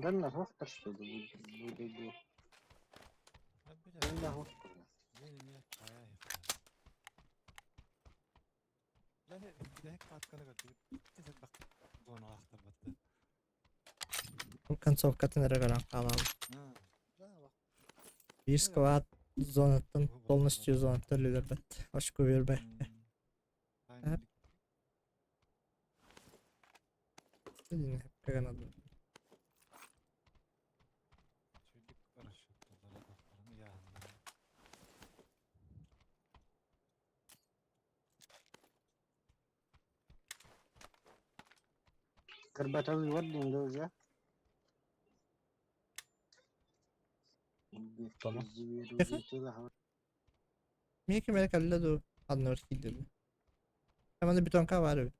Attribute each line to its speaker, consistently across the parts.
Speaker 1: Данна суохтар что ли бу дойду. Данна суохтар.
Speaker 2: Концовкатын эрэ көрөн хаалабыт. Биир склад зонаттан полностью зонаттан өлөрбөт. Очко биэрбэт.
Speaker 1: Кырбаталыы диэн уже.
Speaker 2: Миэхэ ким эрэ кэллэ дуу, ханна киирдэ дуу. Манна бетонка баар эбит.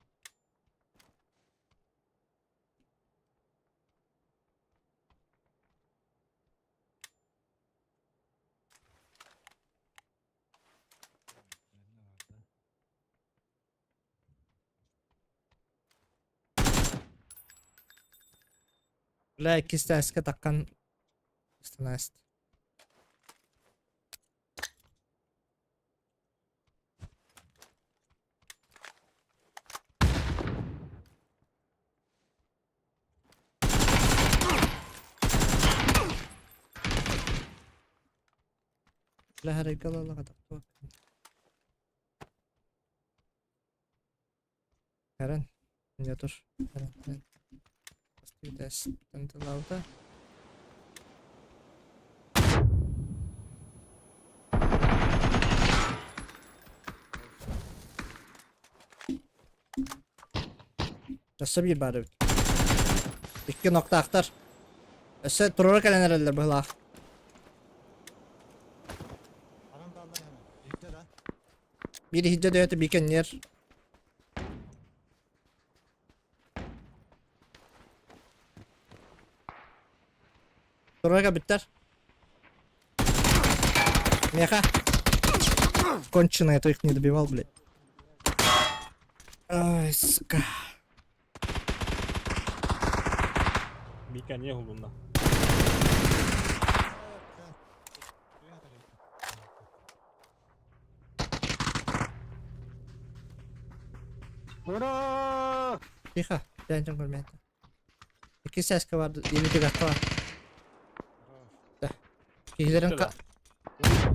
Speaker 2: Бля, иккис тааска таххан станаст. Бля, харайга лалаҕа Карен, я тоже. Карен, Карен. Танталаута. Өссө биир баар эбит. Икки ноктаахтар. Өссө туруора кэлэн эрэллэр быһылаах. Биир иһирдьэ дөйөтө биир кэнниэр. Туруора кэлбиттэр. Меха. Конченый, я то их не добивал, блядь. Ай, сука.
Speaker 3: Мика не уһулунна.
Speaker 1: Ура!
Speaker 2: Тихо, я ничего не Икки сээскэ бар, илиитигэр бар. Киһилэрин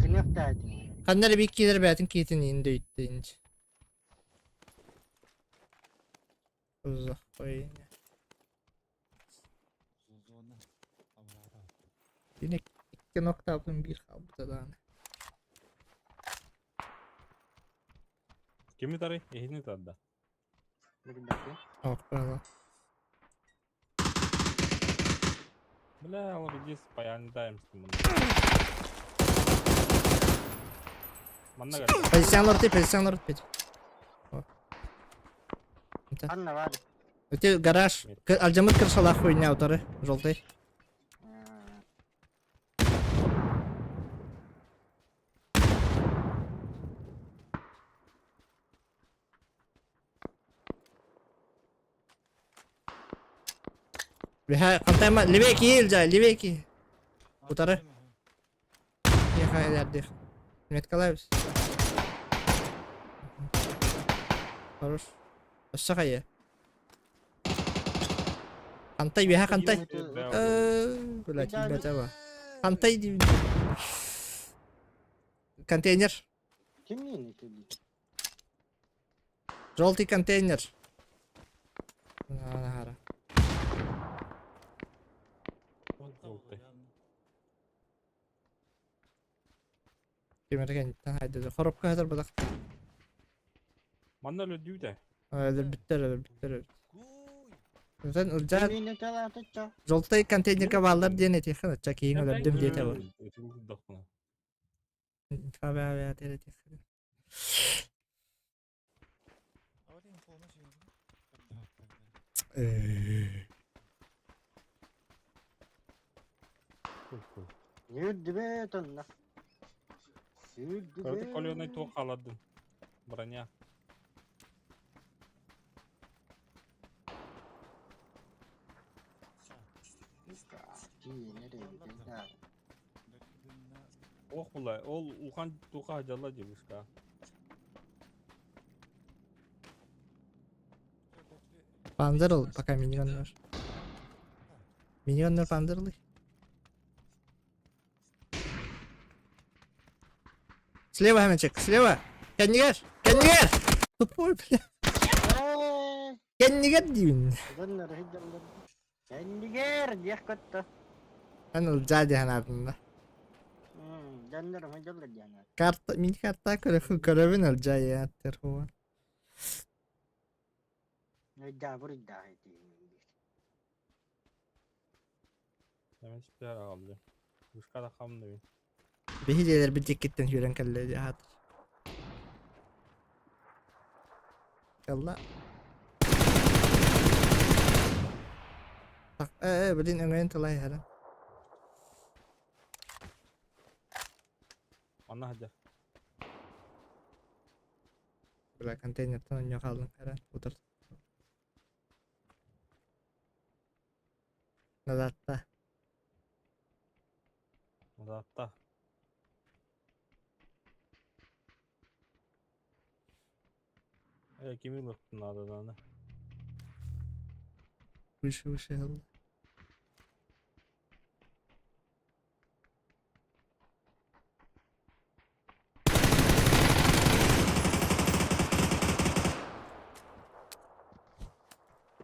Speaker 1: Кимиэхтээти?
Speaker 2: ханна эрэ биир киилэр бэйэтин киһитин иин дөйүттэ Узаххойня. Yine ikki nokta bir хаалбыта даҕаны.
Speaker 3: Кими тарый? Эһини тарда.
Speaker 2: Ох, правда.
Speaker 3: Бля, ол иди паяндаем с ним. Манна кэллэ.
Speaker 2: Позиционер ты, позиционер ты.
Speaker 1: Ханна бар.
Speaker 2: Эти гараж, алдьаммыт крышалаах хуйня утары, желтый. Бэһэ, хантайма, левее киил, левее киил. Утары. Тихо, элэрдих. Меткалаабыс. Хорош. Өссө хайа? Хантай үөһэ хантай? Бля, тиийбэтэ ба. Хантай диибин. Контейнер.
Speaker 1: Кимниин итилий?
Speaker 2: Желтый контейнер. Наһара.
Speaker 3: Желтый.
Speaker 2: Кимэрген хайда коробка хатар бадах.
Speaker 3: Манна өлөрдүүтэ.
Speaker 2: Өлөрбүттэр, өлөрбүттэр. Sen ылдьаа
Speaker 1: Кимниин ыталаатычча?
Speaker 2: желтый контейнерга бааллар диэн этиэххин ачча киһиҥ өлөрдүм диэтэ бу. Фабиа этиэххин.
Speaker 1: Үрдүбэт онно.
Speaker 3: Короче,
Speaker 1: Үрдүбэт.
Speaker 3: коленой туох хаалардын. Броня. Ох була, ол улахан туха дьалла дебушка.
Speaker 2: Панзер ыл, пока миниганнар. Миниганнар панзер ылый. Слева, Хэмэнчик, слева! Кэннигэр! Кэннигэр! Тупой, бля. Кэннигэр диибин.
Speaker 1: Кэннигэр диэх көттө.
Speaker 2: Эн ылдьаа диэн аатында.
Speaker 1: Дьоннор дьоллор диэн.
Speaker 2: Карта, мини карта көрө көрөбүн ылдьаа яаттыр хуа.
Speaker 1: Ыйдаа буруйдаах этиин.
Speaker 3: Хэмэнчиктэр аҕалды. Вышка да хамныбын.
Speaker 2: Биһи дьиэлэрбит дьиккиттэн сүүрэн кэллэ дии аһаатар. Кэллэ. Так, э, блин, өҥөйөн тыла иһэрэ.
Speaker 3: Манна сылдьар.
Speaker 2: Бля, контейнертан онньо хааллым эрэ. Утар. Назадта.
Speaker 3: Назадта. Э, кими ылыахпын наада даҕаны.
Speaker 2: Выше, выше ылла.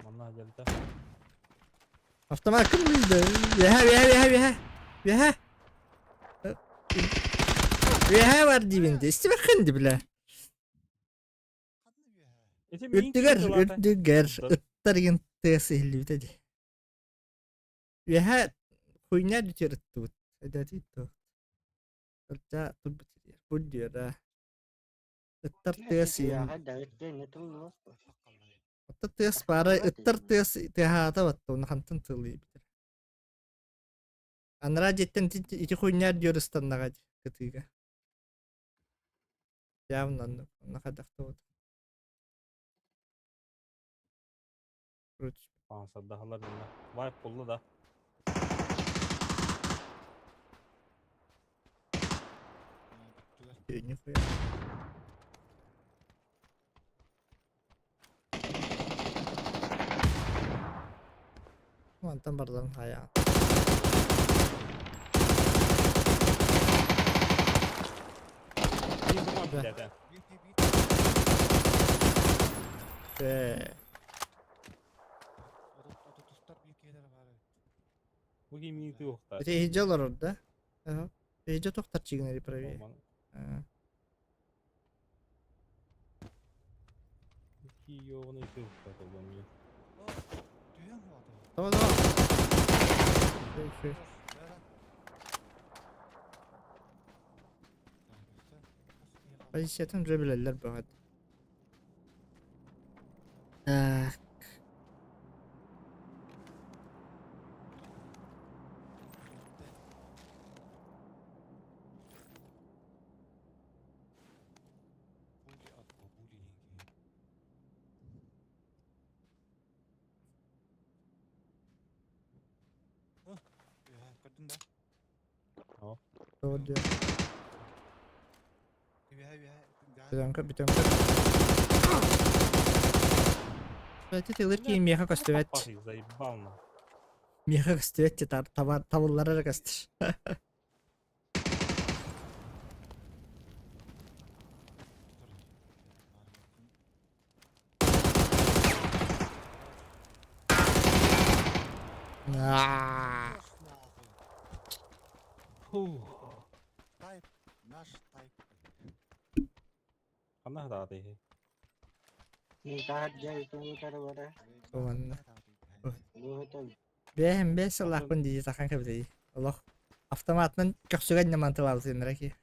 Speaker 3: Манна дьэлтэ.
Speaker 2: Автомат ким билди? Үөһэ, үөһэ, үөһэ, үөһэ. Үөһэ. Үөһэ бар диибин дии. Истибэххин дии бля.
Speaker 3: Ити миин
Speaker 2: Үрдүгэр,
Speaker 3: киһи тылаата.
Speaker 2: үрдүгэр
Speaker 3: Ыттар.
Speaker 2: ыттар игин тыас иһиллибитэ дии. Үөһэ хуйня бүтэр ыттыбыт. Эдэтий туох. Ырдьа турбут сиригэр. Бу диэра. Ыттар тыас иһин. Отто тыас баара ыттар тыас тыаһаата батта уну хантан тыллыйбытар. Анараа дьиэттэн ити хуйняр диор ыстаннаҕа дии кытыыга. Явно оннук. Онно хайдах да
Speaker 3: Сардаһалар инна. Вайп булла да.
Speaker 2: Нихуя. Мантан бардан хайа. Э.
Speaker 3: Бу кимии туохтар?
Speaker 2: Ити иһдьэ олорор да? Иһдьэ тохтар чигинэри правее. Давай, давай. Позициятын уже билэллэр бөҕөт. Так. Тоҕо диэн. Бүтэн бүтэн Эти тылыр киһи миэхэ көстүбэт.
Speaker 3: Заебал на.
Speaker 2: Миэхэ көстүбэт табыллара эрэ көстөр.
Speaker 4: Тайп, наш тайп.
Speaker 3: Ханна хатаатый?
Speaker 2: Уонна. Бэһин бэс сыллаахпын дии сахан кэбитэй. Олох автоматынан көхсүгэн ньамантылаабытыннара ки.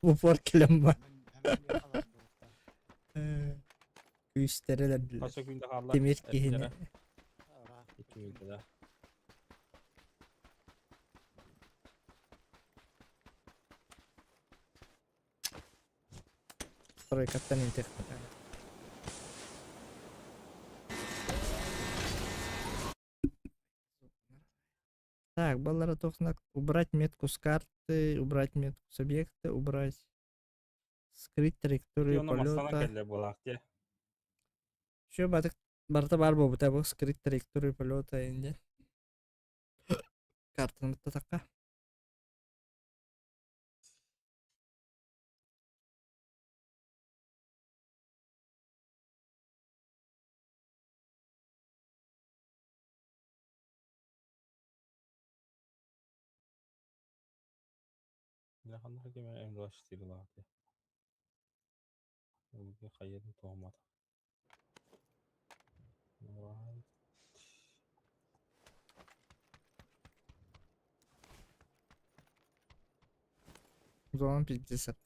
Speaker 2: Упор кэлэн бар. Күүстэрэ өлөрдүлэр.
Speaker 3: Хас күндэ хаалла?
Speaker 2: Тимир киһини.
Speaker 3: Икки мүнүүтэ да.
Speaker 2: Стройкаттан интих. Так, баллара туох убрать метку с карты, убрать метку с объекта, убрать скрыть траекторию
Speaker 3: Онно мастана
Speaker 2: полета.
Speaker 3: кэллэ буолаах дии.
Speaker 2: Все, батык барыта баар буолбута бу скрыть траекторию полета инде. Картаны баттатахха.
Speaker 3: Ханна кеме эмлаштырылаах дии. Хайыатын туһаммата.
Speaker 2: Зона 50.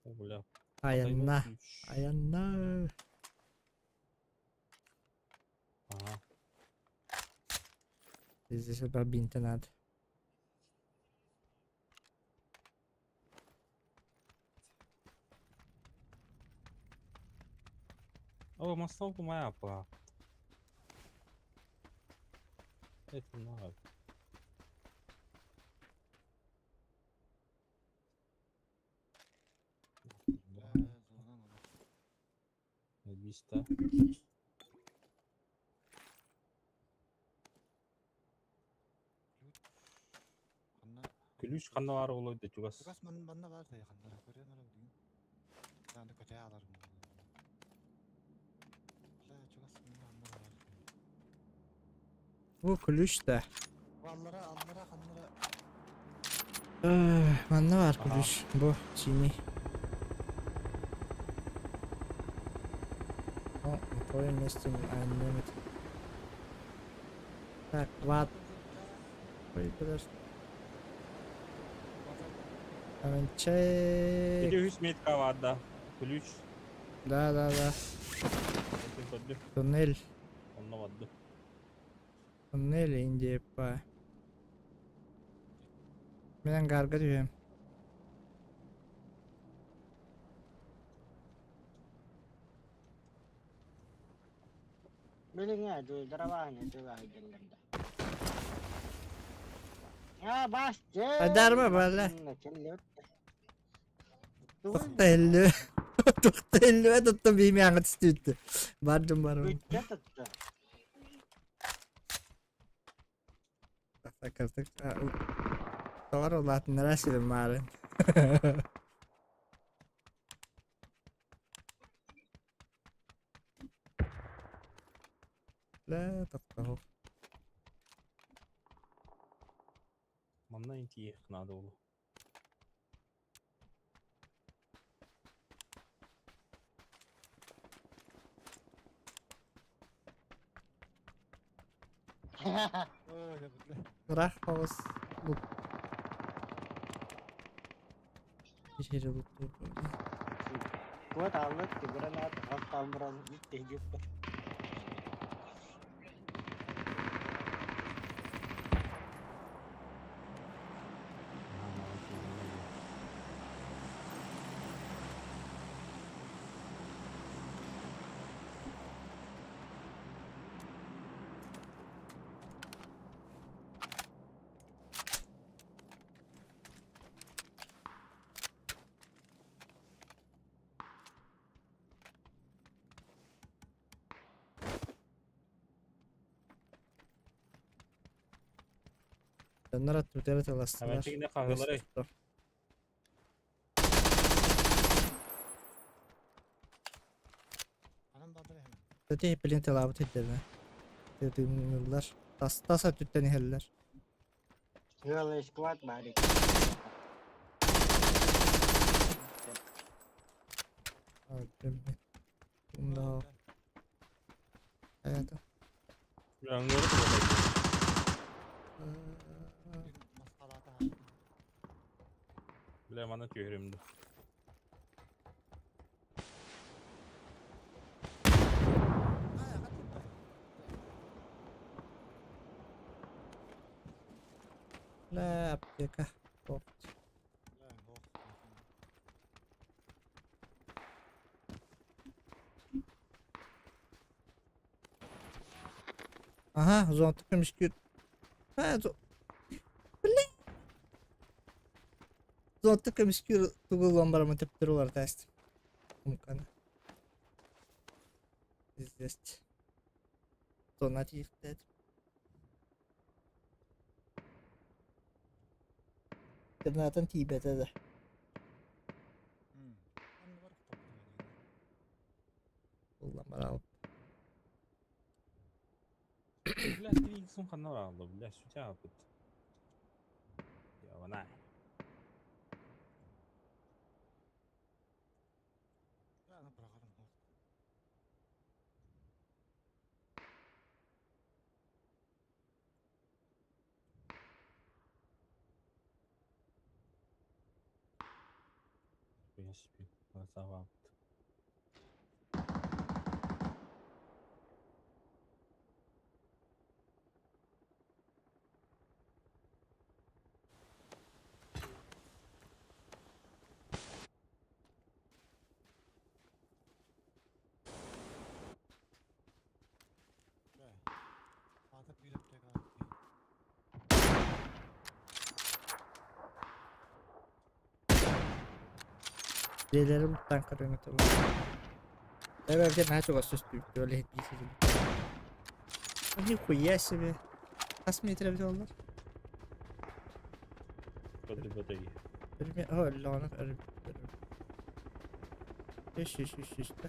Speaker 3: О, бля.
Speaker 2: Аянна. Аянна.
Speaker 3: Ага.
Speaker 2: Здесь бинта надо.
Speaker 3: О, массовка моя па. Это надо. Биста. Ключ ханна бар олой да чугас.
Speaker 4: Чугас манна бар да ханна көрөн ара билигин. Аны көтө алар. Бля, чугас манна бар.
Speaker 2: Бу ключ да.
Speaker 4: Аллара, аллара ханнара.
Speaker 2: Манна бар ключ. Бу синий. О, на твоем месте а, немец. Так, ладно. Ой, подожди. Аванчай.
Speaker 3: Иди үс метка бар да. Ключ.
Speaker 2: Да, да, да. Туннель.
Speaker 3: Онно барды.
Speaker 2: Туннель Индия па. Мен ангарга түһэм.
Speaker 1: Билиҥҥэ дуйдарабааны тылаһыйдыллар да. А, бас,
Speaker 2: Айдарма, бала. Тохтеллү. Тохтеллү туттум биими аңа түстүттү. Бар дьон бар.
Speaker 1: Бүттэ тутта.
Speaker 2: Картык. Товар улаатыннара сирим маарын. Ла тохтоо.
Speaker 3: Манна интиэх надо было.
Speaker 2: Ыраах баҕас бу Ишери буттур.
Speaker 1: Куот ааллыт гранат хастаан баран бүттэ
Speaker 2: Дьоннор аттыбытыгар ыталастылар.
Speaker 3: Hemen хаһылары.
Speaker 4: Анан баадыр эһэм.
Speaker 2: Өтө билин тылаабыт ирдэринэ. Тыыныллар. Тас тас өттүттэн иһэллэр.
Speaker 1: Ыал склад баар.
Speaker 2: Bunda это.
Speaker 3: Бля, мана түһүрүмдү.
Speaker 2: Бля, аптека.
Speaker 4: Бля,
Speaker 2: Ага, зонтик көмүскүүр. Ha, Золото көмүскүүр тугу ылан бараммын төптөрү уларыта астым. Сумканы. Пиздец. Зона тиийиэхтээтим. Гранатам тиийбэтэ да.
Speaker 4: Анныгар охтоппут
Speaker 2: Ыллам бараабыт.
Speaker 3: Бля, 3 иксин ханна баралла, бля, сүтэ ааппыт. Явана.
Speaker 4: Аны быраҕарым ол.
Speaker 3: Красава.
Speaker 4: Бля. Аата биир аптека ааппый.
Speaker 2: Дьиэлэрин буттаан көрөҥ этэ. Эбэбитэ наһаа чугас түстүбүт, ол иһин дии сылдьыбыт. Нихуя себе. Хас метр эбит буоллар?
Speaker 3: Көтү-көтөй.
Speaker 2: Өллөҕүнэ Үс үс үс үс да.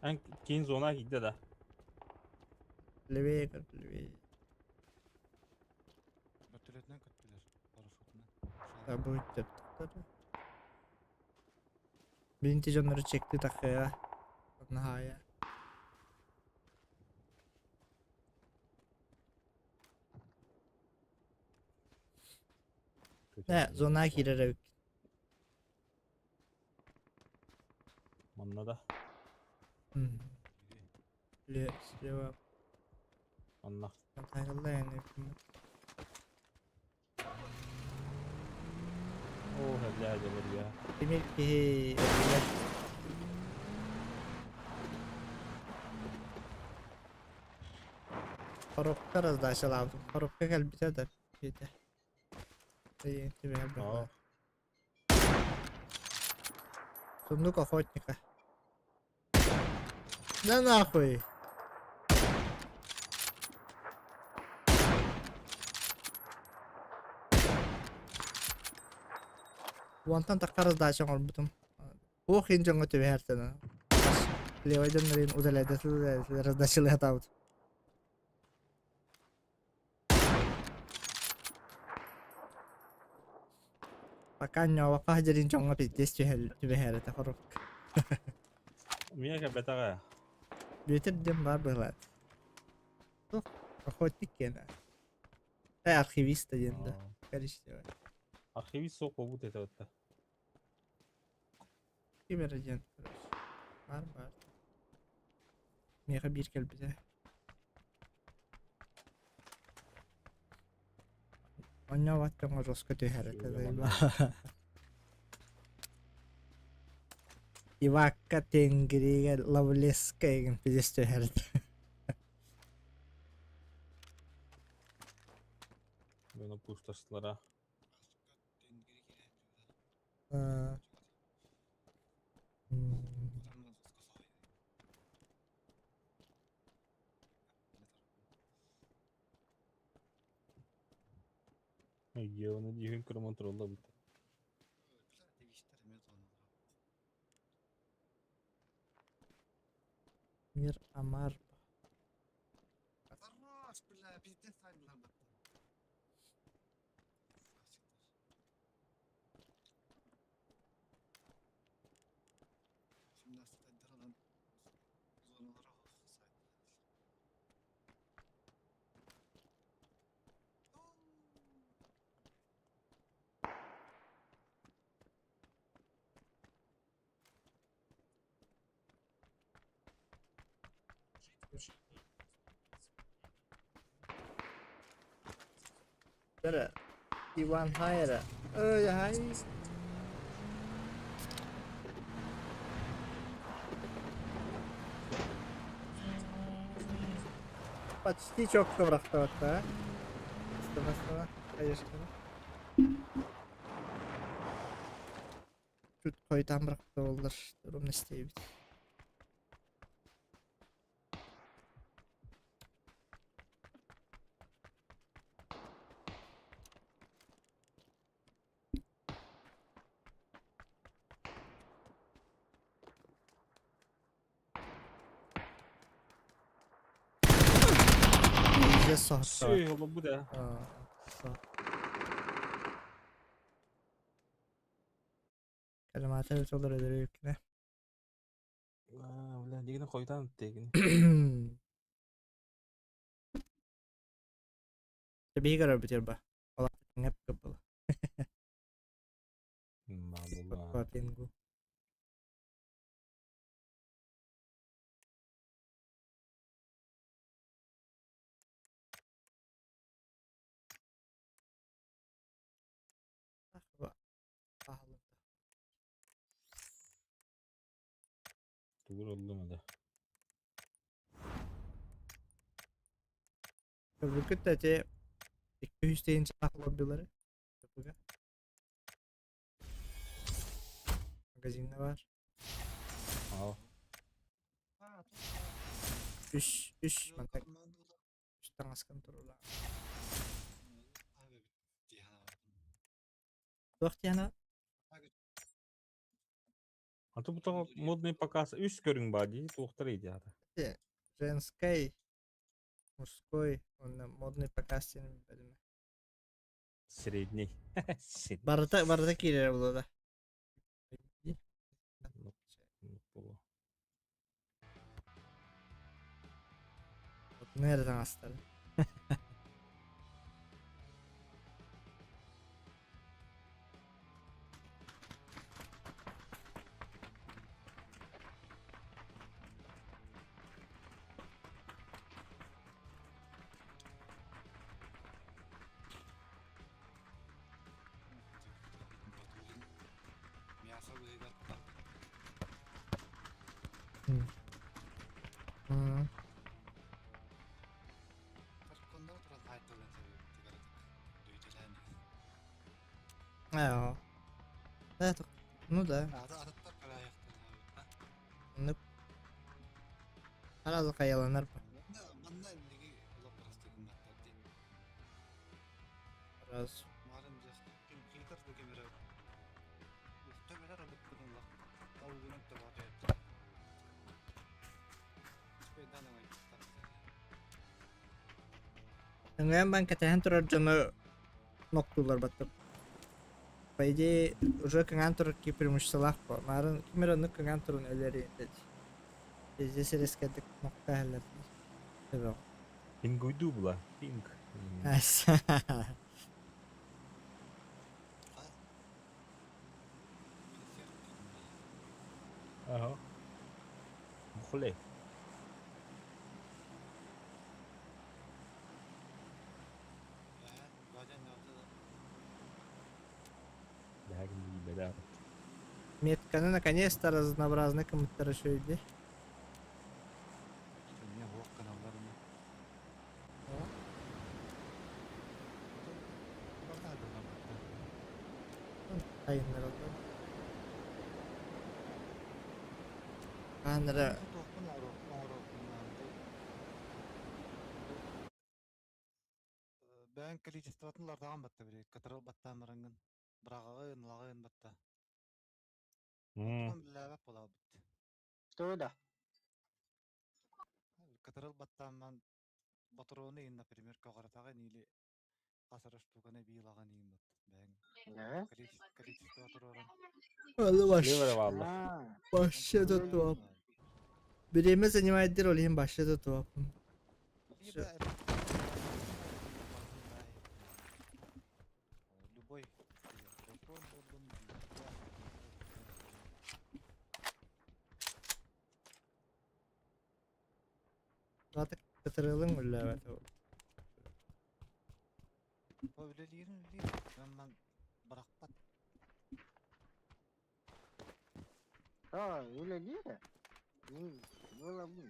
Speaker 3: Эн киин зона киирдэ да?
Speaker 2: Левее көр, левее.
Speaker 4: Вертолетынан көттүлэр. Парашютынан.
Speaker 2: Да будет деп. Бинти дьоннору чекти тахыа. Наһаайа. Э, зона киирэр эбит.
Speaker 3: Манна да.
Speaker 2: Слева.
Speaker 3: Манна.
Speaker 2: Тайгалла.
Speaker 3: Оо, бля, дьалар я.
Speaker 2: Тимир киһи Коробка раздачалаабытым. Коробка кэлбитэ да киһитэ.
Speaker 3: Аа.
Speaker 2: Сундук охотника. Да нахуй! Уонтан тахха раздача оҥорбутум. Туох иһин дьоҥҥо түбэһэр сана. Левай дьоннорун удаляйда раздачалыатаабыт. Пока ньообокко сылдьарын дьоҥҥо пиздец түбэһэр этэ коробка.
Speaker 3: Миэхэ кэлбэтэҕэ.
Speaker 2: Бүөтүр диэн баар быһылаат. Туох охотник киэнэ. Архивист диэн да. Коричневый.
Speaker 3: Архивист суох буолбут этэ отта.
Speaker 2: Ким эрэ диэн короче. Баар баар. Миэхэ биир кэлбитэ. Онньообот дьоҥҥо жестко түһэр этэ Ивакка Тенгригэ Лавлеска игин пиздец түһэр этэ.
Speaker 3: Дьону пушташтылара. Оны дьиһин кырман туралла бит.
Speaker 2: Мир Амар.
Speaker 4: Хорош, бля, пиздец сайдылар.
Speaker 2: Эрэ Иван хай эрэ. Ơi хай. Почти четко бырахтыбатта. Астына, конечно. Чуть хойутаан бырахта буоллар, ровно истээбит. Пиздец соһутта.
Speaker 3: Все, bu da.
Speaker 2: Калимата олор өлөрү үкнэ.
Speaker 3: Бля, дигини хойутаан тегин.
Speaker 2: Биһигэр битер ба. Ола ngap кыбыл.
Speaker 3: Мабула.
Speaker 2: Пингу.
Speaker 3: Тугур oldu да.
Speaker 2: Көрбүккүт эти 200 тыһыынча лоббилары. Магазинде бар.
Speaker 3: Ал.
Speaker 2: Үс, үс, мантак. Үс таҥас контрола. Туох диэна?
Speaker 3: А то бу модный показ үс көрүҥ баа дии туохтар идеята.
Speaker 2: Женской, мужской, он модный показ диэн билбэтим.
Speaker 3: Средний. Средний.
Speaker 2: Барыта, барыта киирэр буолла.
Speaker 3: Буолуо.
Speaker 2: Модный таҥастар.
Speaker 4: Мясо выгодно.
Speaker 2: М. Аа. Да, ну да. Ну. Сразу хаяланар ба. Раз. Ыңгайан бан кэтэһэн турар дьону ноктуулар баттар. По идее, уже кыҥаан турар ки преимуществолаах по. Марын кимер оннук кыҥаан турун өлөр деди. Здесь резко нокта хеллер. Төбө.
Speaker 3: Пингуйду була. Пинг.
Speaker 2: Ас.
Speaker 3: Ага. Бухле. Бэдэр.
Speaker 2: Метканы наконец-то разнообразный комментарий еще. Айыннар.
Speaker 4: Бән количествотын лардаган батта бири, катырыл баттамырыңын, бырагыгын, лагын батта. Тон биләбәп була бит.
Speaker 1: Что да?
Speaker 4: Катырыл баттаман патроны ин, например, когаратагын или касара штуканы билаган ин бат. Бән
Speaker 1: Да?
Speaker 4: количество туроран.
Speaker 2: Алы баш.
Speaker 3: Левер валла.
Speaker 1: А,
Speaker 2: Башча да туап. Биреме занимает роль башча да туап. Всё.
Speaker 4: Любой патрон болдун.
Speaker 2: Заты катырылың үлләбәт.
Speaker 4: Үлелерин үлелер. Мен быракпат.
Speaker 1: А, үлелире? Ну, было бы.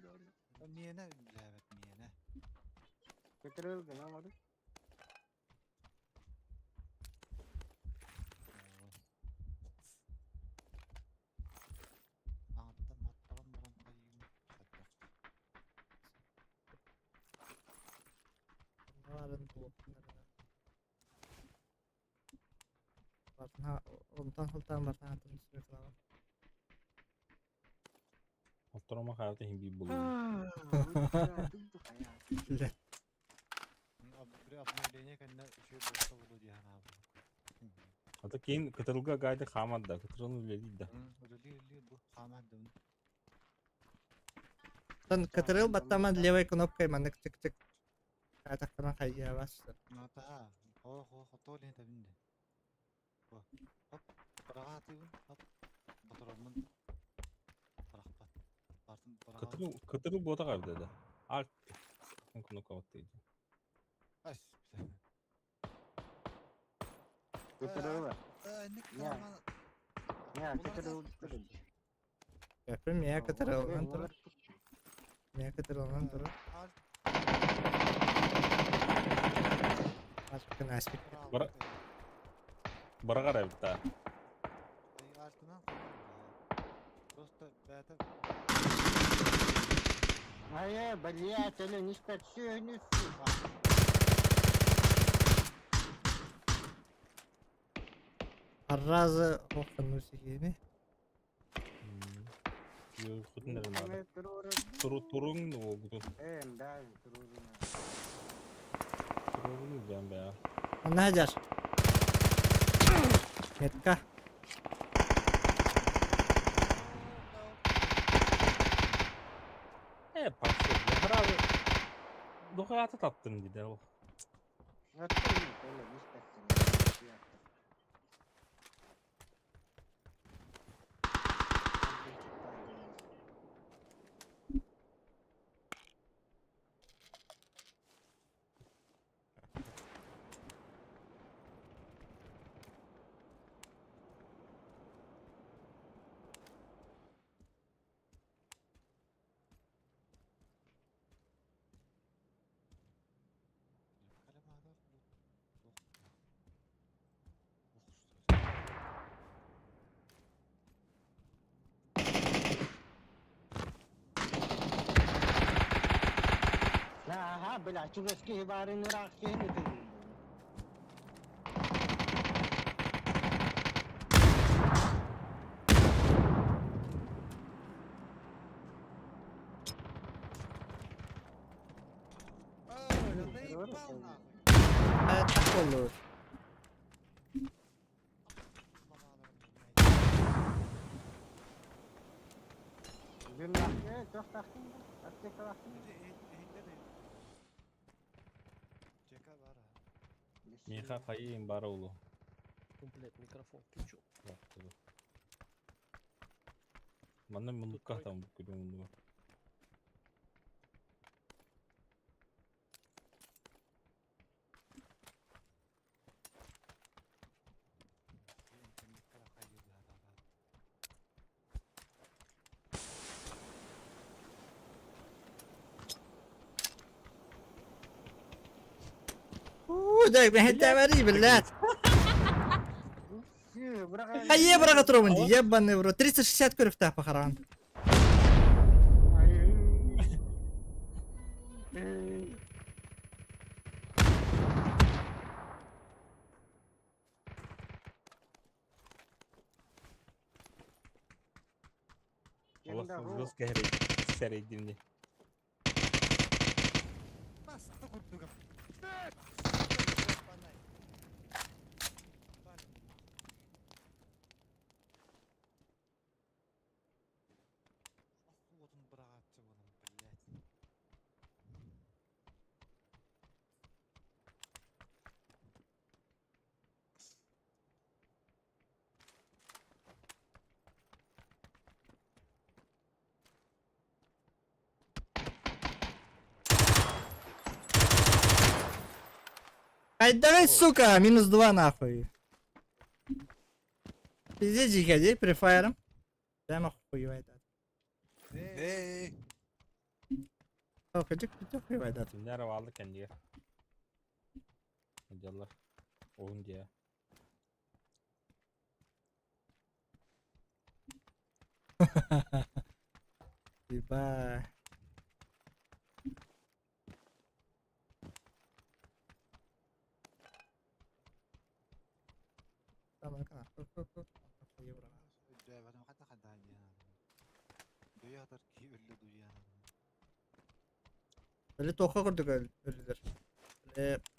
Speaker 4: Миэнэ үлелээбэт миэнэ.
Speaker 1: Көтөрөл гына олору.
Speaker 4: Аҥаттан аттаран баран хайыыбын хайдах.
Speaker 2: Баарын булуохтун онтон сылтаан бартан атын реклама.
Speaker 3: Отторома хаалта иһин биир булуум.
Speaker 2: Үлэ.
Speaker 4: Обновление кэннэ үчүгэй буолса буолуо дии санаабытым.
Speaker 3: Ата киин кытылга гайды хаамар да, кытылын үлэлиир да.
Speaker 4: Үлэлиир бу хаамар да.
Speaker 2: Тон кытырыл баттаман левой кнопкой маннык чык-чык атахтана хайыабас.
Speaker 4: Натаа, ох ох отол этэбин де. Хоп, быраҕаатыыбын, хоп, ботуруоммун бырахпат. Бартын быраҕа.
Speaker 3: Кытырыл кытырыл буотах эбит да. Арт кнопка баттыйды.
Speaker 4: Ас.
Speaker 1: Көтөрөл.
Speaker 4: Не.
Speaker 1: Не, көтөрөл.
Speaker 2: Köprü мия кытырылынан турар. Мия кытырылынан турар. Аспыкын аспик.
Speaker 3: Бара Быраҕар эбит да.
Speaker 4: Артынан просто бэйэтэ
Speaker 1: Ае, блядь, әлі не не
Speaker 2: Разы охану сихини.
Speaker 3: Хотун эрэ наада. Туру туруҥ уолгутун.
Speaker 1: Эм, да, туру.
Speaker 3: Туругун диэн бэйэ.
Speaker 2: Онна сылдьар. Метка.
Speaker 3: Э, пошел. Браво. Дохуя таптым диде ол.
Speaker 1: Ага, блядь, чугаски барын ыраах киһини тыгын.
Speaker 2: Так olur.
Speaker 3: Миха хайын бара улу.
Speaker 5: Блять, микрофон включу.
Speaker 3: Манна муннукка там күлүм муннуга.
Speaker 2: Уу, да, блядь. Хайе быраға тұрамын ди, ебаный в рот. 360 көріп похорон.
Speaker 3: Allah жос кәрей сәрейдимни.
Speaker 2: Ай, давай, сука, минус 2 нахуй. Пиздец, ходи, префайром. Прямо хуевай, да.
Speaker 4: Эй!
Speaker 2: О, ходи, ходи, хуевай, да.
Speaker 3: Kimler vardı kendiye. Дьаллар. Уһун дьиэ.
Speaker 2: Еба.
Speaker 4: Өйдөөбөтүм хата хадаа диэн Дөйө атар киһи өллө дуйаан.
Speaker 2: Өлі тоққа курдук өлүлөр.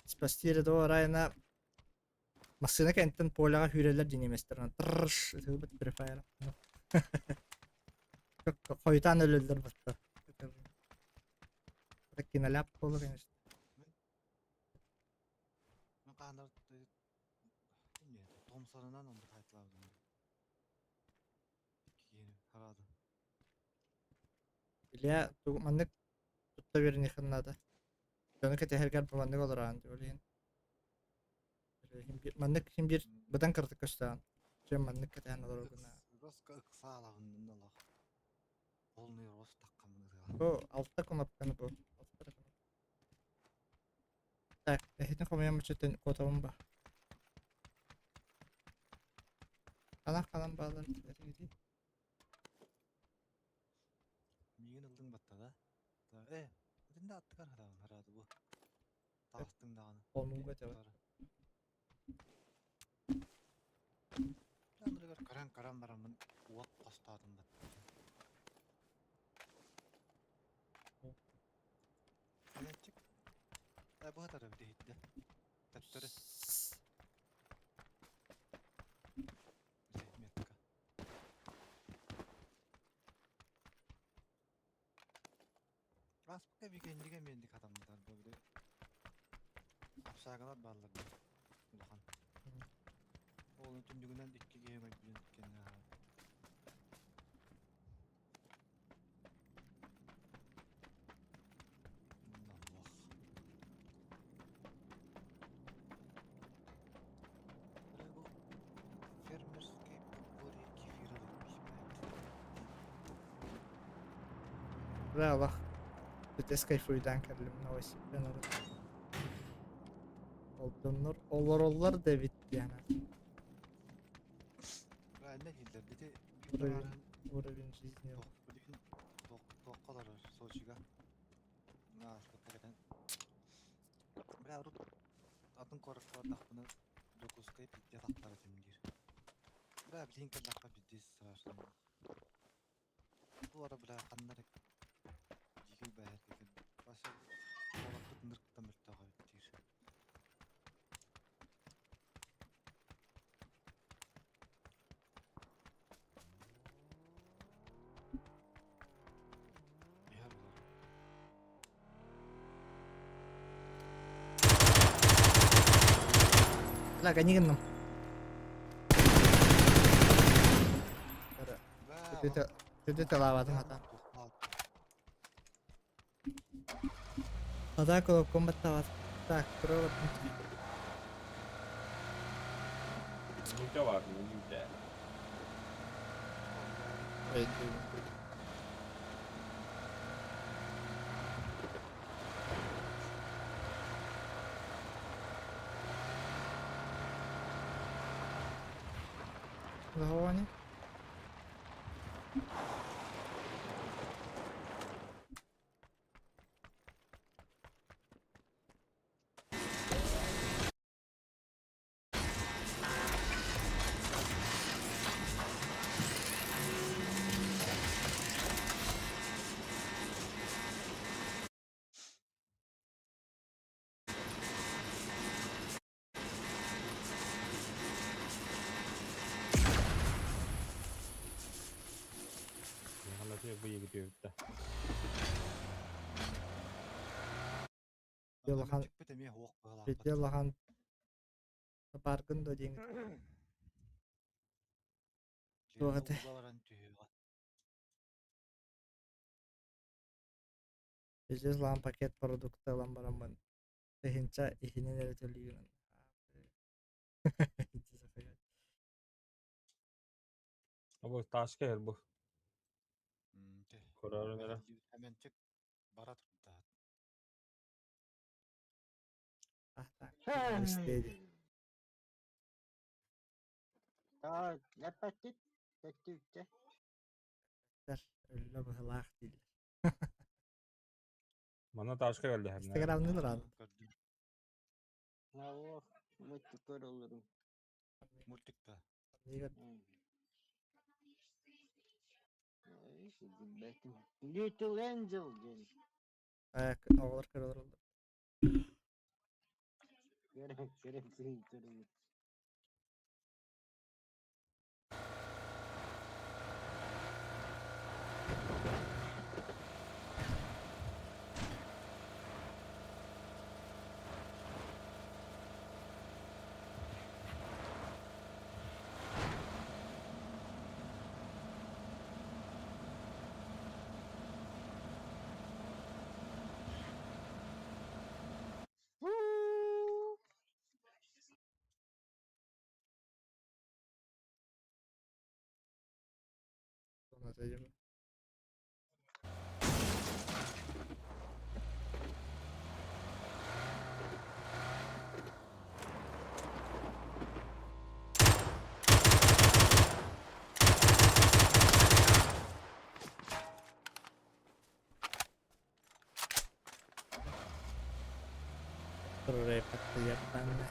Speaker 2: Спасти рядового Райана массыына кэнниттэн поляҕа сүүрэллэр дии немецтэр. Тррш ытыыбыт префайр. Хойутаан өлөллөр батта. Это киноляп буолла, конечно.
Speaker 4: Мен хаанар Томсонунан онду тайтлабыдым. Киһини хараады.
Speaker 2: Илья маннык тутта биэриниэххин наада. Дьону кэтэһэргэр бу маннык олороон ол иһин маннык син биир быдан кыратык көстөөн. Дьэ маннык кэтэһэн олороргуна.
Speaker 4: Роска ыксаалабын олох. Полный рост таххаммын
Speaker 2: Бу алта кнопканы бу. Алта кнопка. Так, эһитин хомуйан баччаттан куотабын ба. Ханан ханан баалар этигитий?
Speaker 4: Миигин ыллыҥ батта да? Э, итиннэ аттыгар хараҕын хараады бу. Таҕыстыҥ даҕаны.
Speaker 2: Хонууга тэбэр.
Speaker 4: Анарыгар көрөн-көрөн бараммын уот хостоотум батта. Элеччик. Э, бу хатары бит иһитте. Төттөрү. Бити метка. Ааспыкка викендигэ миэнник хатаммытар бу били общагалар бааллар дии улахан. Ол түннүгүнэн икки киһи өҥөйбүтүн кэннэ Аллах. Бу фермерский подворье кефира
Speaker 2: Бля, Аллах. Бүтэс кайфуйдан кэллим Новосибирен орут. Олдоннор олороллор да эбит диэн.
Speaker 4: Правильно дииллэр. Ити
Speaker 2: Уровень, уровень жизни.
Speaker 4: Туохха олорор Сочига. Ааспыкка кэтэн. Бля, урут атын куоракка бардахпына Дьокуускай пиздец аттар этим диир. Бля, билигин кэллэххэ пиздец страшно. Бу ара бля ханна эрэ дьиикэй бээһэргэ кэлбит. Вася уолаппыт ынырыктан мөлтөх эбит диир. Иһэр олор.
Speaker 2: Бля, гони гынным. Төтө лаватын хата. Хата колокком баттават. Так, тура
Speaker 3: Нүүтэ бар, нүүтэ.
Speaker 2: Загони. Улахан Биирдэ улахан бааргын дуо диэҥ туох этэ Пиздец улахан пакет продукта ылан бараммын тыһыынча иһинэн эрэ төлүүгүн
Speaker 3: Бу тааска иһэр бу. Көрөөрүн эрэ.
Speaker 4: Хэмэнчик бара турда.
Speaker 2: Истиэди.
Speaker 1: Аа, лэппэттит, тэттүүттэ.
Speaker 2: Өллө быһылаах дииллэр.
Speaker 3: Манна ташка кэллэ.
Speaker 2: Инстаграмнын ыран.
Speaker 4: Көрдүм.
Speaker 1: Аллах, мультик көр олорум.
Speaker 4: Мультик да.
Speaker 1: Little Angel диэн.
Speaker 2: Оҕолор көрө олороллор.
Speaker 1: Көрө көрө көрө.
Speaker 2: Atacağım. Buraya patlayacak ben de.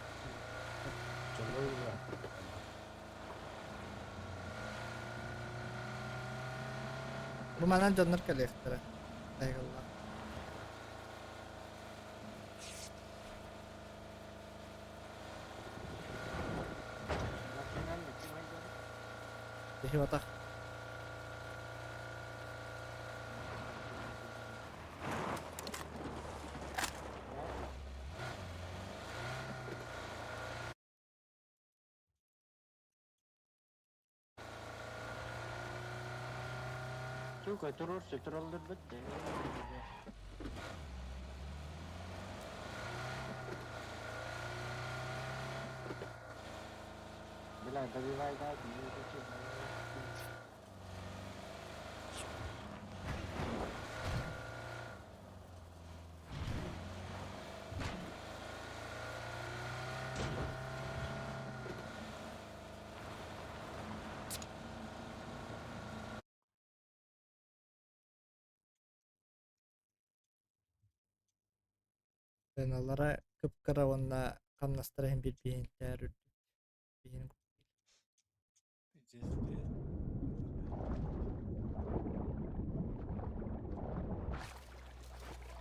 Speaker 2: Бу манан дьоннор кэлиэхтэрэ. Айылла. Киһи батах.
Speaker 1: Тука турурсу туралларбыт да. Бля, добивай, да,
Speaker 2: Сыаналара кып-кыра уонна хамнастара иһин биир биһиэнтээр үрдүк. Биһиэн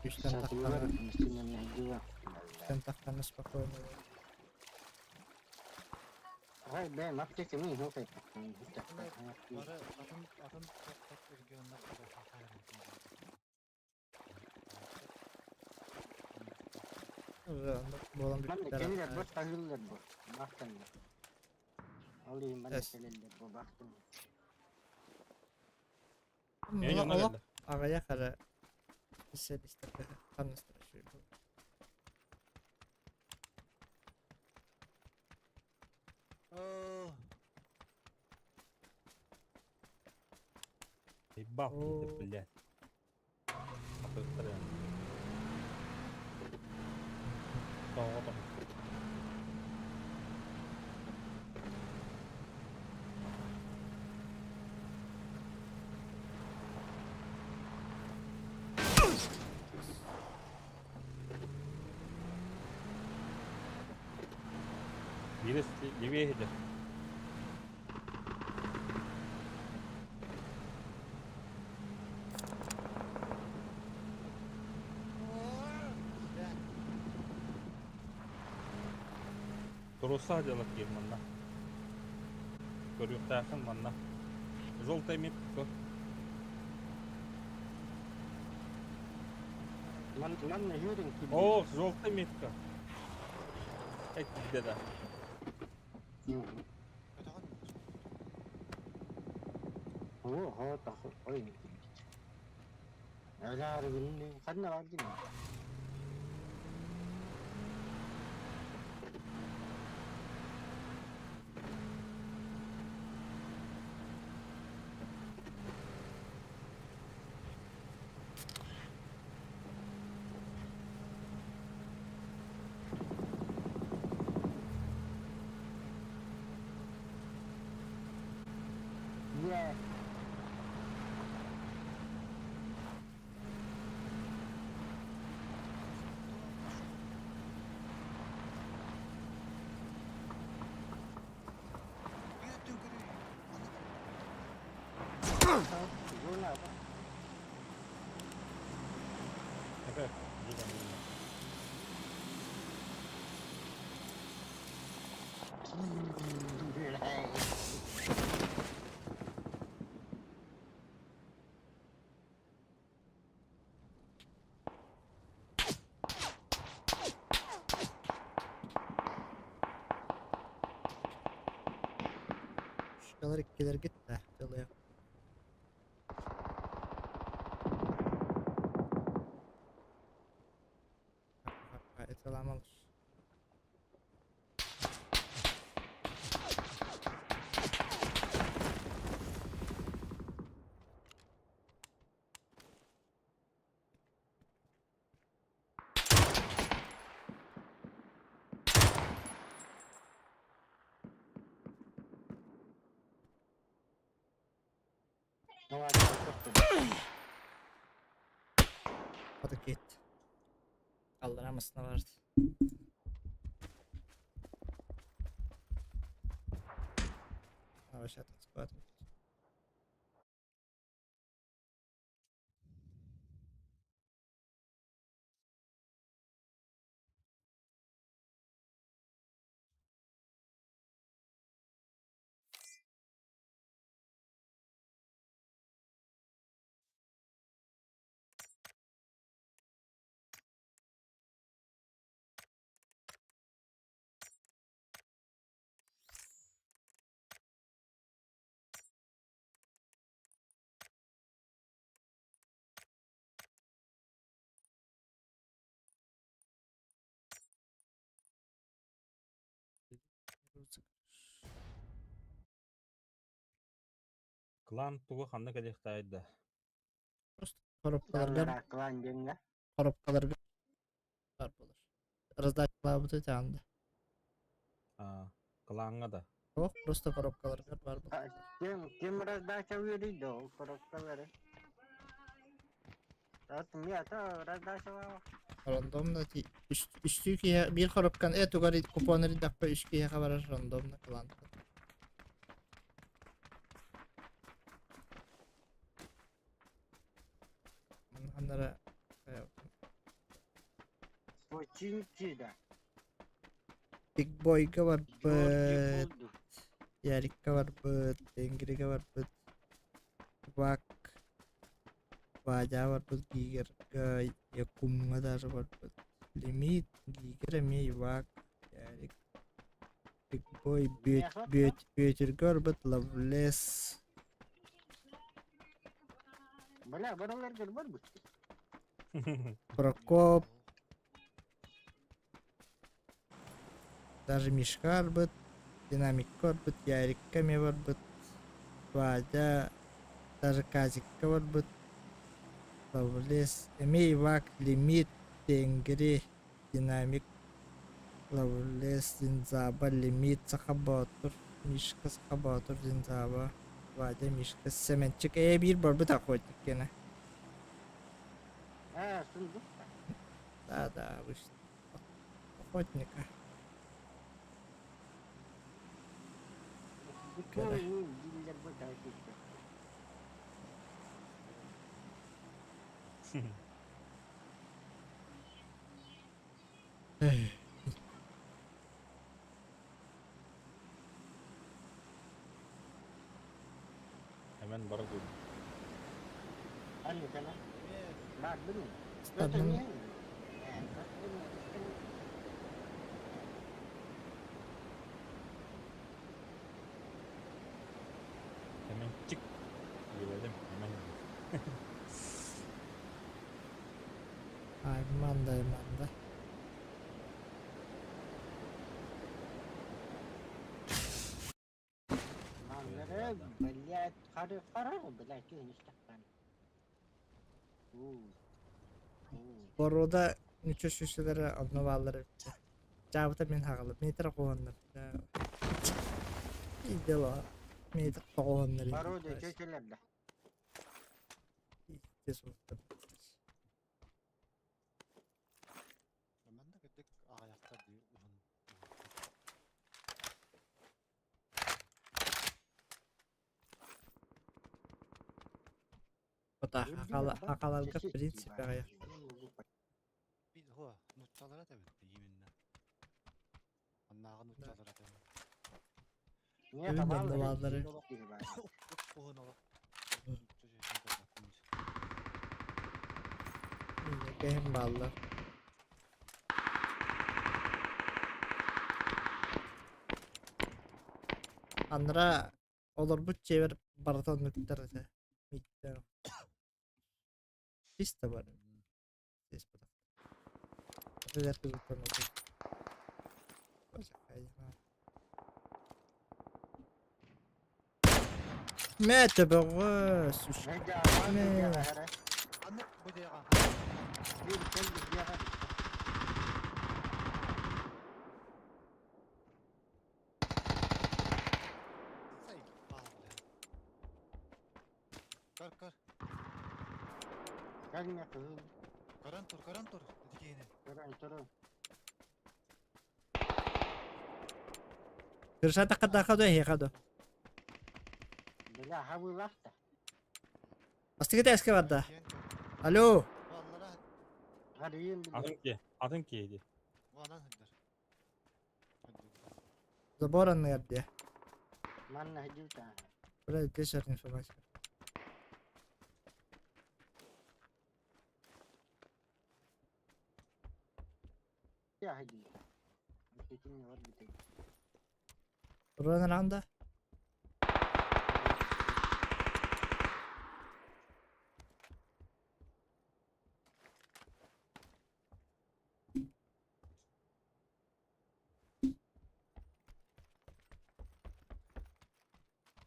Speaker 2: Үстэн тахтана, үстэн тахтана спокойно.
Speaker 1: Ай, бэм, аптека ми, ну кай.
Speaker 4: Бары атын атын тоқтат регионнар
Speaker 2: Буолан
Speaker 1: Манна
Speaker 2: бүттэр.
Speaker 1: кенилер бу тагыллар бу. Бактаннар. Ал иһин манна
Speaker 2: Эс.
Speaker 1: келеллер бу бактаннар.
Speaker 2: Олох аҕыйах эрэ специалистар хамнастара үчүгэй буолар.
Speaker 3: Ебал, блядь. Атыттар. Тоҕо Биирис левее иһидэ. Туруса дьалар киир манна. Көрүөхтээхин манна. Желтая метка.
Speaker 1: Манна жүрүн киб.
Speaker 3: О, желтая метка. Эт да.
Speaker 1: О, хоо тахы. Ой. Алаар гинни ханна бар гинни. Зона.
Speaker 3: Эпэ, дигэн дигэн.
Speaker 2: Шкалар иккилэр гитте. Дьалыа. Эталамалыр. Hadi git. Kaldıramasına vardı. Savaş atası
Speaker 3: Клан тугу ханна кэлиэхтээҕий да?
Speaker 2: Просто коробкаларга
Speaker 1: Клан диэҥҥэ.
Speaker 2: коробкаларга бар буолар. Раздачалаабыты танда.
Speaker 3: Аа, клаҥҥа да?
Speaker 2: Ох, просто коробкаларга бар буолар.
Speaker 1: Ким ким раздача үөрүйдэ ол коробкалары? Ат миэхэ раздачалаабат.
Speaker 2: Рандомно ти үстүү киһи биир коробкан э тугар купон эридахпа үс киһиэхэ барар рандомно клан. Маннара
Speaker 1: Починки да.
Speaker 2: Big Boyга барбыт,
Speaker 1: Джорджи булду.
Speaker 2: Ярикка барбыт, Тенгрига барбыт, Вак, Вадя барбыт, Гигерга, Якумҥа даже барбыт, Лимит, Гигер эмиэ Ивак, Ярик, Big Boy, Бүөт, Бүөт, Бүөтүргэ барбыт, Лавлес,
Speaker 1: Бля, бараларгар барбыт.
Speaker 2: Прокоп, даже Мишка барбыт, Динамикка барбыт, Ярикка эмиэ барбыт, Вадя, даже Казикка барбыт, Лавлес, эмиэ Ивак, Лимит, Тенгри, Динамик, Лавлес, Динзаба, Лимит, Саха Боотур, Мишка Саха Боотур, Динзаба, Вадя, Мишка, Сэмэнчик, ээ биир барбыт охотник киэнэ.
Speaker 1: Аа, сундук.
Speaker 2: Да, да, обычно. Охотника. Кэрэ.
Speaker 1: Дииллэр бу таайсыыска.
Speaker 3: Hemen бара дуу.
Speaker 1: Ханна кэлэ? Баарбын.
Speaker 2: Стадның
Speaker 3: Hemen чик. Диэбэтим. Hemen.
Speaker 2: Айманда, айманда.
Speaker 1: Маннары, блядь, хары хара, блядь, киһини истэхпэн. Уу. Уу.
Speaker 2: Боруода нучча сүүсэлэрэ онно бааллар эбит. Дьаабыта мин хаҕалым. Метр хоһуоннар. Дела. Метр тоҕуһуннар.
Speaker 1: Порода чөчөлөр да.
Speaker 4: Манна кырдьык аҕыйахтар дии уһун
Speaker 2: Хакаларга в принципе аҕыйах.
Speaker 4: Бил нууччалара эбит именно. Оннааҕы нууччалара эбит.
Speaker 2: Бүгүн да бааллары.
Speaker 4: Уһун олох.
Speaker 2: Кэһин бааллар. Анара олорбут дьиэбэр барыта оннуктар этэ. Мииттэн. Чисто бар. Здесь потом. Мэ төбөҕө сушка. Мэ.
Speaker 4: Аннык бу диэҕэ. Заебал, бля. Көр, көр. Көрөн тур, көрөн тур. Итикиини.
Speaker 2: Кырша такка до эһиэхэ до. Астыгыта эске барда. Алло.
Speaker 4: Баллара
Speaker 3: Атын ки, атын ки ди.
Speaker 4: Уанан сылдьар.
Speaker 2: Забор анныгар диэ. Бля, здесь информация. Туран ранда.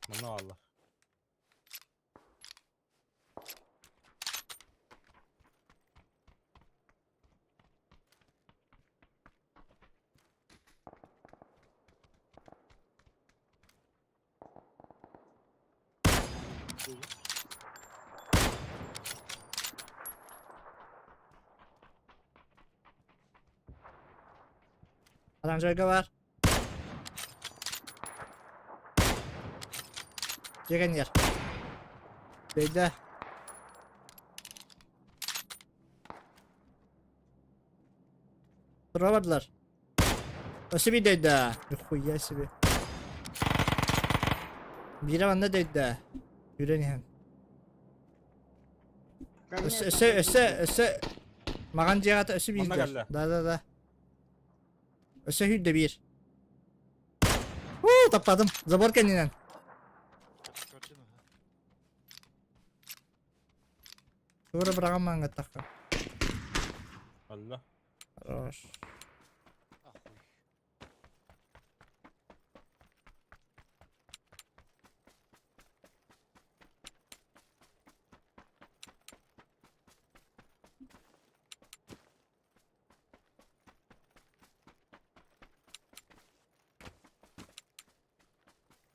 Speaker 3: Манна бааллар.
Speaker 2: Аранжайга бар. Дегенер. Бейді. Тура бардылар. Өссө биир дөйдө. Нихуя себе. Биирэ манна дөйдө. Үүрэн иһэн. Өссө, өссө, өссө, өссө маҕан дьиэҕэ өссө
Speaker 3: Манна
Speaker 2: биирдэр.
Speaker 3: кэллэ.
Speaker 2: Да, да, да. Өссө сүүрдэ биир. Уу, таптадым. Забор кэннинэн.
Speaker 4: Көрдүм аха.
Speaker 2: Тура быраҕан маҥҥаттахха.
Speaker 3: Алла.
Speaker 2: Хорош.
Speaker 4: Ахуй.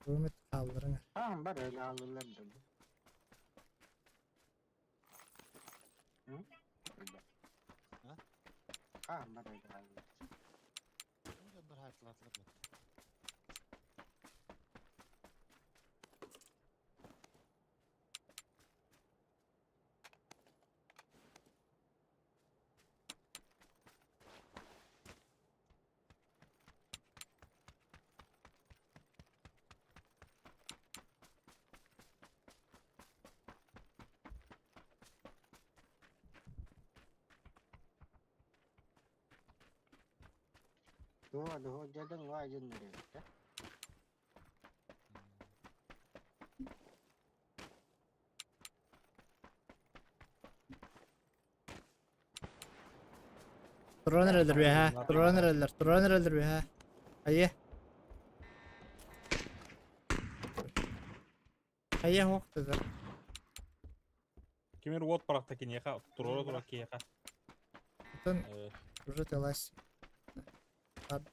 Speaker 2: Ümit kaldırın.
Speaker 1: Tamam var öyle alırlar da. Hı? Öyle.
Speaker 4: Ha?
Speaker 1: Tamam var öyle alırlar.
Speaker 4: Дьоннор хаайтылаатылар бат.
Speaker 1: Doğru doğru dedin var günleri.
Speaker 2: Туран эрэллэр үөһэ. Туран эрэллэр. Туран эрэллэр үөһэ. Хайа. Хайа хуохтада.
Speaker 3: Кимир уот барахта киниэхэ, туруора тура киһиэхэ.
Speaker 2: Оттон
Speaker 3: Э,
Speaker 2: уже тылас.
Speaker 3: саатар уот.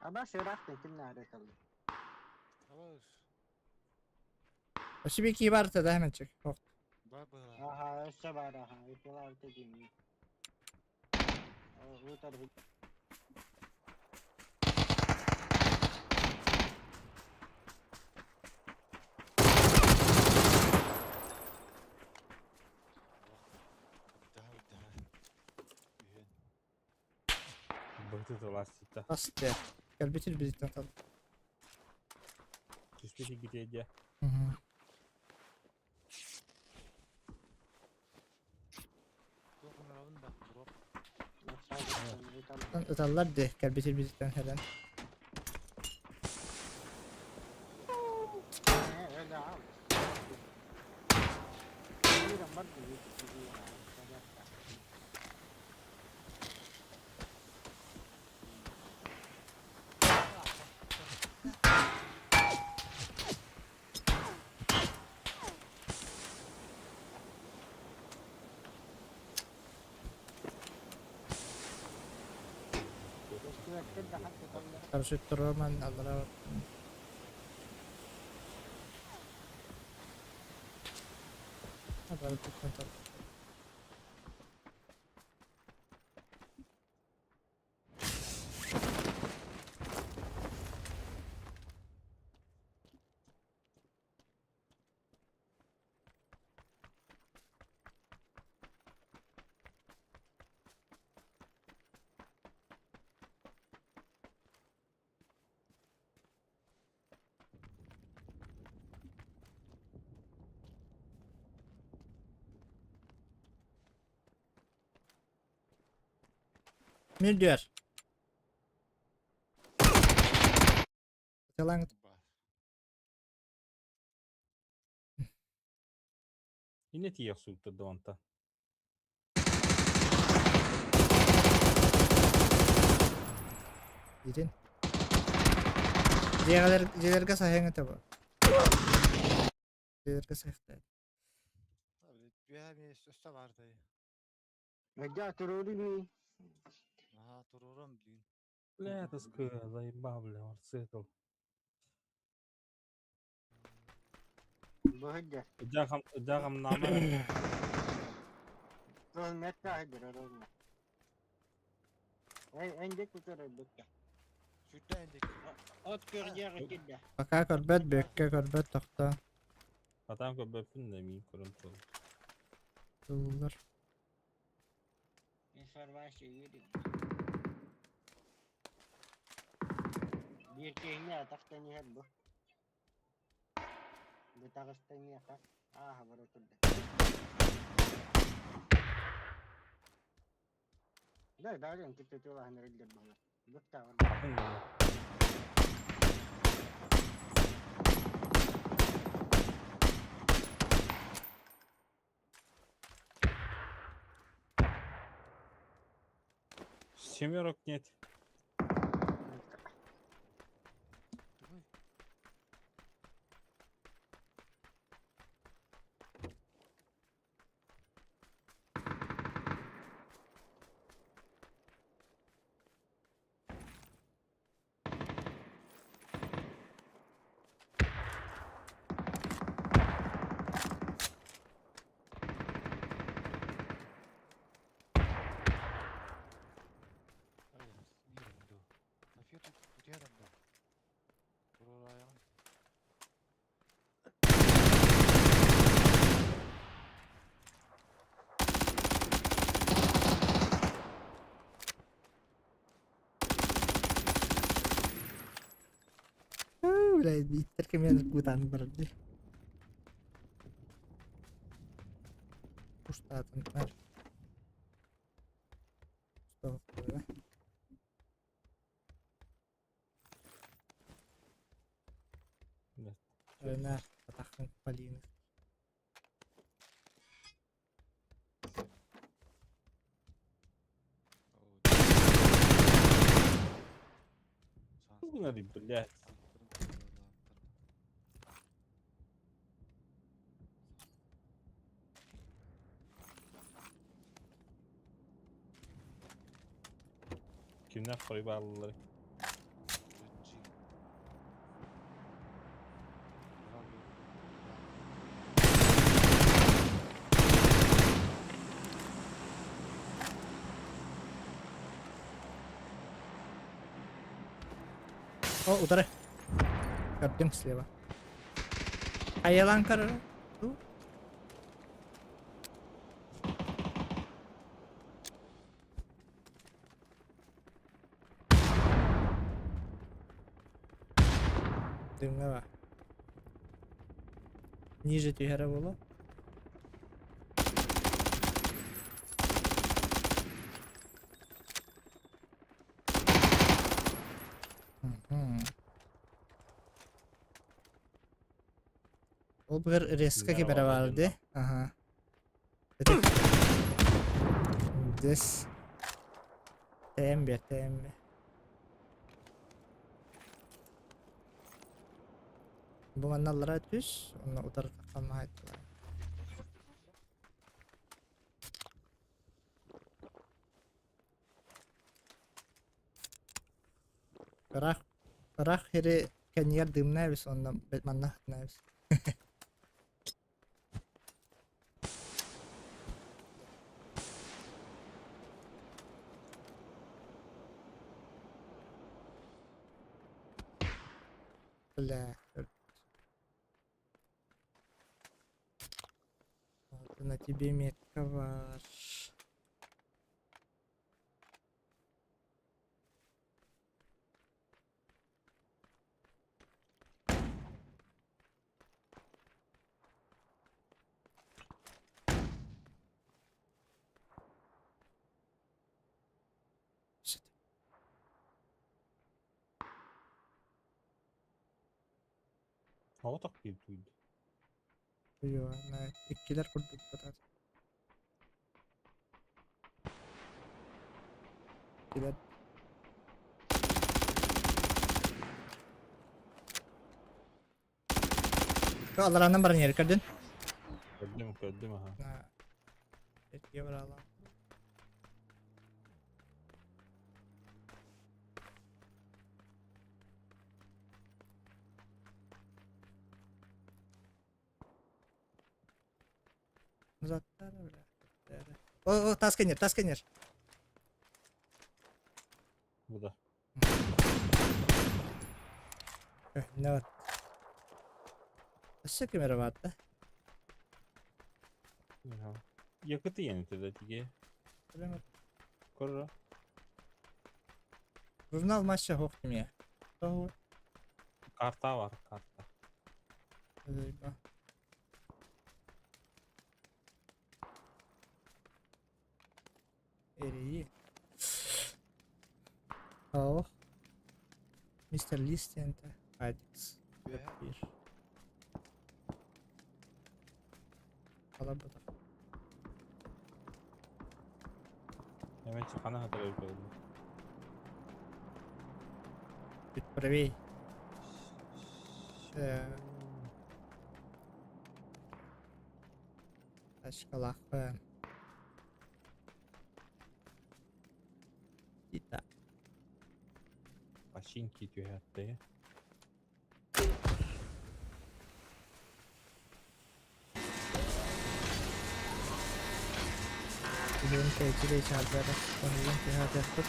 Speaker 1: Ama sıraktın kim nerede kaldı?
Speaker 4: Абаш.
Speaker 2: Өссө биир киһи баар да hemen чек. Хуох.
Speaker 4: Бар быһылаах.
Speaker 1: Аха, өссө баар аха, ытылаабыта дии. Утар
Speaker 4: Быдаһа быдаһа. Үһүөн.
Speaker 3: Быһыты тылаастыта.
Speaker 2: Ас дьэ. Кэлбит илбизиттэн тал.
Speaker 3: Түспүт игитиэ дьэ.
Speaker 4: Туох ыҥырабын да, туруох.
Speaker 2: Ыталлар дии, кэлбит илбизиттэн кэлэн. Короче, Роман аллара Бары туттан Милдер. Талаң
Speaker 4: Бар.
Speaker 3: Инне тиийэх сууттар онта.
Speaker 2: Дирин. Дьиэҕэлэр дьиэлэргэ саһыаҥ этэ бу. Дьиэлэргэ саһыахтаах.
Speaker 4: Үөһэ эмиэ өссө баар дии.
Speaker 1: Медя туруору
Speaker 4: Аһаа, туруоран блин.
Speaker 3: Бля, тоска, заебал, бля, мотоцикл.
Speaker 1: Быһыдьа.
Speaker 3: Дьахам, дьахам нама.
Speaker 1: Ол мэтта хадыр оролна. Эй, эндик кутар быкка.
Speaker 4: Сүүрдэ эндик.
Speaker 1: От көрдиэҕи кидде.
Speaker 2: Пока көрбөт, бүөккэ көрбөт тохтоо.
Speaker 3: Атаан көрбөппүн да миин көрөн турабын.
Speaker 2: Тыллар.
Speaker 1: Информация видим. Биир киһини атахтан иһэр бу. Бытаҕыстаныаха ааһа бара турда. Да, да, дьон кытта тулаһан эрэллэр буолар. Быттаҕар.
Speaker 3: Атын гына. Семерок нет.
Speaker 4: Тугуй? Ай, биирин дуу. София тут утуйарам дуу. Туруораайаҕын.
Speaker 2: Бля, бииттэр кэмигэр кутаан барар дии. Кустаатын бар. Стоп,
Speaker 3: Да.
Speaker 2: Ренар, атахын Полина.
Speaker 3: Надо, блядь. Кимнээх хорой бааллар?
Speaker 2: О, утары. Көрдүм слева. Хайалаан көрөр. Дымҥа ба. Ниже түһэрэ буолуо. Ол быгар резко киберэ баар дии. Аха. Здесь. Тэйэн биэр, тэйэн биэр. Бу манна аллара түс, онно утары таххамаһайтылар. Ыраах, ыраах сири кэннигэр дымна эбис, онно манна хатна эбис. Бля, вот на тебе метка ваш.
Speaker 3: Тоҕо тохтуур тууйда?
Speaker 2: Иккилэр курдук батар. Иккилэр. Аларанан баран иһэр көрдүн?
Speaker 3: Көрдүм, көрдүм аха.
Speaker 2: Эркигэ бараалаах. О, о, тас кэннир, тас кэннир.
Speaker 3: Бу да.
Speaker 2: Не бар. Өссө ким эрэ баар да?
Speaker 3: Yakıtı yeni тиге. Көрө.
Speaker 2: Журнал матча хоқ кимия. Тоҕу.
Speaker 3: Карта бар, карта.
Speaker 2: Эрии. Ох. Мистер Листенте. Адикс. Bir. Алабыта.
Speaker 3: Hemen çıkana kadar öldü.
Speaker 2: Чуть правей. Тачкалаахпын. Тита.
Speaker 3: Починки түһэттэ.
Speaker 2: Бүгүн кэйчилей чаардара. Оһугун түһээтиэхпит.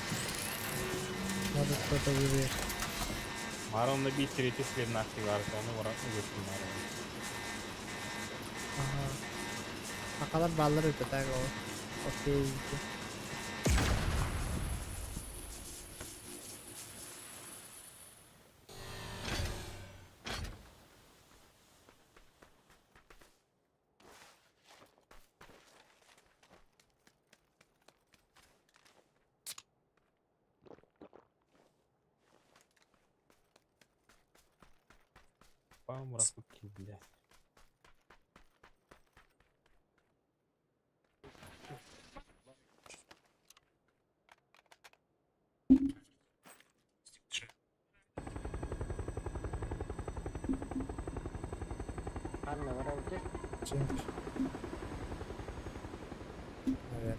Speaker 2: Может кто-то выберет.
Speaker 3: Маронна bir трети сливнахи бар, оны баран үгүттүм Марон.
Speaker 2: Ага. Сахалар бааллар эбит ол. Окей.
Speaker 3: Памрапы блядь.
Speaker 1: Ханна барабыт.
Speaker 2: Чинк. Наверное.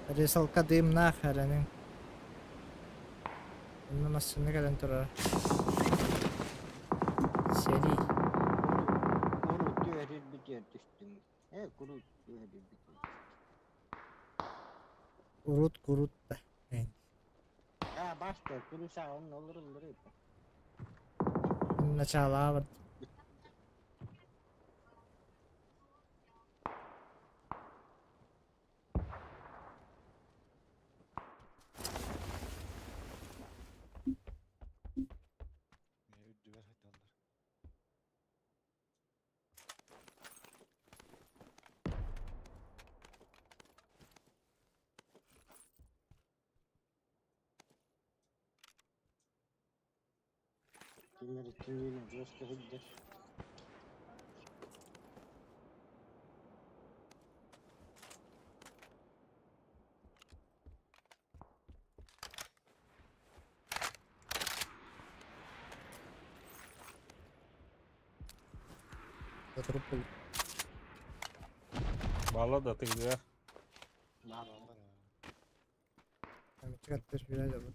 Speaker 2: Рисалка дымнаах эрэниҥ. Онно массыына кэлэн турар. Сэрии.
Speaker 1: Курут түһэрирбитигэр түстүм. Э, курут түһэрирбитигэр.
Speaker 2: Урут курут да.
Speaker 1: башта, куруша, он олор олор.
Speaker 2: Начало бар.
Speaker 4: Үрдүгэр сылдьаллар.
Speaker 1: Кинилэр иккиниин жестко сылдьар.
Speaker 2: Труп был.
Speaker 3: Бааллар да тыгыга.
Speaker 1: Бааллар.
Speaker 2: Чыгаттыр биле дьолу.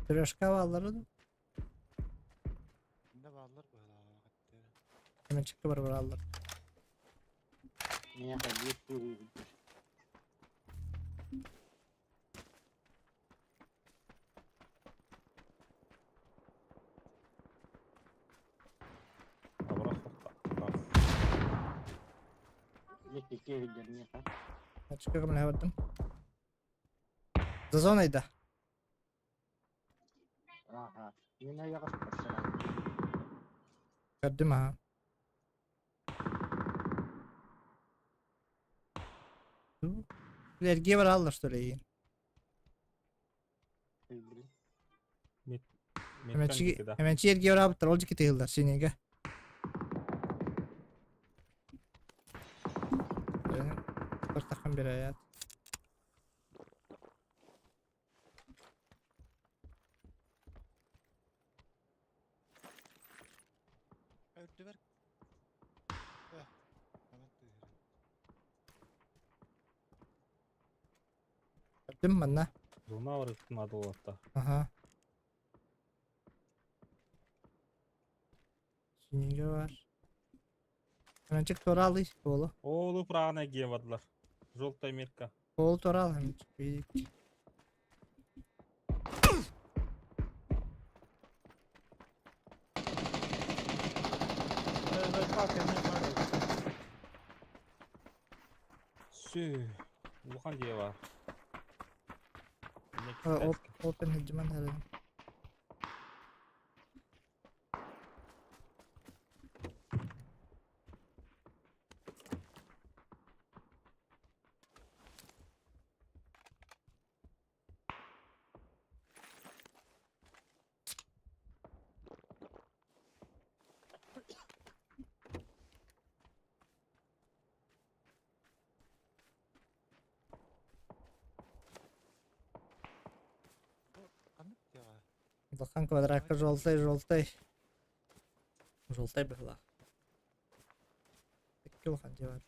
Speaker 2: Трешка бааллара да.
Speaker 4: Инде бааллар быһалаах эттэр.
Speaker 2: Hemen çıktı бар бараллар.
Speaker 1: Миэхэ биир киһи
Speaker 3: Абырах хопта.
Speaker 1: икки киһи миэхэ.
Speaker 2: Чыкка көмөлөһө бардым. За зоной да.
Speaker 1: Аха. Мин айаҕас барсара.
Speaker 2: Көрдүм аха. Эргиэ бараллар что ли?
Speaker 1: Билбилин.
Speaker 3: Меттен кити да.
Speaker 2: Эменчи эргиэ бараабыттар ол дьикки тыһыллар синеге. Бартахан бераят.
Speaker 4: Үрдүбэр. Э. Hemen тыыһыр.
Speaker 2: Көрдүм манна.
Speaker 3: Зона барыттын адылатта.
Speaker 2: Аха. Синеге бар. Эменчик туоралый буолу.
Speaker 3: Оолу прагына киэн бардылар. Желтая метка.
Speaker 2: Буолу туорал эменчик. Биик.
Speaker 3: Сүү. Улахан дьиэ баар. Эмне
Speaker 2: Оп
Speaker 3: китайский.
Speaker 2: Open хеджман харадым.
Speaker 4: Ханнык дьиэҕэ?
Speaker 2: Улахан квадратка желтый желтый. Желтый быһылаах. Икки улахан дьиэ бар.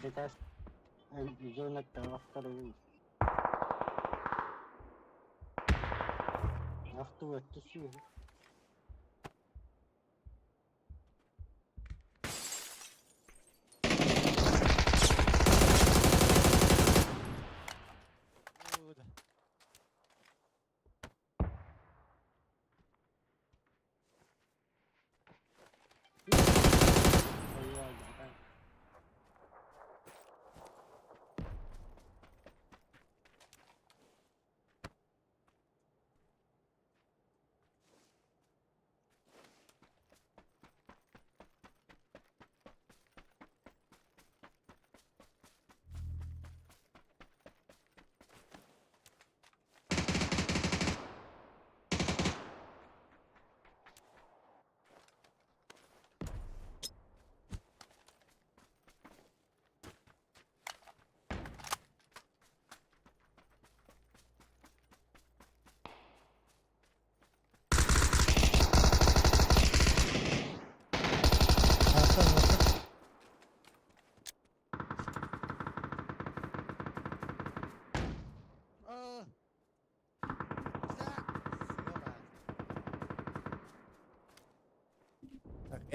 Speaker 1: Сейчас зона вторую. Авто это
Speaker 4: Оо, да.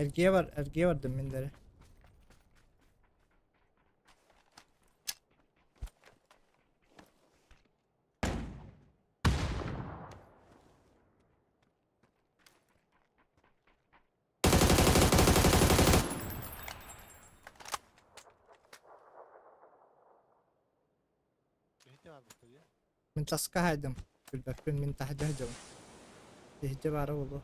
Speaker 2: Эргийэ бар, эргийэ бардым мин дэрэ. Мин таска хаайдым, билбэппин мин таһырдьа сылдьабын. Иһирдьэ баара буолуо.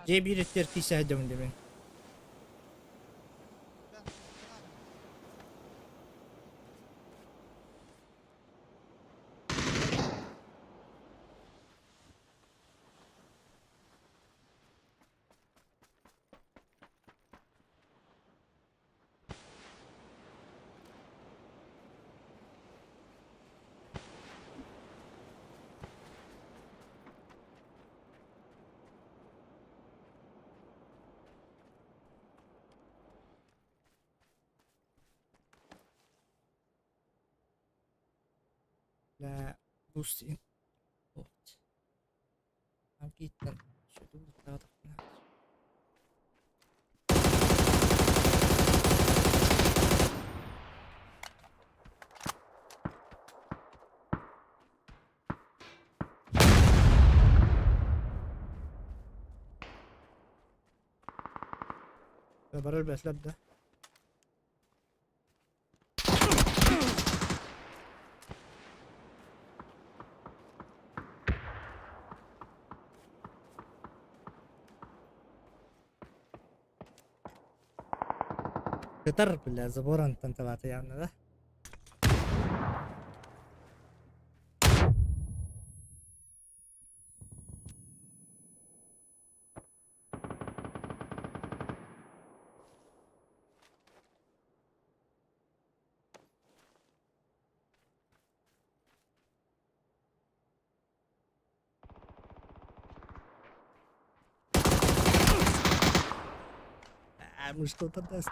Speaker 2: Дьиэ биир өттүгэр киирсэ сылдьабын дии мин. Бля, бус Вот. Там Барар бэслэп да. Кытар, бля, забор антан талаата явно, да? А, ну что-то даст.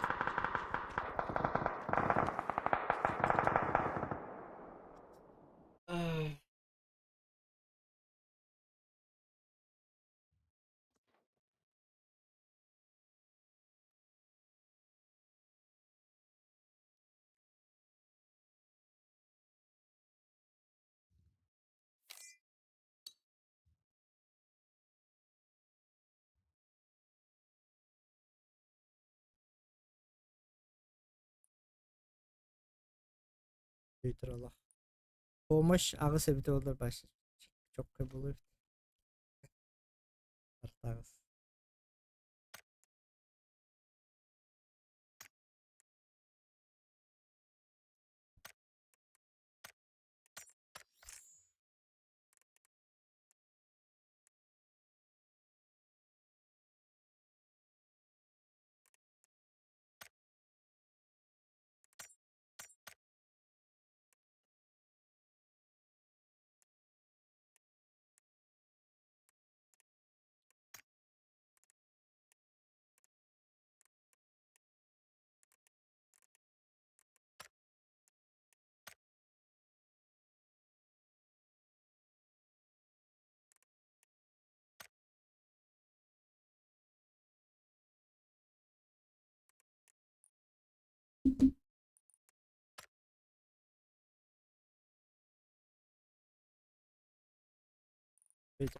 Speaker 2: Бүйтэр олох. Помощь аҕыс эбитэ буоллар башы чоккай буолуо эбит. Артаҕыс.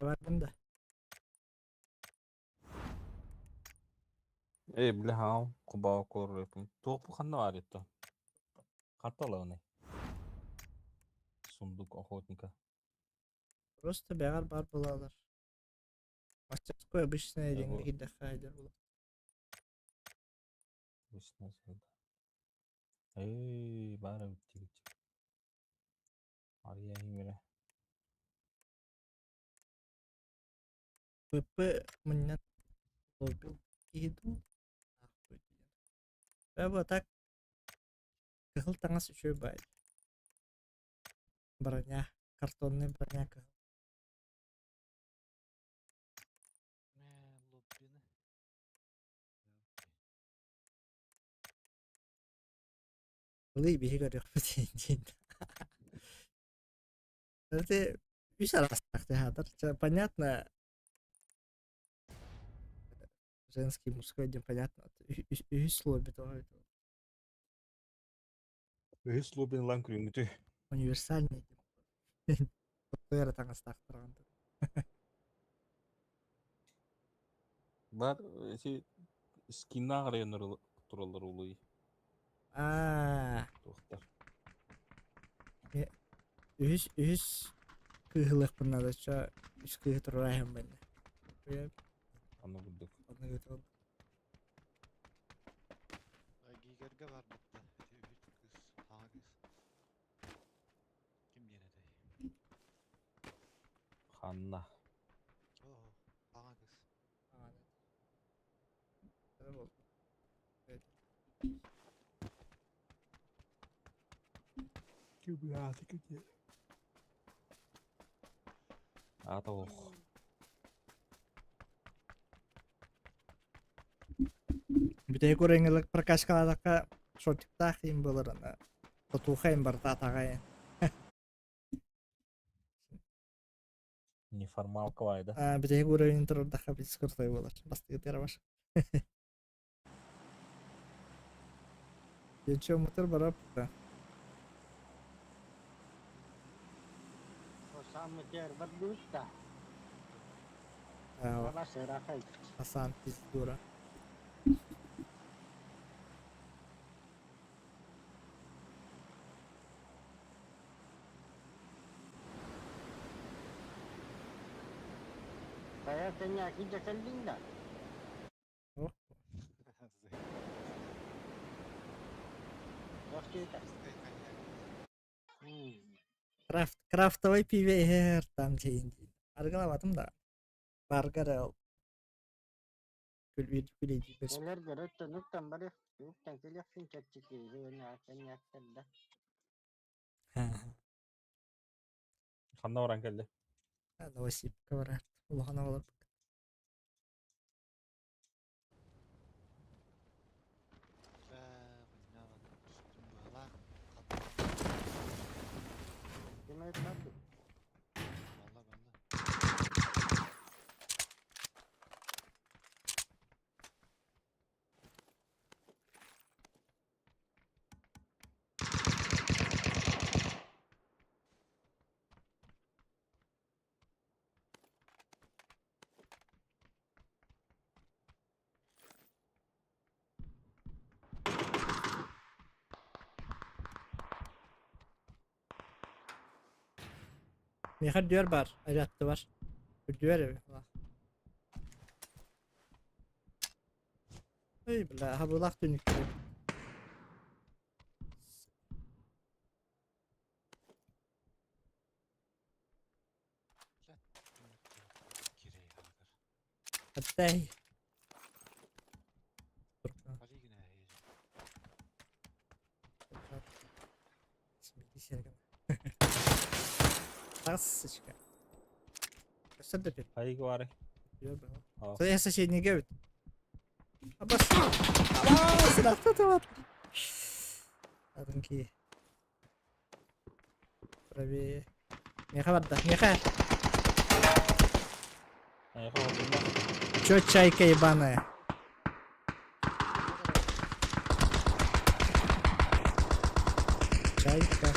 Speaker 2: Бардым да.
Speaker 3: Ээ, били хаал кубаа коррепин. Туох бу ханна баар итто? Хатта олоҕунай? Сундук охотника.
Speaker 2: Просто бэҕэр баар буолалар. Мастерской обычная
Speaker 3: Э,
Speaker 2: диэҥҥэ
Speaker 3: бу
Speaker 2: киирдэххэ айдар буолар.
Speaker 3: обычная среда. Эй, баар эбит тигиччик. Арыйа иһимирэ.
Speaker 2: ПП мунньан лобил киһи дуу? Бу так кыһыл таҥас үчүгэй баай. Броня, картонный броня кыһыл.
Speaker 4: Мэ, лоббины.
Speaker 2: Ылый биһи көрүөхпүт диэн. Это үс араастаах театр. Понятно. Женский, мужской диэн понятно. Үһүс слой тоҕо эбит.
Speaker 3: Үһүс лобин ылан күлүҥҥүтүй.
Speaker 2: Универсальный диэн. Эрэ таҥастаахтар
Speaker 3: Бар ити скиннаах районнар тураллар улуй.
Speaker 2: Аа,
Speaker 3: Туохтар.
Speaker 2: үһүс үһүс кыыһылыахпын наада ча үс кыыһы туруораһым бэннэ.
Speaker 3: Аны курдук.
Speaker 2: Онно ыытылын.
Speaker 4: Гигерге бар бытта. Ити үһүс кыыс, хаҥа кыыс. Ким диэн этэй?
Speaker 3: Ханна.
Speaker 4: Оо, хаҥа кыыс.
Speaker 3: Аата ох.
Speaker 2: Бүтэһик урэҥҥэлик прокачкалаатахха шортиктаах им буолар аны татуха им барыта атаҕа
Speaker 3: Неформалка баайда.
Speaker 2: Аа бүтэһик уровень турардахха бис крутой буолар. Бастыгытыгар баш. Дьэнчэ омуктар барап да.
Speaker 1: Самый первый будто.
Speaker 2: Аа,
Speaker 1: Баба сырахай.
Speaker 2: Хасан пиздура.
Speaker 1: Kaya kanya kija kallinda.
Speaker 2: Ох,
Speaker 1: Вахтита.
Speaker 2: Крафт, крафтовый пивер там дейін дейін. Аргылаватым да. Баргар ол. Күл күл бес.
Speaker 1: Neler göröttö nuktan bari. Nuktan keleksin çekçiki. Hüne kanya kella.
Speaker 3: Ханна баран кэллэ.
Speaker 2: Новосибка барар. Улахан олар.
Speaker 1: Kime tabi.
Speaker 4: Valla bende.
Speaker 2: Меха дүөр бар. Айратты бар. Дүөр эби. Эй, бля, хабылах түнүк.
Speaker 4: Kirey hagır.
Speaker 2: Аттай.
Speaker 4: Ali yine heyecan.
Speaker 2: Тасочка. Өссө да бит.
Speaker 3: Хайгы бары.
Speaker 2: Дүөр бар.
Speaker 3: Аа.
Speaker 2: Я соседний бит. Абас. Абас, сынакта бар. Адынки. Правее. Меха барда, меха.
Speaker 3: Айха олдунна.
Speaker 2: Чё чайка ебаная? Чайка.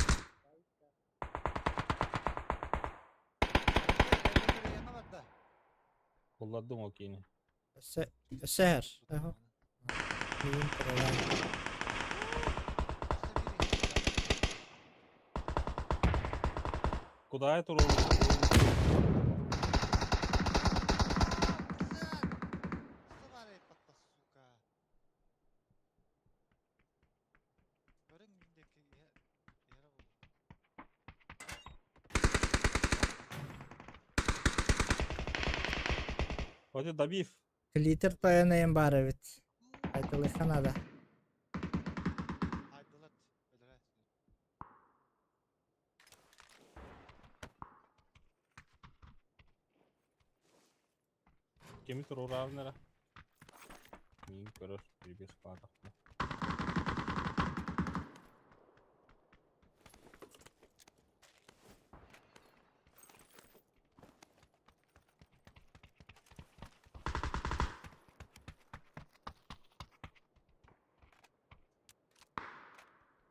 Speaker 3: Kulladым о кини.
Speaker 2: Сэр. Ага. Блин, права.
Speaker 3: Куда это ролл? Ходи добив.
Speaker 2: Клитер тойон бар бит. Айтылыха надо.
Speaker 4: Айдылат өлөрө.
Speaker 3: Кеми турураарнара. Мин көрөр бир баадак.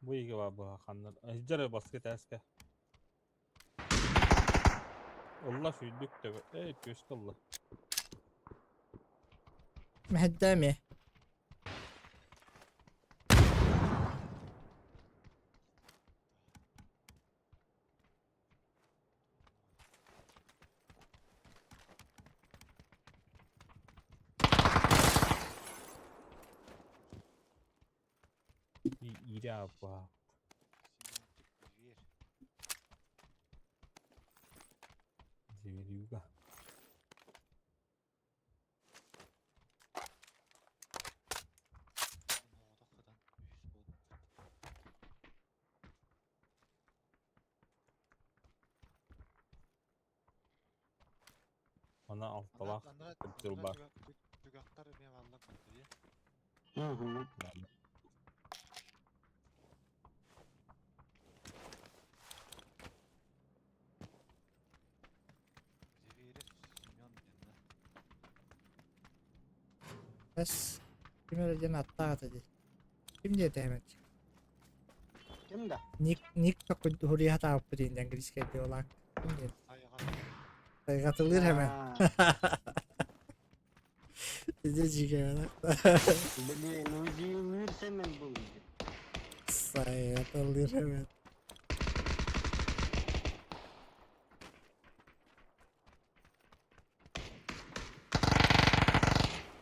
Speaker 3: Бу иге бар бу ханнар. Жары баскы тәске. Ылла сүйдүк төбө. Эй, көстө ылла.
Speaker 2: Мэһэддээми.
Speaker 3: Ире апа.
Speaker 4: Семенчик зверь.
Speaker 3: Зверюга.
Speaker 4: Оҕото хатан үһүс буолбут.
Speaker 3: Ана алталаах
Speaker 4: Анара
Speaker 3: турба.
Speaker 4: түгэхтэр эмиэ бааллар буолла дии.
Speaker 1: Угу.
Speaker 4: Зверев Семен диэн да.
Speaker 2: Бэс. Ким эрэ диэн аттаах этэ дии. Ким диэтэ эһэмэт?
Speaker 1: Ким да?
Speaker 2: Ник Ник хуруйа тааппыт диэн английский диолак. Ким диэн?
Speaker 4: Тайҕа.
Speaker 2: Тайгатылыыр hemen.
Speaker 1: А,
Speaker 2: Иди жигэ.
Speaker 1: Блин, Узилыр Семен был.
Speaker 2: Сайгатылыыр hemen.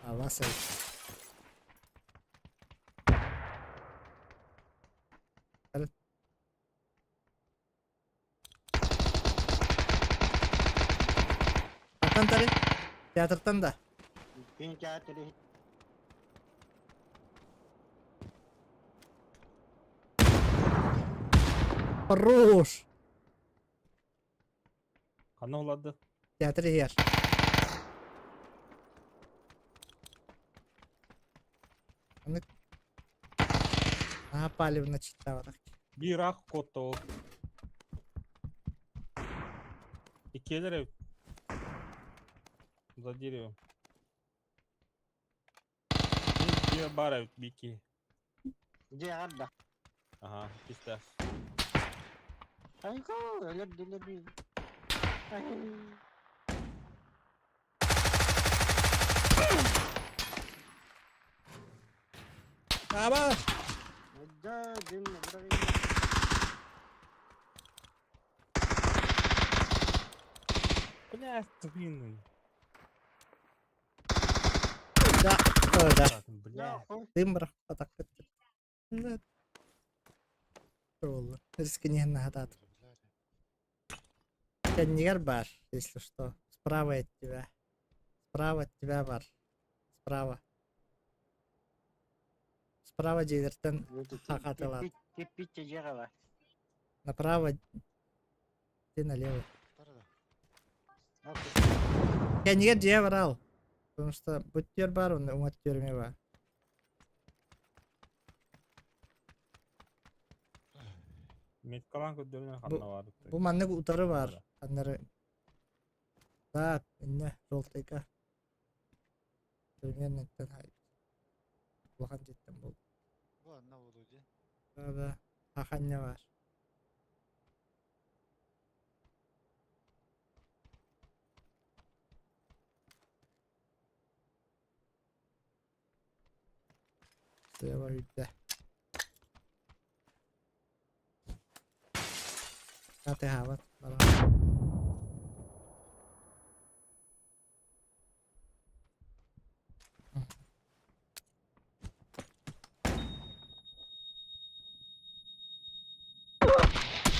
Speaker 2: Ава сай. Аттан тары. Театртан да.
Speaker 1: Кин театры.
Speaker 2: Хорош.
Speaker 3: Ханна улады.
Speaker 2: Театр иһэр. Аны Аа палевно читтаватах.
Speaker 3: Бир ах котта ол. Иккиэлэр эбит. За деревом. Бир бар эбит бики.
Speaker 1: Где арда?
Speaker 3: Ага, кистас.
Speaker 1: Айго, өлөр дилер. Ай.
Speaker 2: Аба!
Speaker 1: Да, дым, бра.
Speaker 3: Бля, твинный.
Speaker 2: Да, ой, да.
Speaker 3: Бля.
Speaker 2: Дым бырахпатах Да. Болла. Рискини нахатат. Кэннигэр бар, если что. Справа от тебя. Справа от тебя бар. Справа. Справа дьиэлэртэн хахатылат.
Speaker 1: Киппитте жеғала.
Speaker 2: Направо. Ты налево.
Speaker 4: Тар да.
Speaker 2: Кэннигэр дьиэ барал. Потому что бүттүөр бар, он уҥа өттүгэр эмиэ бар.
Speaker 3: Меткалан көрдөрүнэн ханна бар.
Speaker 2: Бу маннык утары бар. Аннары. Да, инне, желтыйга. Примерно тен хай. Улахан дьиэттэн буол.
Speaker 4: Бу анна буолуо дии.
Speaker 2: Да, да. Хахання бар. Сыаба үрдэ. Атыһаабат баран.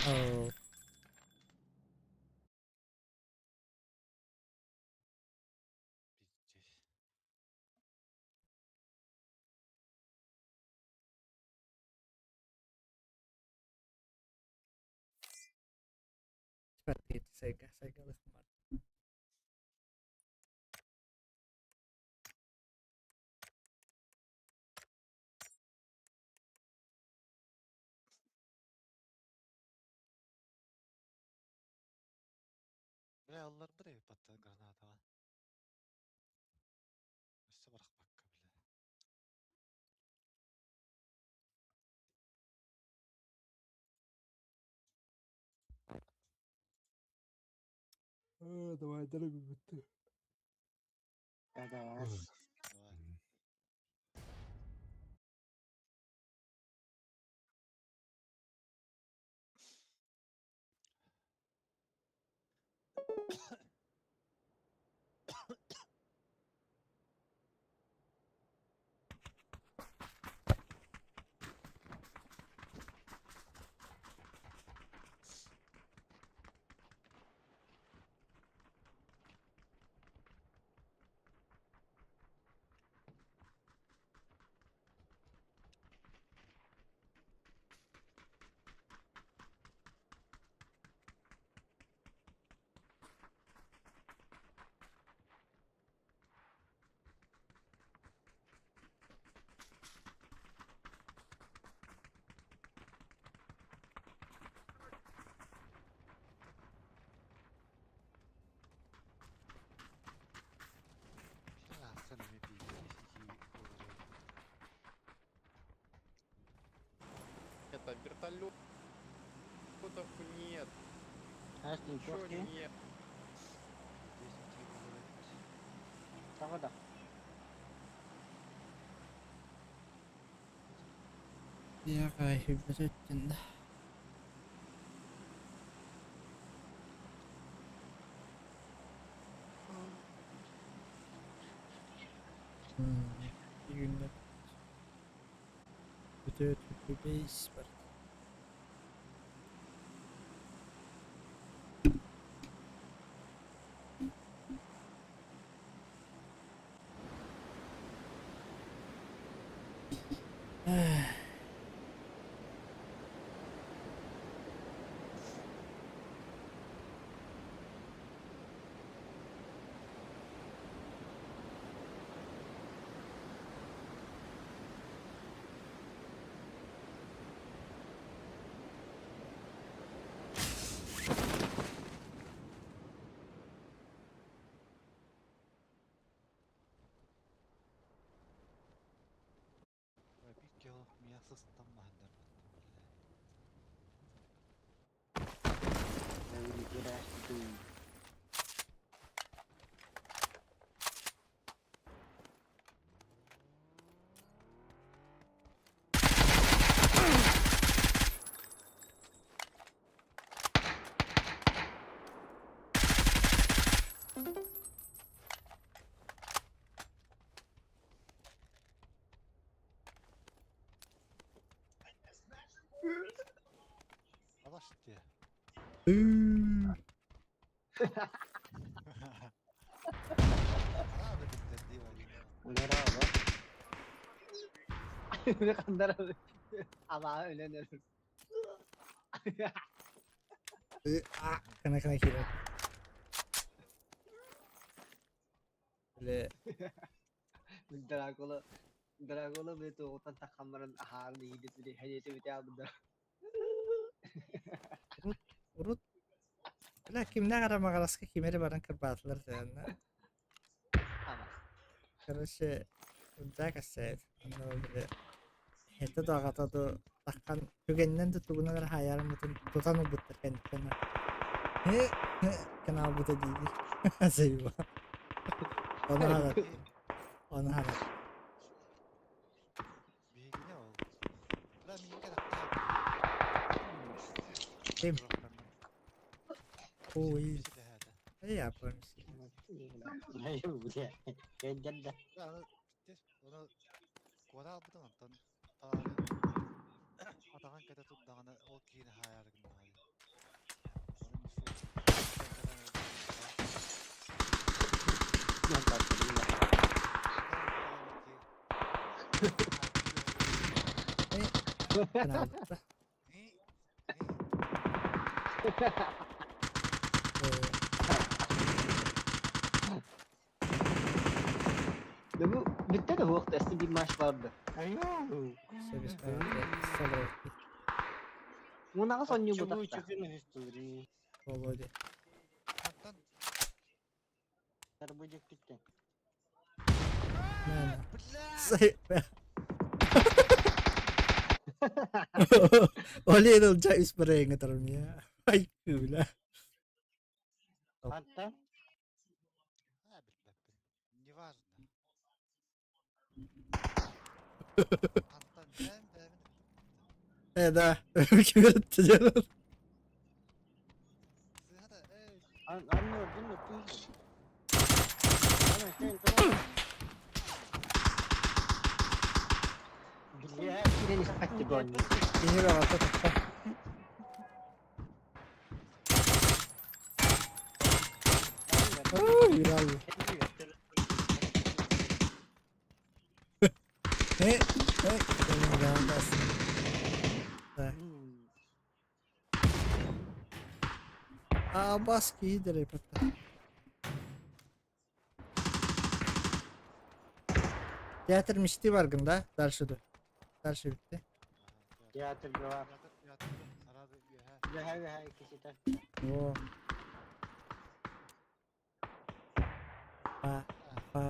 Speaker 2: Oh.
Speaker 4: Пиздец.
Speaker 2: Сайга, сайгалых бар.
Speaker 4: Бля, алларбыт эбит баттан гранатаҕа. Өссө барахпакка бля.
Speaker 3: Давай, дорогой, бүттү.
Speaker 1: Да, давай.
Speaker 4: Давай. Ахсан эмиэ бииргэ итии буолар эбит.
Speaker 6: Это вертолетов нет,
Speaker 1: Знаешь,
Speaker 6: ничего
Speaker 1: ничего,
Speaker 6: нет.
Speaker 4: Бииргэ итии буолар эбит.
Speaker 1: Того да.
Speaker 2: Яга хүбүтүттүн да. Bir günde Бүтөт бейс бар.
Speaker 4: Биир киһи мясо сыстаммаһыннар Алаш дии. Аана биллэр дии Вадим.
Speaker 1: Хандар абаа өлөн өлөр.
Speaker 2: Кана кана киирэр. Бile
Speaker 1: Дракула Дракула бе тугутан тахаммарын аһаарын иһидит били хәдиэти бите албыдар.
Speaker 2: урут бля кимнээх эрэ Маҕараска кими эрэ баран кырбаатылар дьэ
Speaker 1: Ама.
Speaker 2: Короче, Jack said, онно били эһэтэ да аҕата да таххан түгэнинэн да тугунан эрэ хаайаарыммытын тутан ылбыттар кэнниттэн каналбыта диибит Заеба. Ону харатты. Ону харатты.
Speaker 4: Биһигини ол. Бля миигин кэтэхтээ.
Speaker 2: Ким? Ой, я помню.
Speaker 4: Куора албытын онтон талаарын атаҕын кэтэ турдаҕына ол киһини хаайаары гыннаҕа дии.
Speaker 2: Каналбыта.
Speaker 1: Bu bitte de huqta эсти bir maç vardı. Мунаға сонню бутақта.
Speaker 2: Володя. На, на. Оле ылдьа үс барайыңа тармия. Ай күлә.
Speaker 1: Хантан?
Speaker 4: Аа, билбэппин. Неважно. Хантан бэйэм бэйэбин
Speaker 2: Э, да. Ким öğretti canım?
Speaker 4: Сыыһа да, эй,
Speaker 1: Анны өлдүн өттүн. Ана сен тура. Бля,
Speaker 7: Кирен испатти буолла.
Speaker 2: Киһи бөҕөтө тутта. Uu, Э, э, benim gelsin. Aa baskı iyidir elbette. Театр мечты бар гында. Дальше ду. Дальше битти.
Speaker 1: Театр бар.
Speaker 4: Театр, театр, сразу үөһэ.
Speaker 1: Үөһэ үөһэ иккиситэ.
Speaker 2: О. Па, па.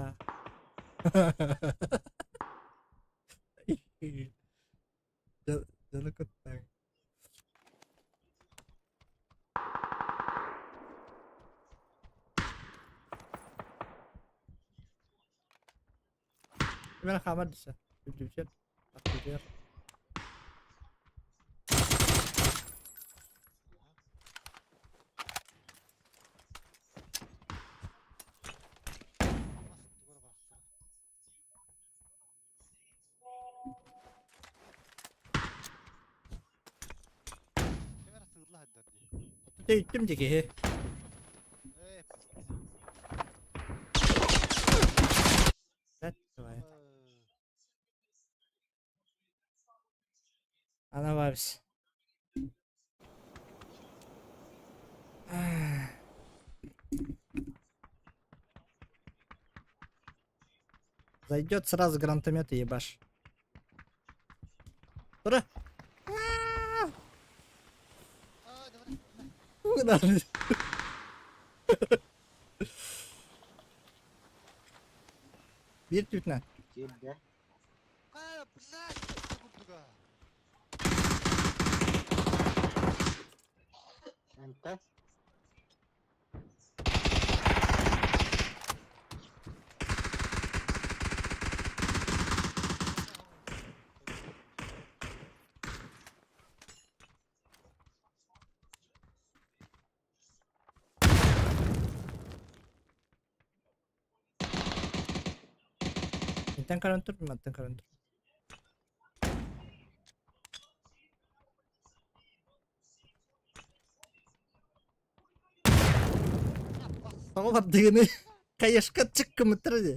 Speaker 2: Canı kutlar. Ben хамар десе. Бүлдүчер. Атыгер.
Speaker 4: Мас тугура барахтара. Ким эрэ сыылла сылдьар дии.
Speaker 2: Түйттүм дики.
Speaker 4: Эй,
Speaker 2: Бәт давай.
Speaker 4: э,
Speaker 2: Ана барбыз. Зайдет сразу гранатомет и ебаш. Ура!
Speaker 4: а, давай, на.
Speaker 2: Угнали. Bir tütne.
Speaker 1: Кирдэ.
Speaker 4: А, блядь, курдуга.
Speaker 1: Энте.
Speaker 2: Интен каран тур, маттан каран тур. Тоҕо бардыгыны кайышка чыккымыттыр ди.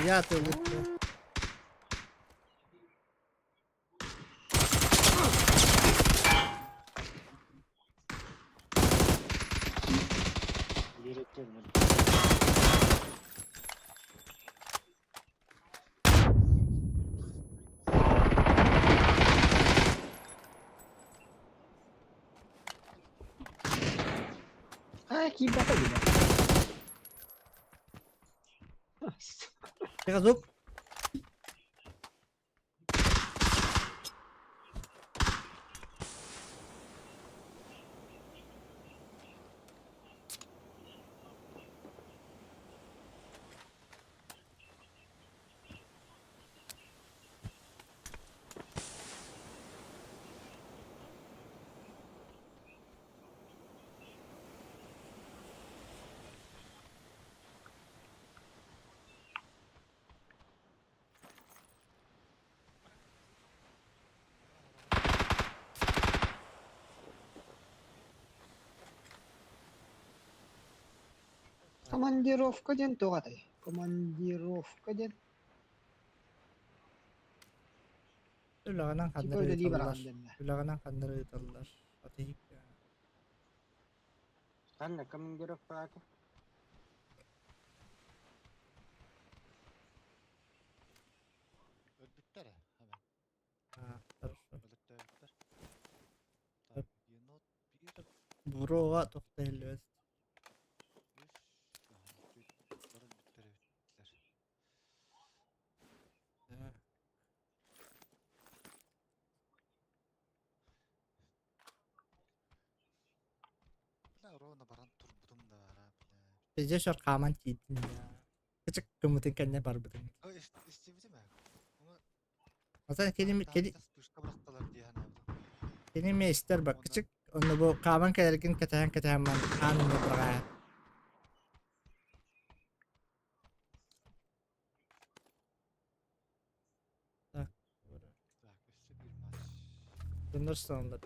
Speaker 2: Я ты лучше.
Speaker 1: Бириттер
Speaker 7: Аа киирбэтэ дии.
Speaker 2: Газук.
Speaker 7: Командировка диэн туох атай? Командировка диэн.
Speaker 2: Үлэҕинэн
Speaker 7: Типа
Speaker 2: ханнары
Speaker 7: үлэлии
Speaker 2: ыыталлар.
Speaker 7: бараҕын диэннэ.
Speaker 2: Үлэҕинэн ханнары ыыталлар. Атыйык.
Speaker 1: Ханна командировка аты.
Speaker 4: Өлбүттэр ээ, hemen.
Speaker 2: А, хорошо.
Speaker 4: Өлөттөөбүттэр. Так, енот биир,
Speaker 2: Буруоҕа тохто иһиллибэт.
Speaker 4: үс, аха, түөрт, бары өлбүттэр эбиттэр.
Speaker 2: Да. Пиздец өр хааман тиийдим я. Кычык гыммытын кэннэ барбытым.
Speaker 4: Истибитим ээ. Ону
Speaker 2: Atan кини кини
Speaker 4: вспышка бырахталар дии санаабытым.
Speaker 2: кини миэстэр бар кычык онно бу хааман кэлэргин кэтэһэн кэтэһэн ман аан иннэ быраҕаа. Так.
Speaker 4: Так, өссө биир матч.
Speaker 2: Дьоннор сыталлар.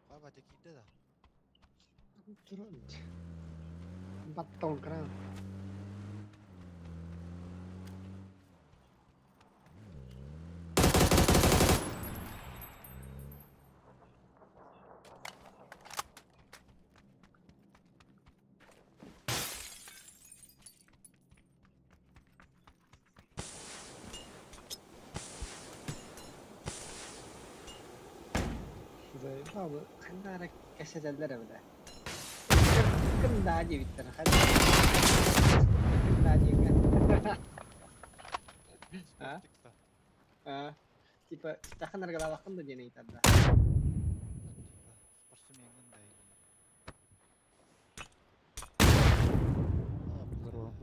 Speaker 4: Баба дьэ киирдэ да?
Speaker 7: Баттон кран. Заебал, ханна эрэ кэпсэтэллэр эбит ээ. Кым даа диэбиттэр, кым даа диэҥҥэ. А? А? Типа, сахан арыгылаабаккын да диэн ыйытар да.
Speaker 4: Типа, спортсменҥын да
Speaker 3: Здорово.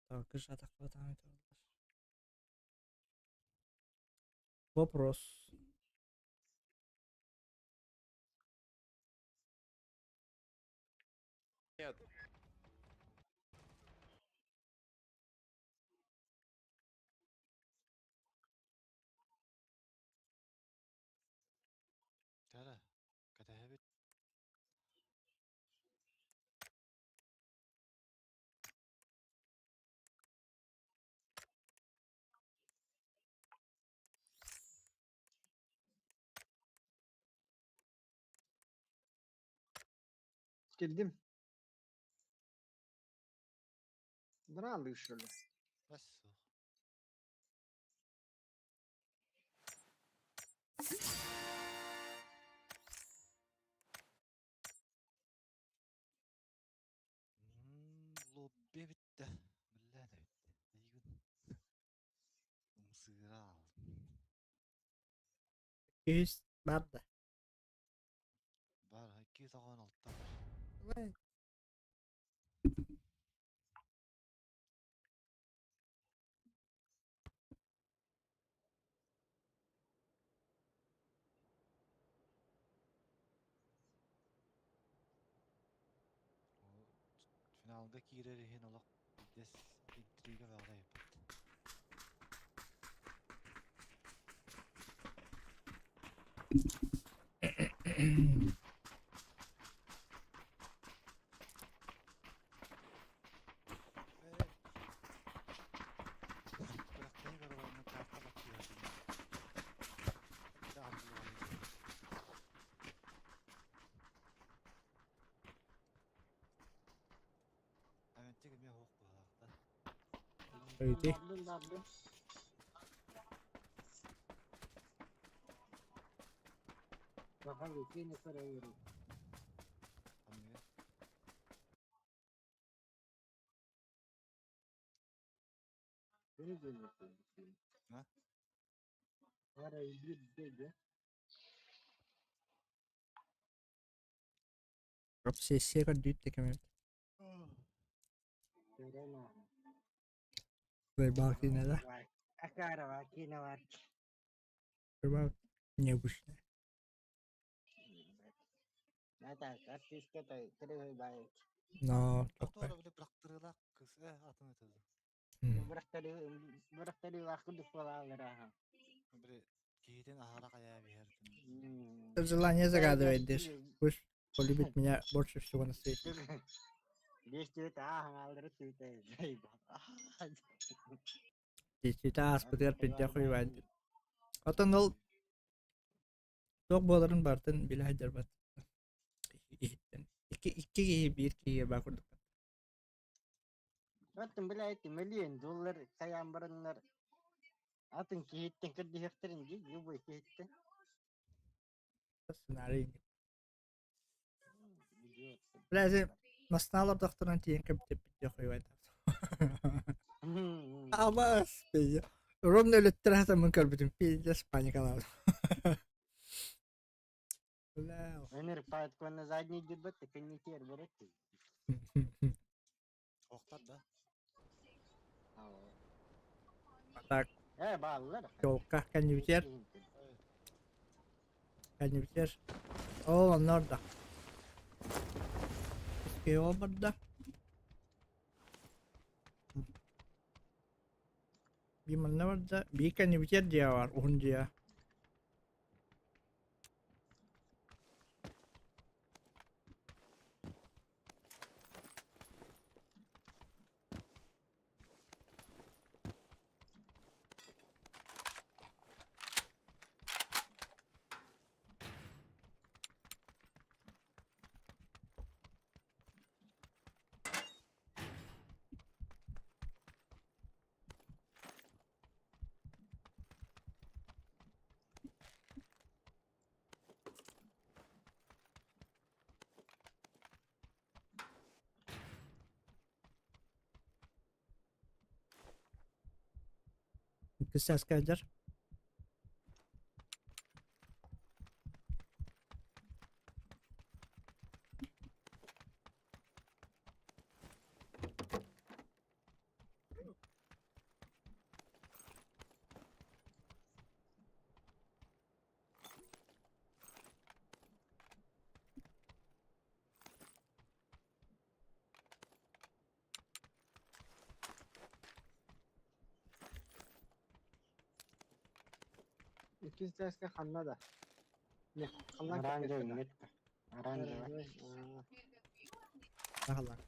Speaker 2: Так, атахпатаан Вопрос.
Speaker 6: Нет.
Speaker 4: Кэрэ, кэтэһэбит.
Speaker 7: Кэллим. Быраалыы что ли?
Speaker 4: Бас суох. Лобби бүттэ. Биллээн эбит. Эйигин ымсыыра аалым.
Speaker 2: Үһүс бар да.
Speaker 4: Бар, 296 бар. Ол финалга киирэр иһин олох биирдэс интрига бөҕө эбит. Күрэхтэһии барыларынан карта баттыыра Аментик эмиэ суох быһыылаах да.
Speaker 2: Өйдүй.
Speaker 1: Бардым, бардым. Баха витрине көрөйөрү.
Speaker 4: Аныгы. А?
Speaker 1: Ара биир
Speaker 2: Сессия көрдүүт кэмэ. Заебал киинэ да?
Speaker 1: Акарова киинэ бар.
Speaker 2: Заебал необычная.
Speaker 1: Это артистка бай.
Speaker 2: Но
Speaker 4: Ото били бырахтырыылаах кыс э атын ытылды.
Speaker 1: Бырахтарыылаах курдук буолааллар аха.
Speaker 4: Били киһитин аһара хайаа биһэртин.
Speaker 2: Желание загадывает, дишь. Пусть полюбит меня больше всего на свете.
Speaker 1: Биэс түөт ааһаҥааллары түүтэ.
Speaker 2: Действительно, ааспытыгар пиздец хуйбаан. Отон ол туох буоларын барытын билэ сылдьарбат. Иһиттэн. Икки икки киһи биир киһигэ баар курдук.
Speaker 1: Оттон блядь, миллион доллар хайаан бараннар. Атын киһиттэн көрдөһүөхтэрин дии, любой киһиттэн.
Speaker 2: Сценарий.
Speaker 1: Идиот.
Speaker 2: Бля, Масна олордохторун тиийэн кэпсэппит хуйбайда. Абас пиздец. Ровно өлөттөр хатаммын көрбүтүм. Пиздец паникалаабытым. Бля.
Speaker 1: Өнөр пайтконна задний дирбет, кэннитиэр барат.
Speaker 4: Охтар да.
Speaker 2: Так,
Speaker 1: Э, бааллар.
Speaker 2: Жолка, кэннибитер, кэннибитер. Ол онно орда. Искео барда. Биир манна барда, биир кэннибитер дьиэ бар, уһун дьиэ. Иккис сылдьар.
Speaker 7: Иккис чааска ханна да? Не, ханна
Speaker 1: Оранжевый
Speaker 7: кэпсэтэ?
Speaker 1: метка. Оранжевый.
Speaker 7: Оранжевый.
Speaker 2: Аһалар.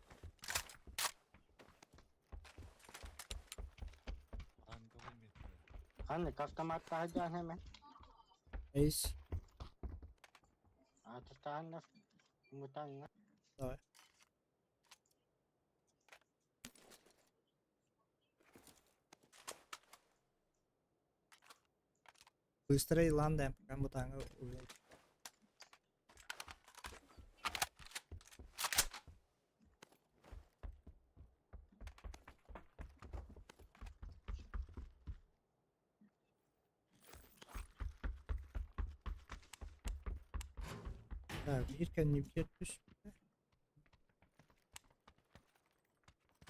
Speaker 4: Оранговый метка.
Speaker 1: Ханнык автомат таһырдьаан хэмэ.
Speaker 2: Эйс.
Speaker 1: Атыстааннар мутаҥҥа.
Speaker 2: Давай. Быстро Ирландия, пока мутаҥҥа увидим. Так, биир кэннибитигэр түспүтэ.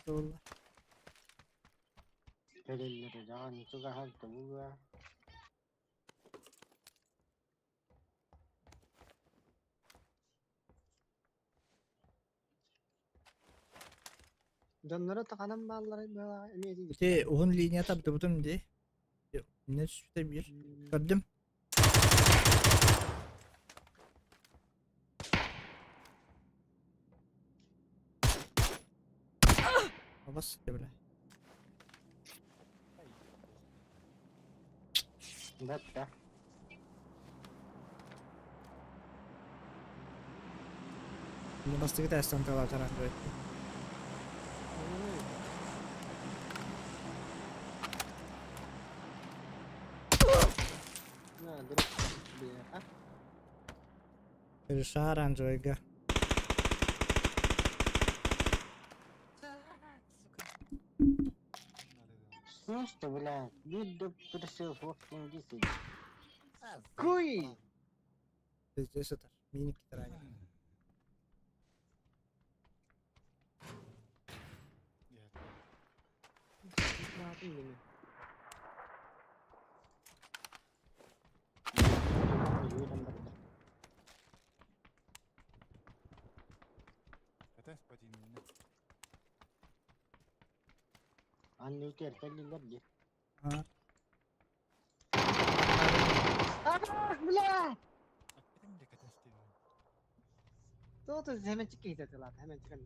Speaker 2: Буолла.
Speaker 1: Кэлэллэрэ даҕаны чугаһар тобулуа.
Speaker 7: Дьонноро таханан бааллара быһалаах эмиэ ити
Speaker 2: Ити уһун линия тардыбытым дии. Иннэ түспүтэ биир. Көрдүм. Абас бля.
Speaker 1: Бэтта.
Speaker 2: Мин бастакы тестан талаатаран Решар оранжевыйга.
Speaker 1: Слушайте, блядь, биир да присел фоктин десять.
Speaker 7: Куй!
Speaker 2: Здесь сытар. Мини китаранин.
Speaker 1: Үөрэн барда.
Speaker 4: Это спотинна.
Speaker 1: Анны үтер кэллилэр дии.
Speaker 2: А,
Speaker 7: Ах, бля!
Speaker 4: Этим де катастрофа.
Speaker 7: Тоото hemen çık gidetilar, hemen çıkan.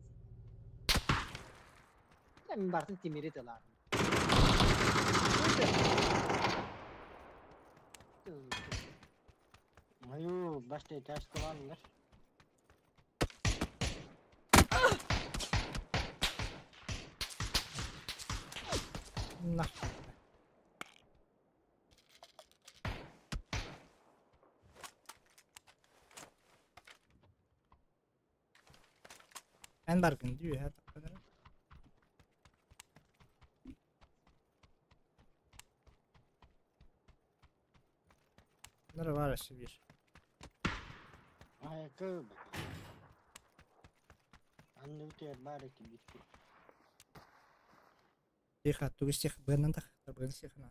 Speaker 7: Hemen barsın timiri tılar.
Speaker 1: Айуу, башта этажка бааллар.
Speaker 2: на. Эн баргын дии үөһэ тахсан эрэ. Нара баар өссө биир.
Speaker 1: Айакы. Анны баар эти битти.
Speaker 2: Тихо, тугу сих быанан тах, быан сихна.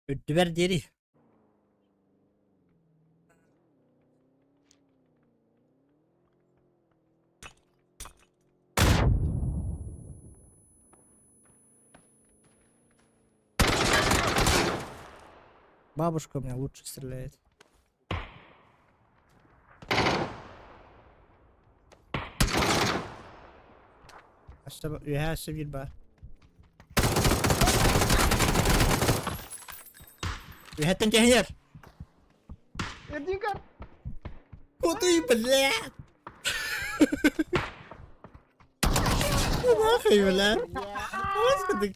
Speaker 2: Үрдүбэр диэри. Бабушка у меня лучше стреляет. Үөһээ өссө биир баар. Үөһэттэн кэһиэр!
Speaker 7: Эрдиҥ көр!
Speaker 2: Куты, блядь! Нахуй, бля! Господи!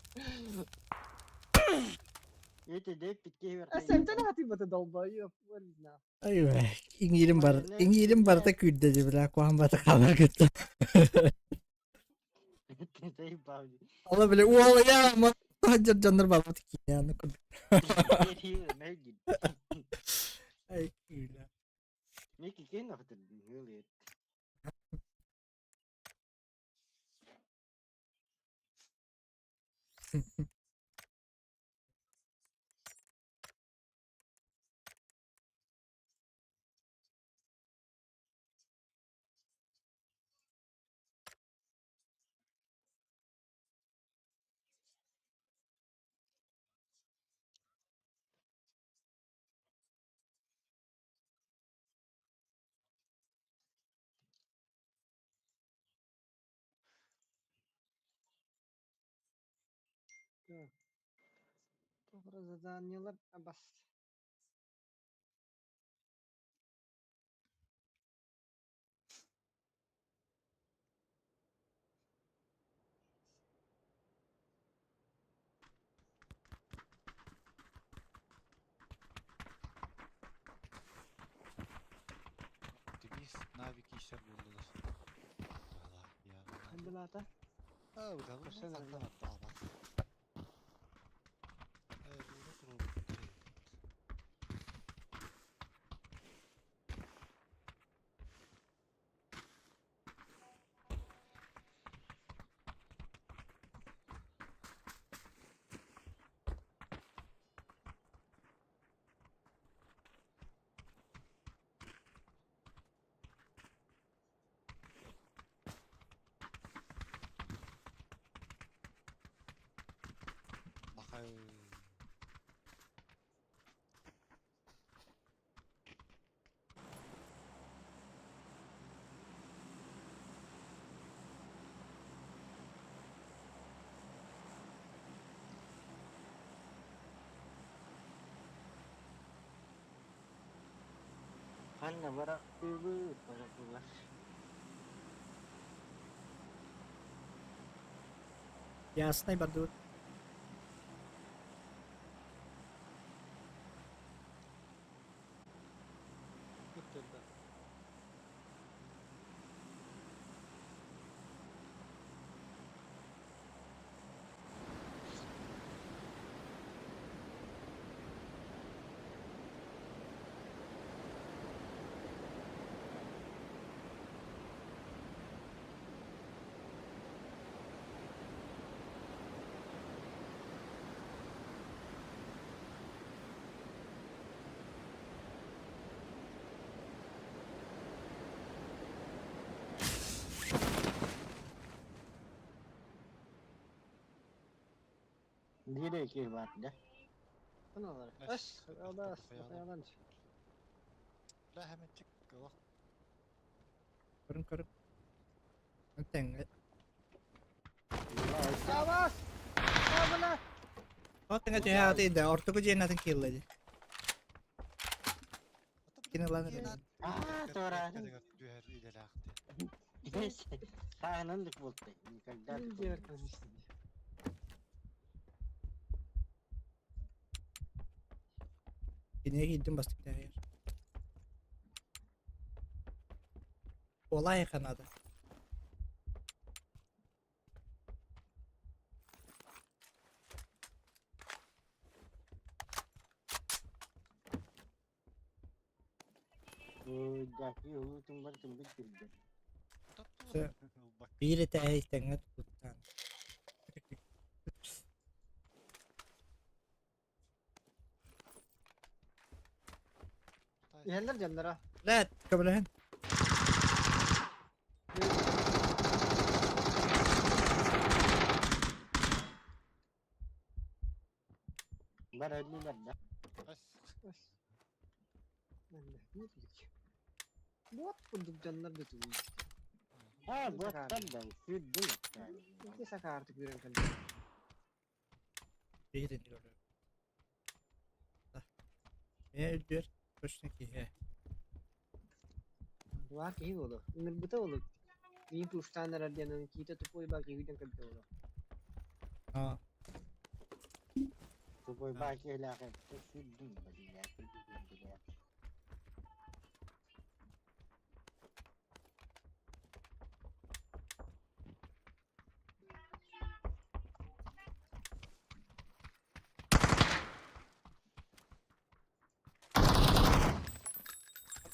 Speaker 7: Сэмтэн аатыйбата долбоёб, не
Speaker 2: Ай, бля, иҥиирим бар, иҥиирим барыта күүрдэ дии, бля, куһаҕан бата хаалар кытта. Ола, бля, уол, я, дьон дьоннор барбыт киинэ курдук. Ай, күүлэ.
Speaker 7: Туох заданиелар бас.
Speaker 4: Оптимист навыки ищер буоллулар.
Speaker 7: Хандылаата.
Speaker 4: Аа, быталым
Speaker 7: Көрсөн
Speaker 4: хантан
Speaker 7: эрэллэр.
Speaker 4: атта абас. Э, буура туруорбуттар эбит. Махай.
Speaker 1: Ханна барахтыыбыт барахтылар.
Speaker 2: Яснай бардыбыт.
Speaker 5: Ыттырда.
Speaker 1: Биир киһи баар дьэ.
Speaker 7: Аналар.
Speaker 4: Эс,
Speaker 7: Эс, алас,
Speaker 4: хайаан.
Speaker 7: хайаан.
Speaker 4: Бля, хэмэнчик олох
Speaker 2: Көрүн көрүн. Тэҥҥэ.
Speaker 7: Абас! Абына!
Speaker 2: Ол тэҥҥэ түһэ аты да ортоку дьиэн атын киэллэди. Скин ылан эрэ.
Speaker 1: Аа, туораатын. Саанан буолтай. Никогда.
Speaker 2: Кинигэ киирдим бастакы тээһигэр. Олай надо. Биир этээһи тэҥҥэ тутуттаан.
Speaker 7: Иһэллэр дьонноро.
Speaker 2: Лэт, көмөлөһүн.
Speaker 1: Бар өллүлэр да.
Speaker 7: Буот курдук дьоннор бүтүннүү.
Speaker 1: Аа, буоттар да, сүүрдүн.
Speaker 7: Ити сакаартык үүрэн кэллэ.
Speaker 2: Биһитин көрөр. Ээ үрдүөр точно киһи.
Speaker 7: Дуа киһи буолу. Ыҥырбыта буолу. Миин туустаан эрэр диэн киитэ тупой баа киһи кэлбитэ буолу.
Speaker 2: Аа.
Speaker 1: Тупой баа киһилээх сүүрдүн бэлиэ бэлиэ.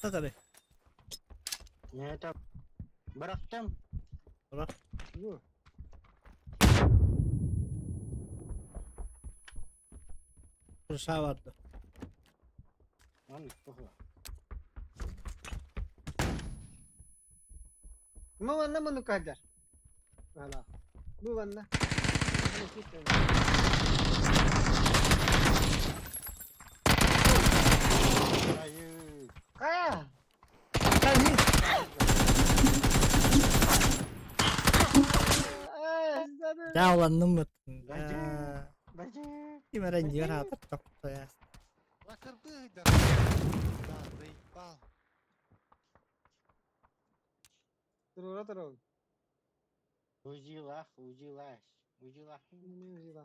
Speaker 2: Атта tabi.
Speaker 1: Не это бырахтым.
Speaker 2: Бырах.
Speaker 7: Бу.
Speaker 2: Kırşağı vardı.
Speaker 1: Lan туһу.
Speaker 7: Бу манна муннукка сылдьар. Баһылаах. Бу манна.
Speaker 1: Айыы.
Speaker 7: Хайа!
Speaker 2: Дьааланным быттын.
Speaker 1: Бадьы. Бадьы.
Speaker 2: Ким эрэ иннигэр аатар тохтояс.
Speaker 7: Туруора туругун.
Speaker 1: Узилах, узилаш. Узилах.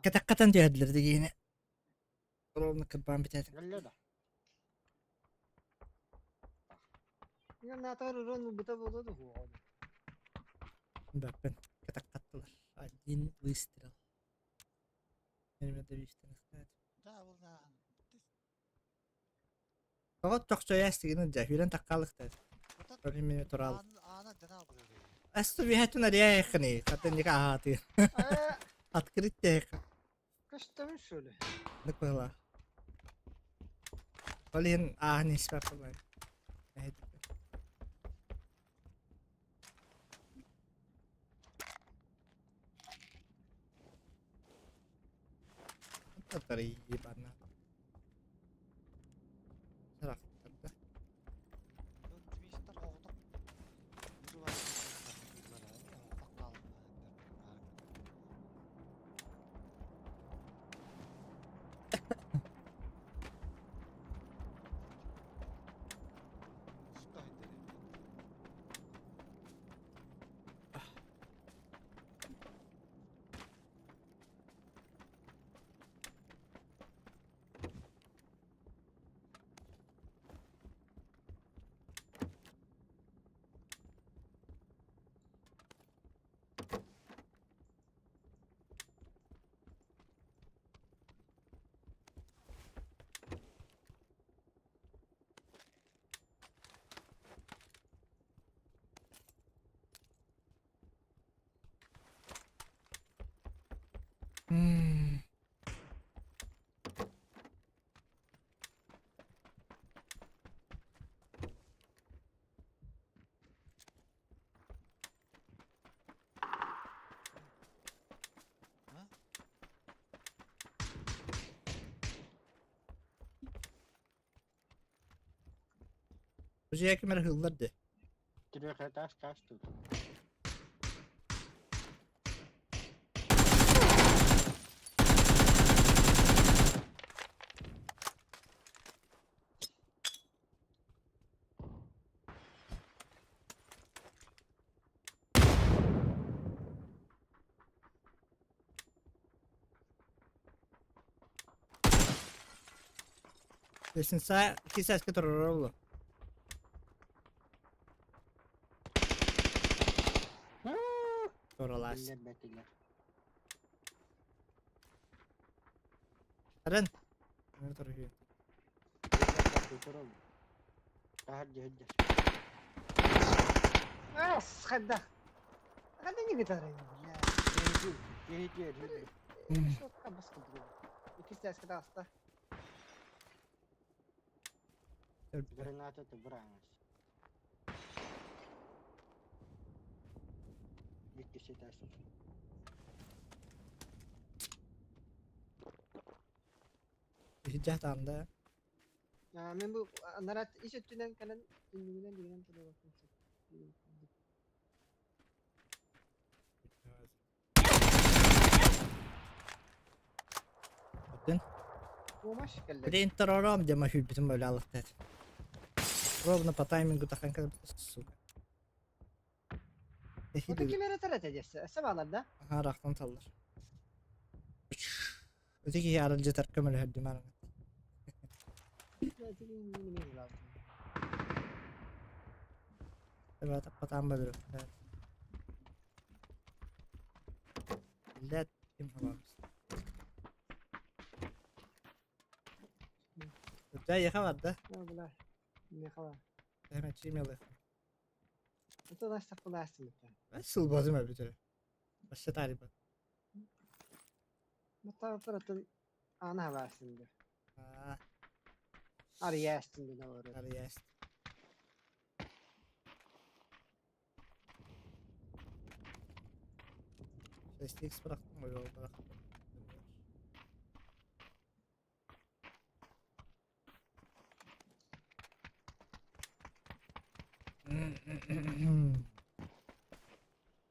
Speaker 2: Кэтэххэтэн түһэрдилэр дигиини. Ровно кырбаан бүтэтин.
Speaker 1: Өллө да.
Speaker 7: Наатар урон ылбыта буолуо дуо?
Speaker 2: Баппын. Кэтэххаттылар. Один выстрел. Тоҕо чохчойоос тигин дьэ үүрэн таккаалыктар. Мин турал. Асту биһэтин арыйаайхыный, хатынника аһаатыыр. Открыть тэйхэ.
Speaker 7: Көстөбүн что ли?
Speaker 2: Нык быһыла. Ол иһин ааһын испэппин. Ебана. Сарахтарда. М. Бу ким эрэ ыһыллар дии.
Speaker 1: Трехэтаж тут.
Speaker 2: Лестница кисәскэ турар олу. Туралаас.
Speaker 1: Биллэрбэтилэр.
Speaker 2: Арын. Турар.
Speaker 1: Турар. Таһырдьа сылдьар.
Speaker 7: Ас, хайдах. Ханна ньыгытарай, бля.
Speaker 1: Киһи киһи
Speaker 7: Шотка бас кылдыгын. Иккис тээскэ таҕыста.
Speaker 1: Граната быраҥас. Иккис этаж.
Speaker 2: Иһдьэх таанда.
Speaker 7: Мен бу анарат ис өттүнэн кэлэн түннүгүнэн дигинэн турар.
Speaker 2: Оттон.
Speaker 7: Помощь кэллэ.
Speaker 2: Блин, тарарам дема хүлбүтүн бөлө алыктат. Ровно по таймингу тахан кэлбит, сука.
Speaker 7: Ота ким эрэ тарата дессе. Сабалар да.
Speaker 2: Аха, рахтан таллар. Өтө киһи арылдьытар көмөлөһөрдүм араңа. Evet, patам бөлүрүм. Let kim hamamız. Өтө яха бар да.
Speaker 7: Бла. Не хала.
Speaker 2: Hemen çiğmeli.
Speaker 7: Это наш такуласың.
Speaker 2: Сылбазым өбүтөрө. Башта тарибат.
Speaker 7: Мата ана хабасын да.
Speaker 2: Аа,
Speaker 7: Ариястын да бар.
Speaker 2: арияст. Шесть bıraktım mı? Yok bıraktım.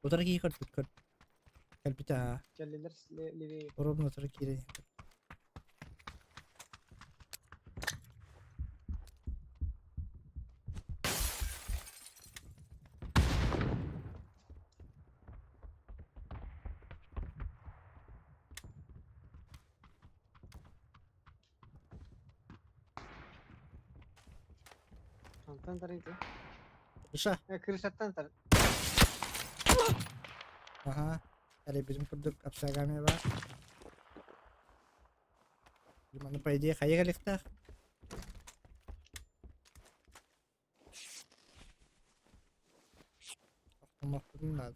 Speaker 2: Утара кии көрбүт көр. Кэлбит аа.
Speaker 7: Кэллилер леви
Speaker 2: Ровно утара киирэн.
Speaker 7: Антон тарыйды.
Speaker 2: Иша.
Speaker 7: Крышаттан тар.
Speaker 2: Аха. Әле bizim курдук общагами бар. Маны по идее хайа кэлиэхтээх. Автоматтын надо.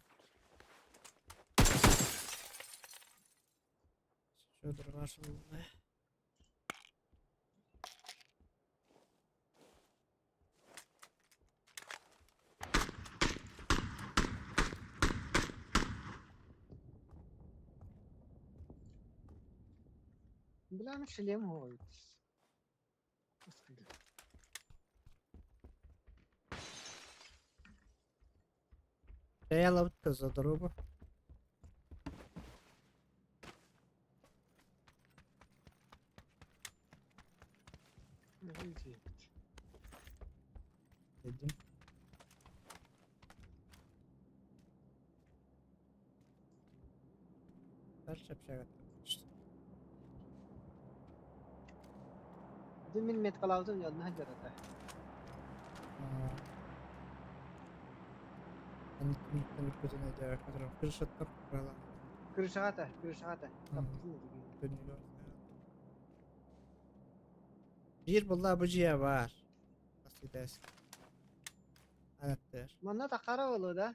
Speaker 2: Что дурашылды.
Speaker 7: Бля, шлем ой. Господи.
Speaker 2: Яла за дорогу. Dedim. Дальше общага.
Speaker 7: Дün мен меткалаудым жолuna жарата. Крышаҕа крышаҕа
Speaker 2: Bir була бу жия бар. Асыдас. Анаттар.
Speaker 7: Манна таққара болу да.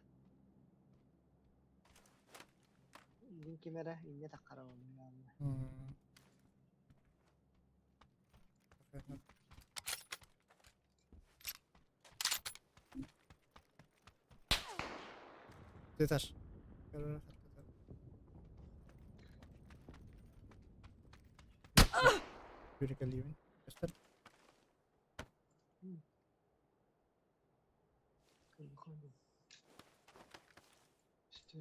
Speaker 7: Дин кимере инне таққара болу.
Speaker 2: Деташ. Бүрекелеймін. Göster.
Speaker 7: İşte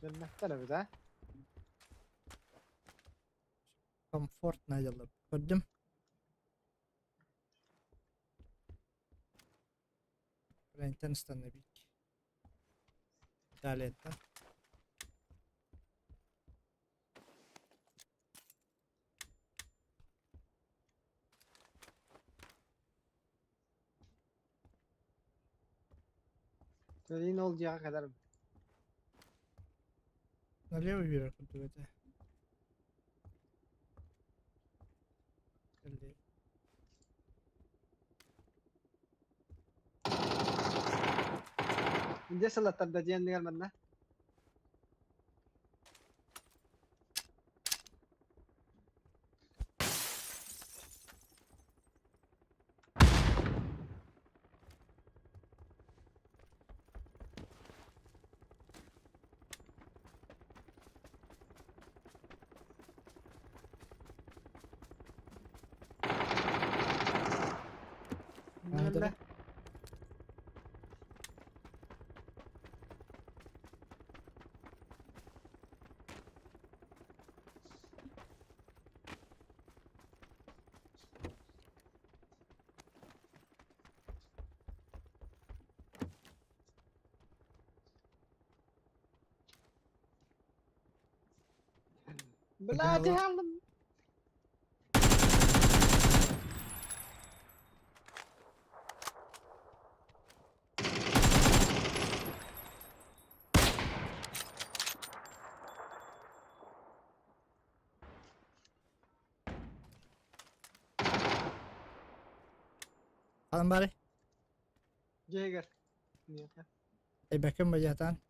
Speaker 7: Дэммэттэр эбит ээ.
Speaker 2: Комфортно дьаллар. Көрдүм. Брэнтэн становик. Италияттан.
Speaker 7: Төлүүн ол дьиэҕэ кэлэрим.
Speaker 2: Налево биэрэр курдук этэ. Кэлли.
Speaker 7: Дьэ сылаттарда диэн манна.
Speaker 2: Наада.
Speaker 7: Бля, дьаһалым.
Speaker 2: Алан бары.
Speaker 7: Дьиэгэр. Миэхэ.
Speaker 2: Эбэкэм бадьатан.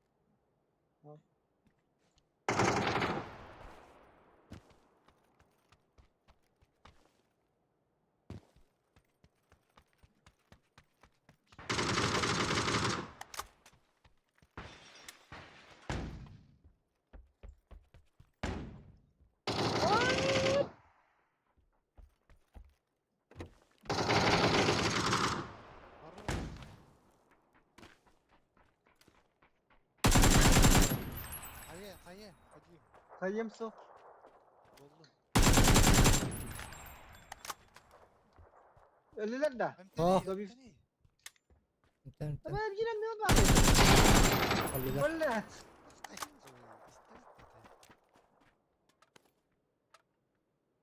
Speaker 4: Хайа, хайа, Вадим.
Speaker 7: Хайым суох.
Speaker 4: Боллун.
Speaker 7: Өлүлэр да.
Speaker 2: Oh.
Speaker 7: Добив.
Speaker 2: Мтэн мтэн.
Speaker 7: Давай киирэн не баар.
Speaker 2: Аллилар.
Speaker 7: Бля.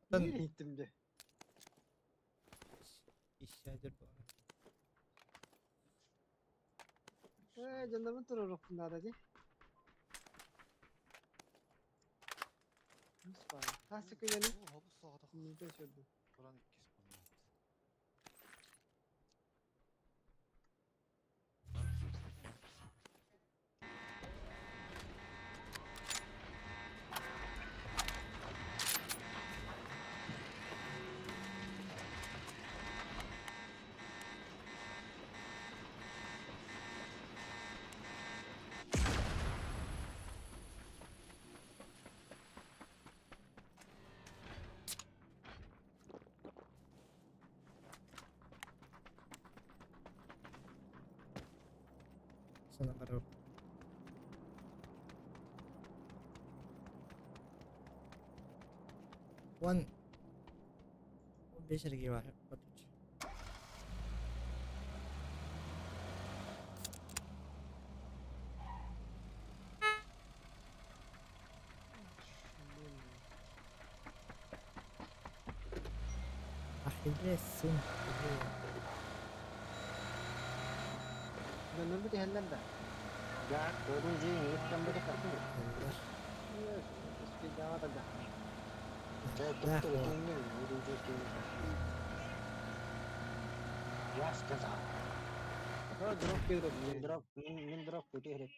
Speaker 2: Тан
Speaker 7: Биир иһиттим дьэ.
Speaker 2: исядер буолар.
Speaker 7: Ээ, дьоннорбун туруоруохпун наада дии. Хас күнү?
Speaker 4: Хобус соҕотох
Speaker 7: Миитэ сүрдүм.
Speaker 4: туран иккис буолла.
Speaker 2: Sana барар. One. Беш эрги бар. Батыч. Ахиллес сын.
Speaker 7: Дьоннорбут иһэллэр да.
Speaker 1: Я көрүн дьиҥ үттэн бэрэ
Speaker 2: Аллар.
Speaker 7: Спидава да.
Speaker 2: Да, о.
Speaker 1: Я сказал.
Speaker 7: Дроп кидроп.
Speaker 1: Мин дроп, мин дроп күтүрек.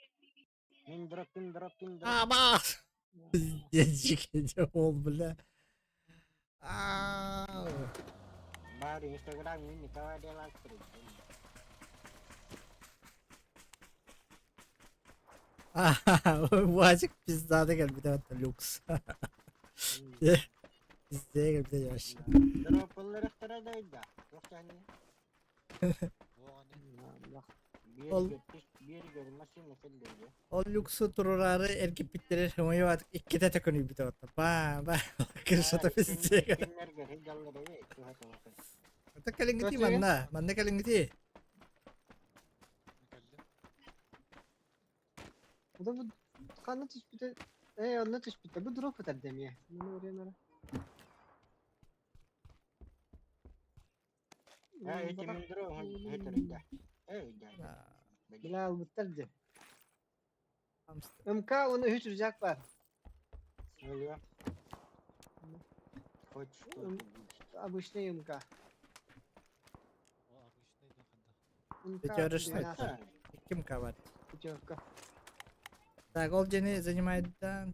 Speaker 1: Мин дроп, мин дроп, мин дроп.
Speaker 2: Абас! Пиздец, ол, бля. Ау.
Speaker 1: Бар Инстаграм мин Николай Деластри.
Speaker 2: Вазик пиздады кэлбитэ это люкс. Пиздее кэлбитэ яш.
Speaker 1: Дроп ылларыктара дайда. Туох чани?
Speaker 4: Буоҕаны.
Speaker 2: Ол ол люксу туруораары эргиппиттэрэ хомойуо иккитэ төкүнүйбүтэ оттон. Ба ба крышата пиздец. Это кэлиҥҥитий манна, манна кэлиҥҥитий.
Speaker 4: Кэллим.
Speaker 7: Ода бу ханна түспүтэ? Ээ, онно түспүтэ. Бу дроп ытар дэмиэ. Маны өрүөн ара. Бля, албыттар дьэ. МК уонна үһүс рюкзак баар. Обычный МК.
Speaker 4: О, обычный да ханда.
Speaker 7: МК
Speaker 2: Пятерочный.
Speaker 7: 12.
Speaker 2: Икки МК бар.
Speaker 7: Пятерка.
Speaker 2: Так, ол дьиэни занимает дан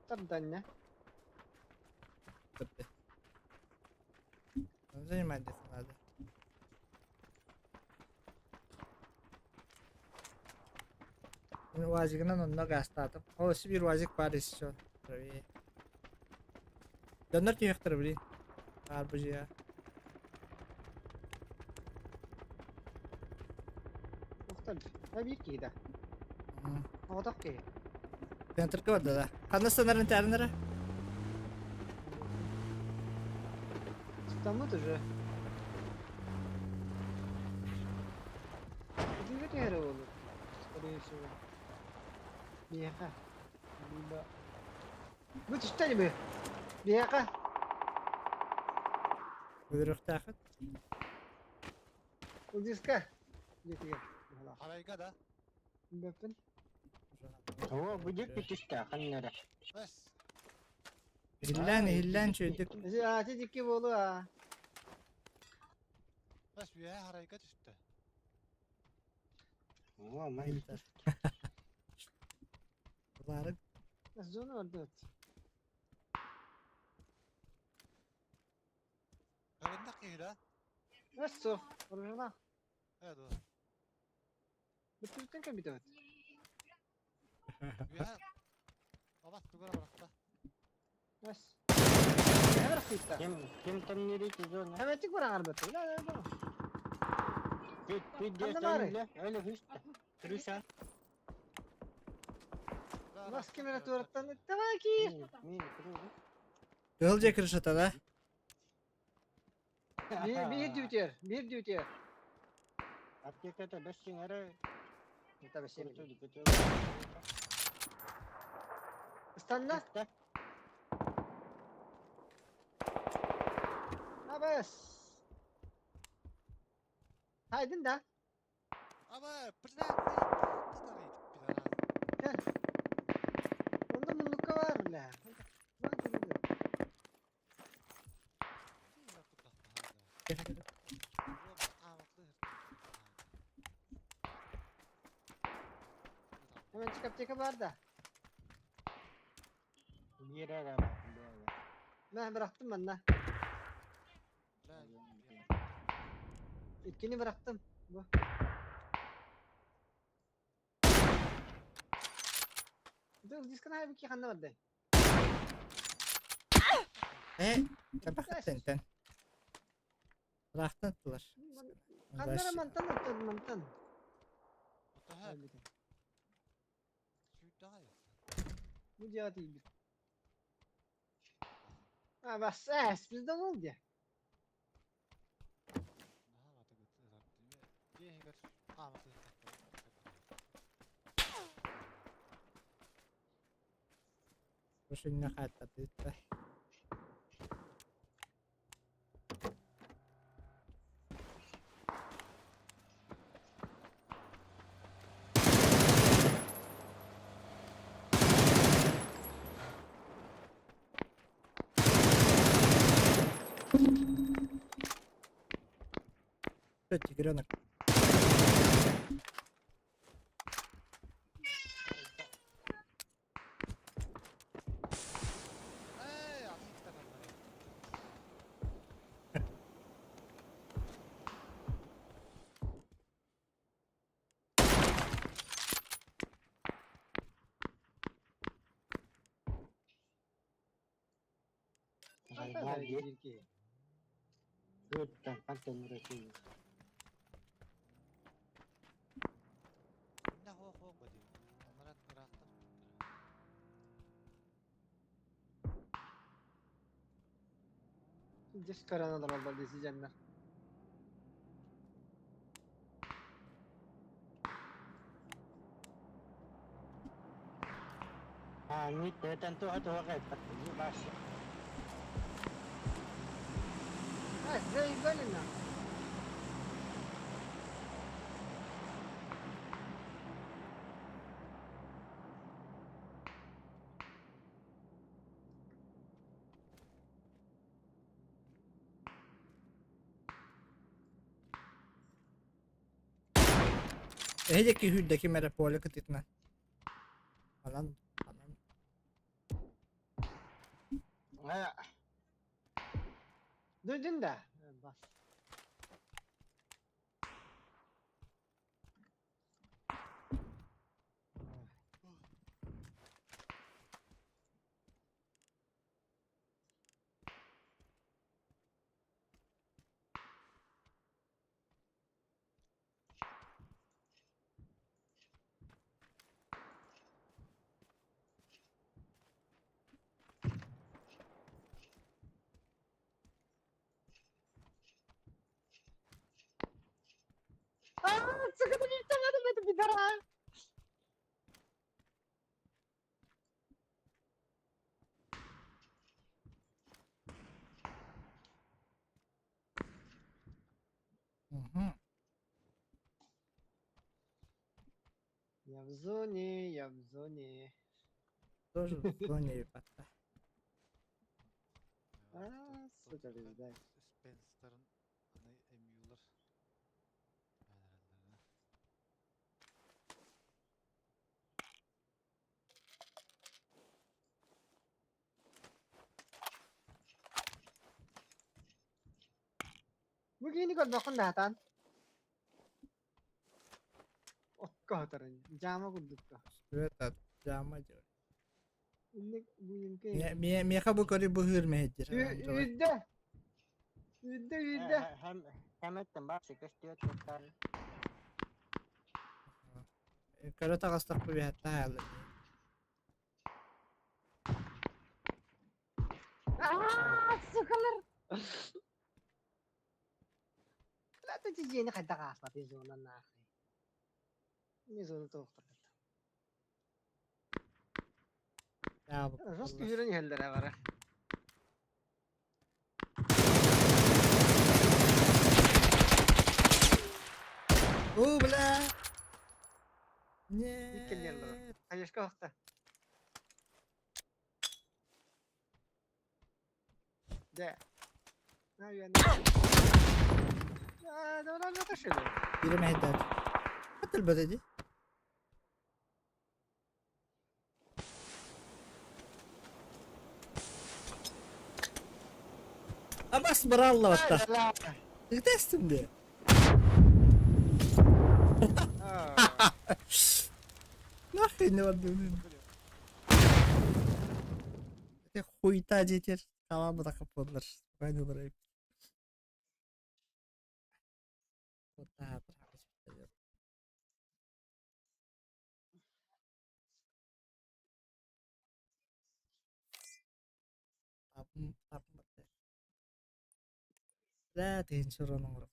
Speaker 7: Тарданна.
Speaker 2: Занимать где-то надо. УАЗигынан онно гаастаатым. Ол өссө биир УАЗик баар еще. Правее. Дьоннор түһүөхтэрэ блин. Баар бу дьиэ.
Speaker 7: Охтор. Да биир киһи да. Оҕотох киһи.
Speaker 2: Центрга барда да. Ханна станарын таарынара?
Speaker 7: Стаммыт уже. Итингэ түһэрэ буолуо. Скорее всего. Биһиэхэ. Либо... Бу түстэ бу. Биһиэхэ.
Speaker 2: Өлөрүөхтээххит.
Speaker 7: Удиска. Диэтигэр.
Speaker 4: Харайга да.
Speaker 7: Билбэппин.
Speaker 1: Оо, бу дьикти түстэ, ханнара.
Speaker 4: Бэс.
Speaker 2: Иһиллээн, иһиллээн үчүгэйдик.
Speaker 7: Ати дикки буолуо аа.
Speaker 4: Бэс үөһэ харайга түстэ.
Speaker 1: Оо, май.
Speaker 2: Булаарын.
Speaker 7: Зона ордот.
Speaker 4: Көрүннэх киһи да.
Speaker 7: Эс суох. Оружалаах.
Speaker 4: Ээ дуо.
Speaker 7: Бүттүбүттэн кэлбит.
Speaker 4: Үөһэ. Абас тугара барахта.
Speaker 7: Эс. Эбэр кыйта.
Speaker 1: Ким ким төннөрү зона.
Speaker 7: Хәмәтик бар аңарбат. Ла ла ла.
Speaker 1: Пит пит
Speaker 7: Ханна баарый?
Speaker 1: Өлө хүстэ. Крыша.
Speaker 7: Бас кемере туораттан давай киир.
Speaker 1: Мин крыша.
Speaker 2: Кыһыл дьиэ крышата да?
Speaker 7: Биир биир дүтер, биир дүтер.
Speaker 1: Аптеката бэс сиҥэрэ.
Speaker 7: Это вообще. Ыстанна. Абас. Хайдын да.
Speaker 4: Аба, блядь, пидорас.
Speaker 7: Онда муннукка бар бля. Hemen аптека бар да.
Speaker 1: Биэрэ
Speaker 7: Мен bıraktım манна. Иккини bıraktım. Бу. Dur дискана хайбы ки ханна барды.
Speaker 2: Э, табахтан. Ыраахтан ыттылар.
Speaker 7: Ханнара мантан оттон мантан. Бу дьиэҕэ тиийбит. А, бас, эс, bizde oldu.
Speaker 2: Машина хааттардыытта. Что, тигренок?
Speaker 1: дии.
Speaker 7: Биир киһи.
Speaker 1: Күттэн хантан Россия.
Speaker 4: Инна хоох-хоох бадыы. Анарат ыраахтар.
Speaker 7: Дьэс көрөн олороллор дии сидьэннэр.
Speaker 1: А, не тэн туха туха кайпат. Баш.
Speaker 7: А, заебали нахуй.
Speaker 2: Эһи диэки сүүрдэ ким эрэ поле кытыытынан. Анан, анан.
Speaker 1: А,
Speaker 7: Duydun da. Bas. Аа, сука, ты не надо это пидора.
Speaker 2: Мгм.
Speaker 7: Я в зоне, я в зоне.
Speaker 2: Тоже в зоне ебать.
Speaker 7: Аа, сука, пизда.
Speaker 4: Spencer'ın hani emiyorlar. Ben herhalde.
Speaker 7: Бу киһини көрбөххүн даатаан. Окко хоторун. Дьаама курдукка.
Speaker 2: Это дьаама дьэ.
Speaker 7: Инник бу юнке.
Speaker 2: Миэхэ бу көрү быһыыр мэһэйдир.
Speaker 7: Үүрдэ. Үүрдэ үүрдэ.
Speaker 1: Hem hem эттен баш көстүөт туттар.
Speaker 2: Көрө таҕыстахпы биһэтте хаалла.
Speaker 7: Аа, сукалар. Ла тижиэни хайдах ааспатый зона нахуй. Не зона тоохтор. Жестко үүрэн иһэллэрэ бара.
Speaker 2: О, бля!
Speaker 7: Иккилиэн барар.
Speaker 2: Нет.
Speaker 7: Хаешка охта. Дэ. На үөн. Аа, да да да
Speaker 2: Бири мэһэйдээт. Хатылбат дии. Абас бараллабатта. Ыытастым дии. Нахуй не бардым. Это хуйта диэтэр хаалаабатах буоллар. Спокойно олорор Бля, тыһыынча оҥорор.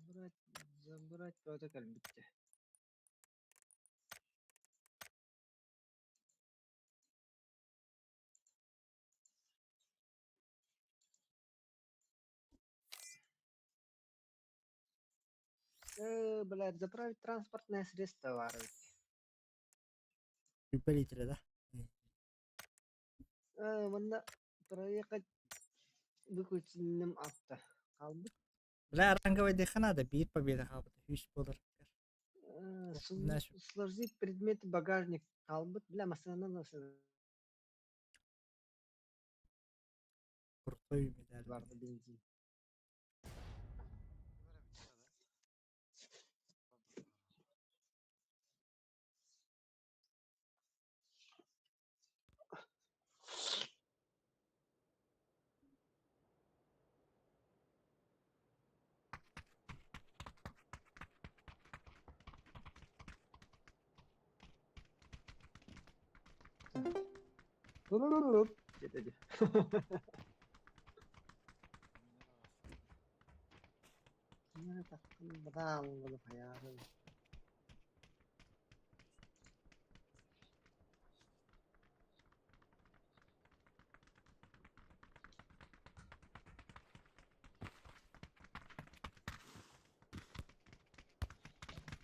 Speaker 7: Забрать, забрать бөтө кэлбиттэ. Блядь, заправить транспортное средство баар эбит.
Speaker 2: Сүүрбэ литрэ да?
Speaker 7: Манна проехать выключенным авто хаалбыт.
Speaker 2: Бля, ранговайдыахха наада, биир победа хаалбыта, үс буолар.
Speaker 7: Сложить предметы багажник хаалбыт. Бля, массыынанан массыына
Speaker 2: Крутой медаль.
Speaker 7: барды бензин. Диэтэ дии.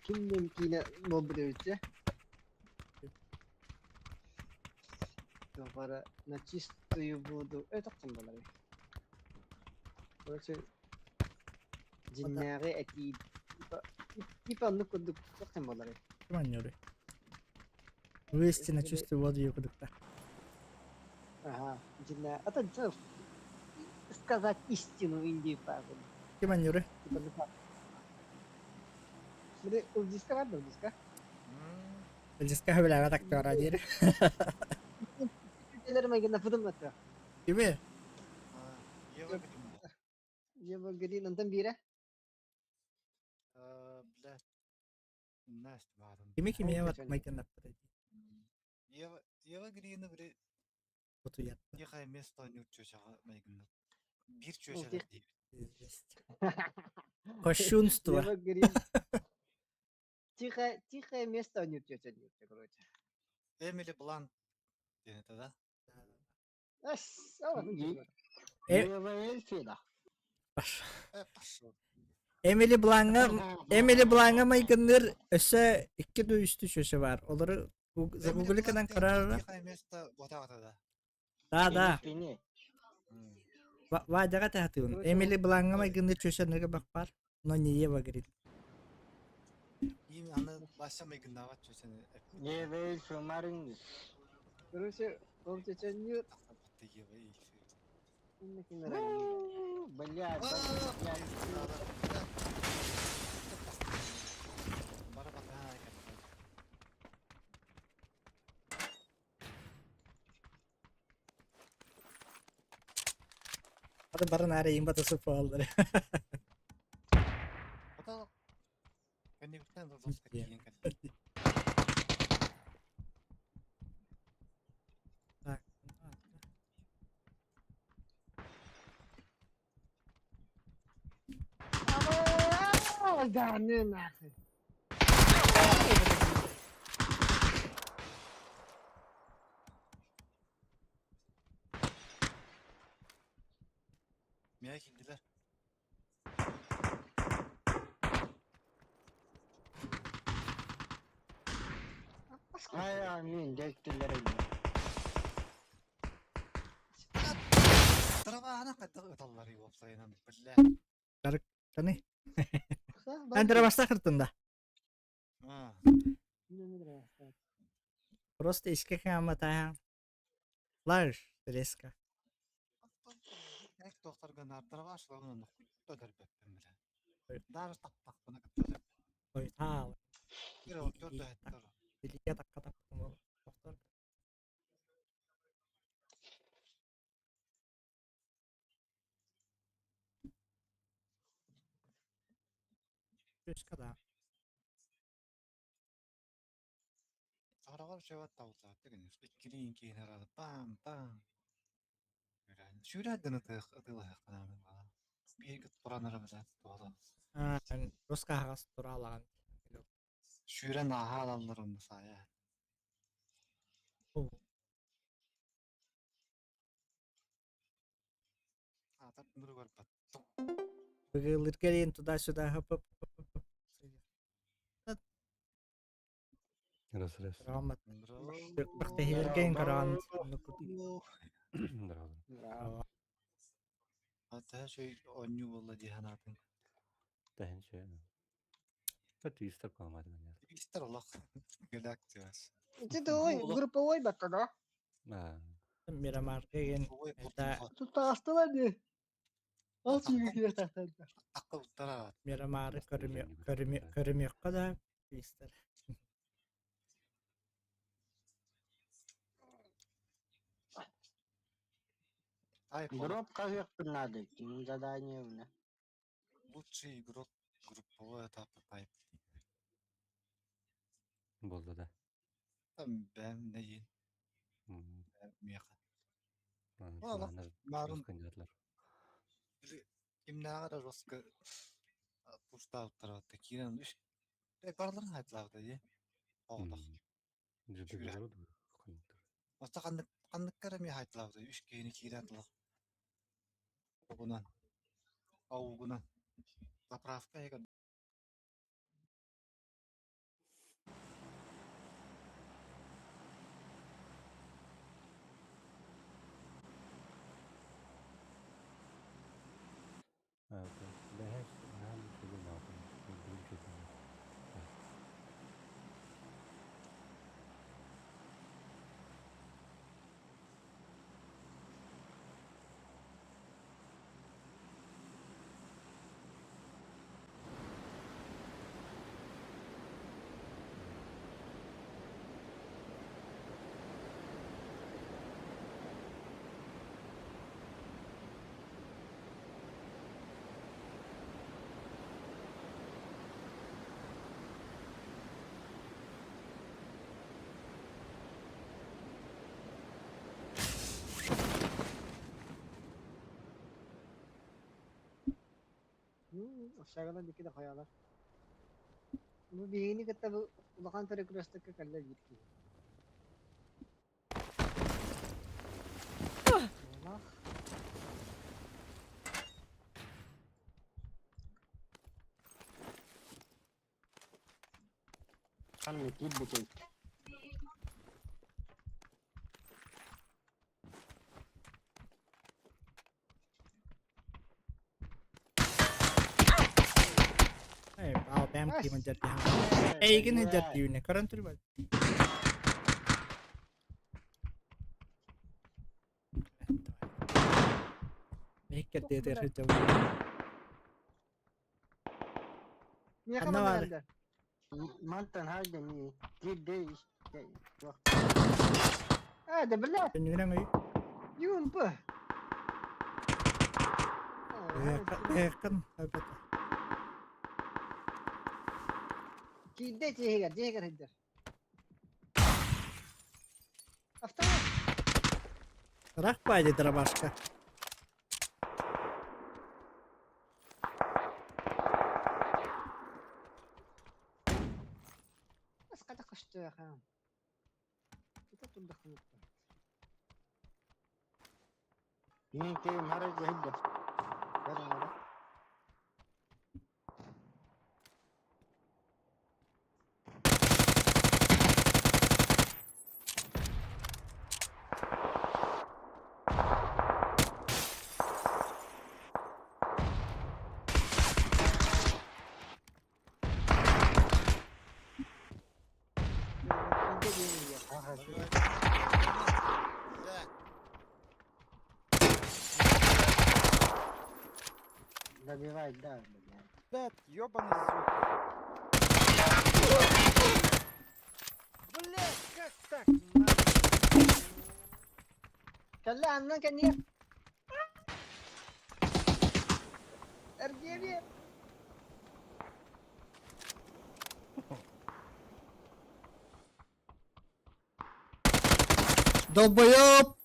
Speaker 7: Ким диэн киинэ буолбут эбит дьэ? Туох баара на чистую воду э тохтон баларый. Короче, дьиннээҕи этии типа типа оннук курдук тохтон баларый.
Speaker 2: Ким анньыырый? Вывести на чистую воду якудукта.
Speaker 7: Ага, дьиннээ. А то сказать истину Индии пагын.
Speaker 2: Ким анньыырый?
Speaker 7: Типа Били Ылдьыска бар да Ылдьыска?
Speaker 2: Ылдьыска сөбүлээбэт актера диир.
Speaker 7: Үлэлэрим айгына фыдым аты.
Speaker 2: Кими?
Speaker 4: Ева Грин.
Speaker 7: Ева Грин онтон биирэ.
Speaker 4: Бля, Настя баарын.
Speaker 2: Кими кими Ева майгыннаппыта дии.
Speaker 4: Ева Ева Грины били
Speaker 2: Утуйатта.
Speaker 4: Тихое место ньуучча майгыннап. Биир чүөчэлэр диэбит.
Speaker 2: Кощунство.
Speaker 7: Ева Грин. Тихое, тихое место ньуучча ньуучча, короче.
Speaker 4: Эмили Блант диэн этэ да?
Speaker 2: Эмили Блаҥҥа Эмили Блаҥҥа майгынныыр өссө икки дуу үстүү чүөчэ баар. Олору загугли гынан көрөр. Да, да. Вадяҕа тэһатыыбын. Эмили Блаҥҥа майгынныыр чүөчэ аныгы бах баар. Но не Ева говорит.
Speaker 4: Им аны Вася майгыннаабат чүөчэни
Speaker 7: Короче, ол чеченнүү
Speaker 1: Блядь,
Speaker 2: Hadi барын аара имба тасып буолаллар. Так.
Speaker 7: Да, ну нахуй.
Speaker 4: Миэхэ киирдилэр.
Speaker 1: Ай, мин дьэктилэр
Speaker 4: Трава хайдах ыталларый уопсайынан биллэ.
Speaker 2: Таны. Андра баста кыртында. Просто иске хааматаа. Лаж резко.
Speaker 4: Эх тохтарга наартарга ашлағын өтөрбөппүн билэ. Даже таптахпына кытта
Speaker 2: Ой, таал.
Speaker 4: Бир ол төрт өһөттөр.
Speaker 2: Билиге такка таптым ол. Тохтор. Түска да.
Speaker 4: Саҕараҕар үчүгэй табыллаатык ини. Иккилиин киһини арады пам-пам. Сүүрээт гына ытыалаһыахтанаамын баҕа. Бииргэ туран эрэ билээт туола.
Speaker 2: Руска аһаҕас тураалаҕын.
Speaker 4: Сүүрэн ааһа алаллар онно саайа. Аатар нуругар баттым.
Speaker 2: Быгыалыырга диэн туда-сюда хоп-хоп-хоп.
Speaker 8: Раз раз.
Speaker 2: Грамотно. Бахтахилерген грант.
Speaker 8: Здорово.
Speaker 7: Браво.
Speaker 4: Ата шөй онню болла дии санаатын.
Speaker 8: Тэһин шөй. Твистер каламады мен.
Speaker 4: Твистер олох галактикас.
Speaker 7: Ити той групповой батта да?
Speaker 8: Аа.
Speaker 2: Мирамар деген это
Speaker 7: Тутаастылар дии. Ол сүүгү киирэ тахтарда.
Speaker 4: Акка уттара.
Speaker 2: Мирамары көрүмүөххэ да твистер.
Speaker 1: Дроп хаһыахпын наада иккиҥ задание
Speaker 4: Лучший игрок групповой этапа пайп.
Speaker 8: Буолла да.
Speaker 4: Там бэм нэйин миэхэ. Марын кимнээҕэр жестко пуштаабыттара киирэн үс барларын хайдылаабыта дии. Оҕотох. Оста ханнык ханныкка эрэ эмиэ хайдылаабыта үс киһини киирэн тылах угунан аугунан заправка иһигэр
Speaker 8: Бэһэс наһаа үчүгэй наатын
Speaker 7: Общагадан диэки да хайалар. Бу биһигини кытта бу улахан перекрестокка кэллэ биир киһи. Буолах.
Speaker 1: Ханна киирбитий?
Speaker 2: Бэм киимэн дьэрдиһэн. Эйигин дьэрдиүүнэ көрөн турбат. Миэхэ сылдьабын.
Speaker 7: Миэхэ
Speaker 2: Ханна
Speaker 7: манна
Speaker 2: баар?
Speaker 7: кэллэ.
Speaker 1: Мантан хайда ми киирдэ туох
Speaker 7: Аа, да бля,
Speaker 2: Көннүгүнэн өй.
Speaker 7: юнпа.
Speaker 2: Эхкэн эбэт.
Speaker 7: Киирдэ дьиэһигэр, дьиэһигэр сылдьар. Автомат.
Speaker 2: Рах баайды дробашка.
Speaker 7: Бас қайда көстө ха. Это турдах
Speaker 1: Мин киһим хара дьиһидде. Көрүҥ эрэ. Добивай, да, блядь.
Speaker 5: Блядь, ёбаный звук. Блядь, как так? нахуй?
Speaker 7: Кэллэ аннан кэнниэ. Эргиэбиэ.
Speaker 2: Долбоёб!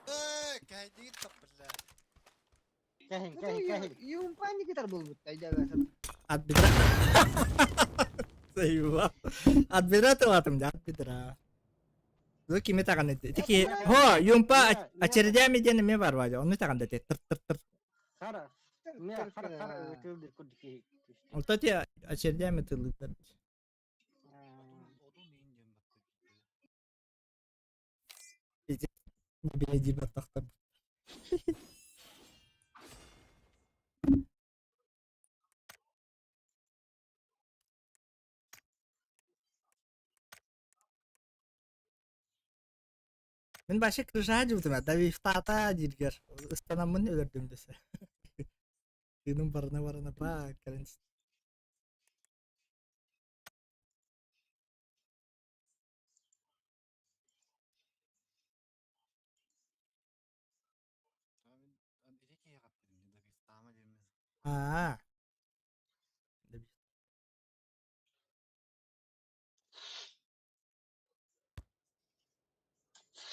Speaker 4: Э, кэһэйдигит да, блядь.
Speaker 1: Кэһин, кэһин, кэһин.
Speaker 7: Юнпани кытар буолбут айдабасым.
Speaker 2: От бедра. Заебал. От бедра тылатым, да, от бедра. Ну, кими таган эти. Тики, хо, юмпа очередями диэн эмиэ бар баадьа. Онну таган дете. Тыр тыр тыр.
Speaker 1: Хара. Мэ хара хара өтөлдür курдук киһи.
Speaker 2: Онто те очередями тылыттар.
Speaker 4: Одун иин диэн баттык.
Speaker 2: Билэ баттахтар. Мин вообще крыша дьыбытым, давифтаата дииргэр ыстанаммын өлөрдүм десе. Тыыным барына-барына ба кэлэн Аа.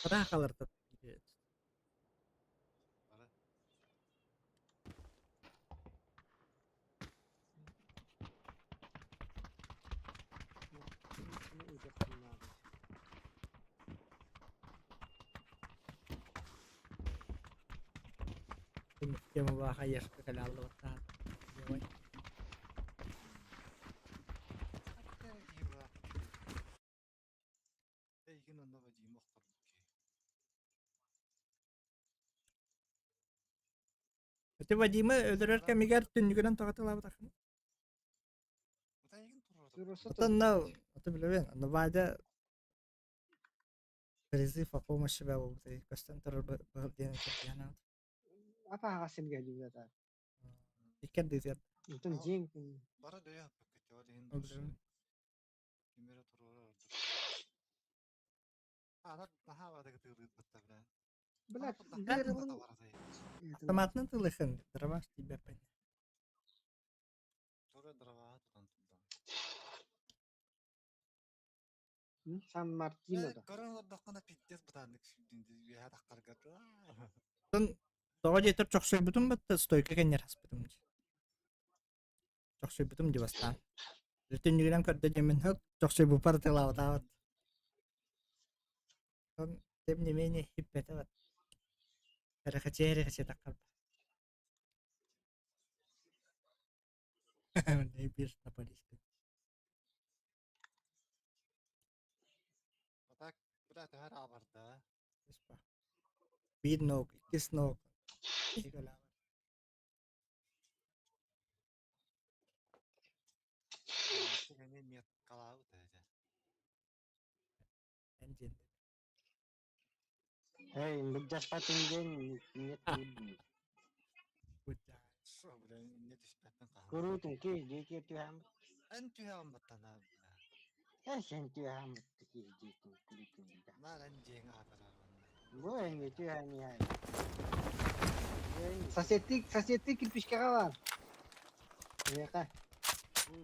Speaker 2: Ыраахаларда Тема хаешка кэлэ
Speaker 4: Эйигин онно Вадим охторбут киһи.
Speaker 2: Ити Вадимы өлөрөр кэмигэр түннүгүнэн тоҕо тылаабатаххын?
Speaker 4: Эйигин туруорда.
Speaker 2: Отонно, ото билэбин, онно Вадя призыв о помощи буолбута көстөн турар быһыл диэн этэрдиэн
Speaker 7: Апааҕа сиргэ дьүүлэтэ.
Speaker 2: Иккен дыытыар.
Speaker 7: Онтон дьиэҥ
Speaker 4: Бара дөйө аппакка ол иһин ким эрэ туруорар ордук. Ана наһаа баадыгы тыылыырбатта бля.
Speaker 7: Блядь,
Speaker 2: Автоматынан тылыхын, дроваш тиийбэппин.
Speaker 4: Тура дроваҕа тутан турда.
Speaker 7: Сан Мартино да.
Speaker 4: Көрөн олордоххуна пиздец бытааннык сүүрдүн үөһэ таххарга.
Speaker 2: Тоҕо диэтэр чохсуйбутум батта стойка кэннэр хаспытым дии. Чохсуйбутум дии бастаан. Түннүгүнэн көрдө диэммин чохсуйбуппар тылаабатаабат. Тем не менее хиппэтэ бат. Эрэхэчиэ-эрэхэчиэ таххарба. Биир наполиспит.
Speaker 4: А так, бля, төһөр аабарда.
Speaker 2: Биир ног, иккис ног.
Speaker 4: Эмиэ меткалаабыт этэ.
Speaker 2: Эн диэн.
Speaker 1: Эй, былдьаспатын диэн нет
Speaker 4: Шо, бля, не түспэппин хаһан.
Speaker 1: Куруутун киһи диэки түһэм.
Speaker 4: Эн түһэҕин баттана, бля.
Speaker 1: Эн сен түһэм киһи диэки күлүтүн да.
Speaker 4: Наар эн дьиэҥ аатырар манна.
Speaker 1: Бу эҥи түһэн иһэн.
Speaker 7: Соседти соседти кирпичкаҕа бар. Эйиэхэ.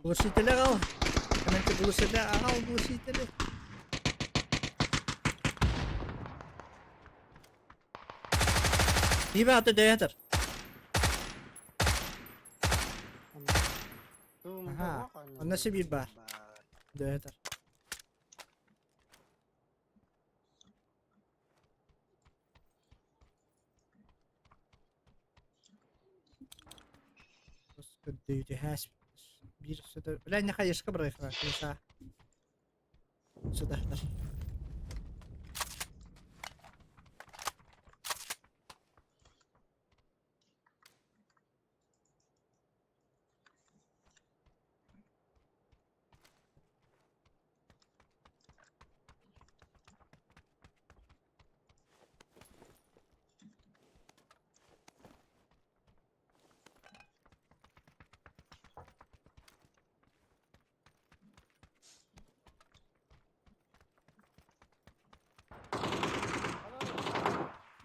Speaker 2: Глушители аҕал. Кэмэнти глушители аҕал глушители. Биир аты дөйөтөр. Аха. Онно сибиир баар. Дөйөтөр. Көрдөйүтүһээс биир сытар. Бля, не хаешка бырайхара, кыса. Сытар.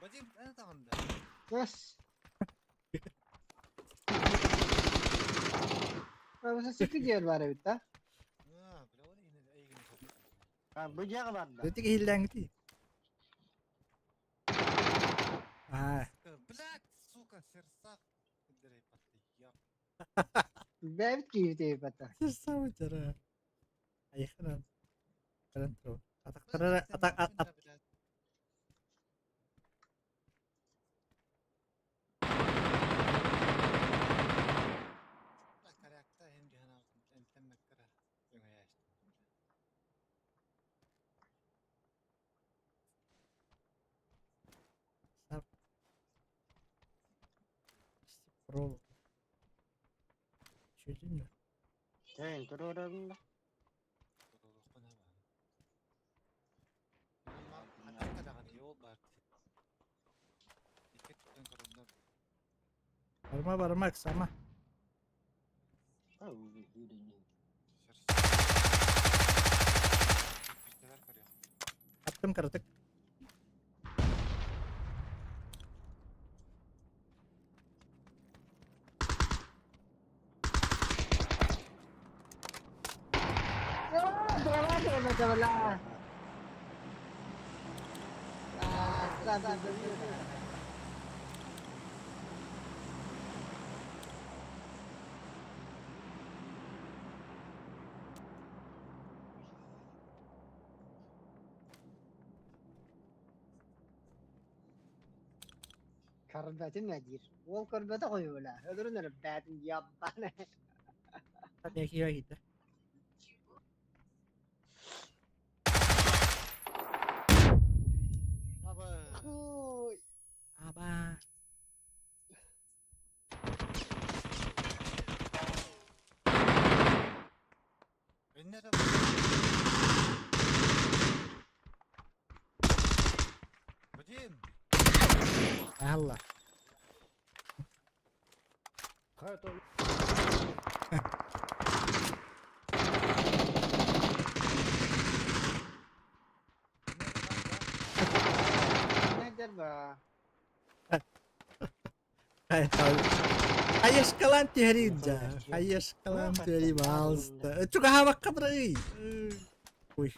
Speaker 4: Вадим, эн таҕында.
Speaker 7: Yes. Соседти диэн баар эбит да?
Speaker 4: Аа, бля, ол иһин эйигин
Speaker 1: Бу дьиэҕэ барда.
Speaker 2: Ити киһиллээҥити. Аа,
Speaker 4: Блядь, сука, сердцах. Я.
Speaker 7: Бэйэбит киһибит бата.
Speaker 2: самый тара. Айханан. Каран туру. Атактара атак ат
Speaker 4: Блядь. Корякта hem cihan entemmekkara. Өҥөйөөстүм.
Speaker 2: Ролл. Чүтүн
Speaker 1: Тэйэн туруорабын да.
Speaker 4: Туруоруохпун эбэ. Ханна даҕаны йол бар. Икки өттүттэн көрүннэр.
Speaker 2: Барма барма ыксама.
Speaker 1: Ау, үүрүнү.
Speaker 4: Кирпичтэлэр көрүөх.
Speaker 2: Аттым кыратык.
Speaker 7: Көрбөтүм ээ диир. Уол көрбөтөх үһү Өлөрүн өлөрбээтин дьиаббааны.
Speaker 2: Киһи киирдэ.
Speaker 4: Аба.
Speaker 7: Ой.
Speaker 2: Аба.
Speaker 4: Эннere Вадим!
Speaker 2: Алла.
Speaker 7: Нәдер ба?
Speaker 2: Хайышкалан түһэрин дьа. Хайышкалан түһэрин баалыста. Чугаһаабакка бырай. Ой.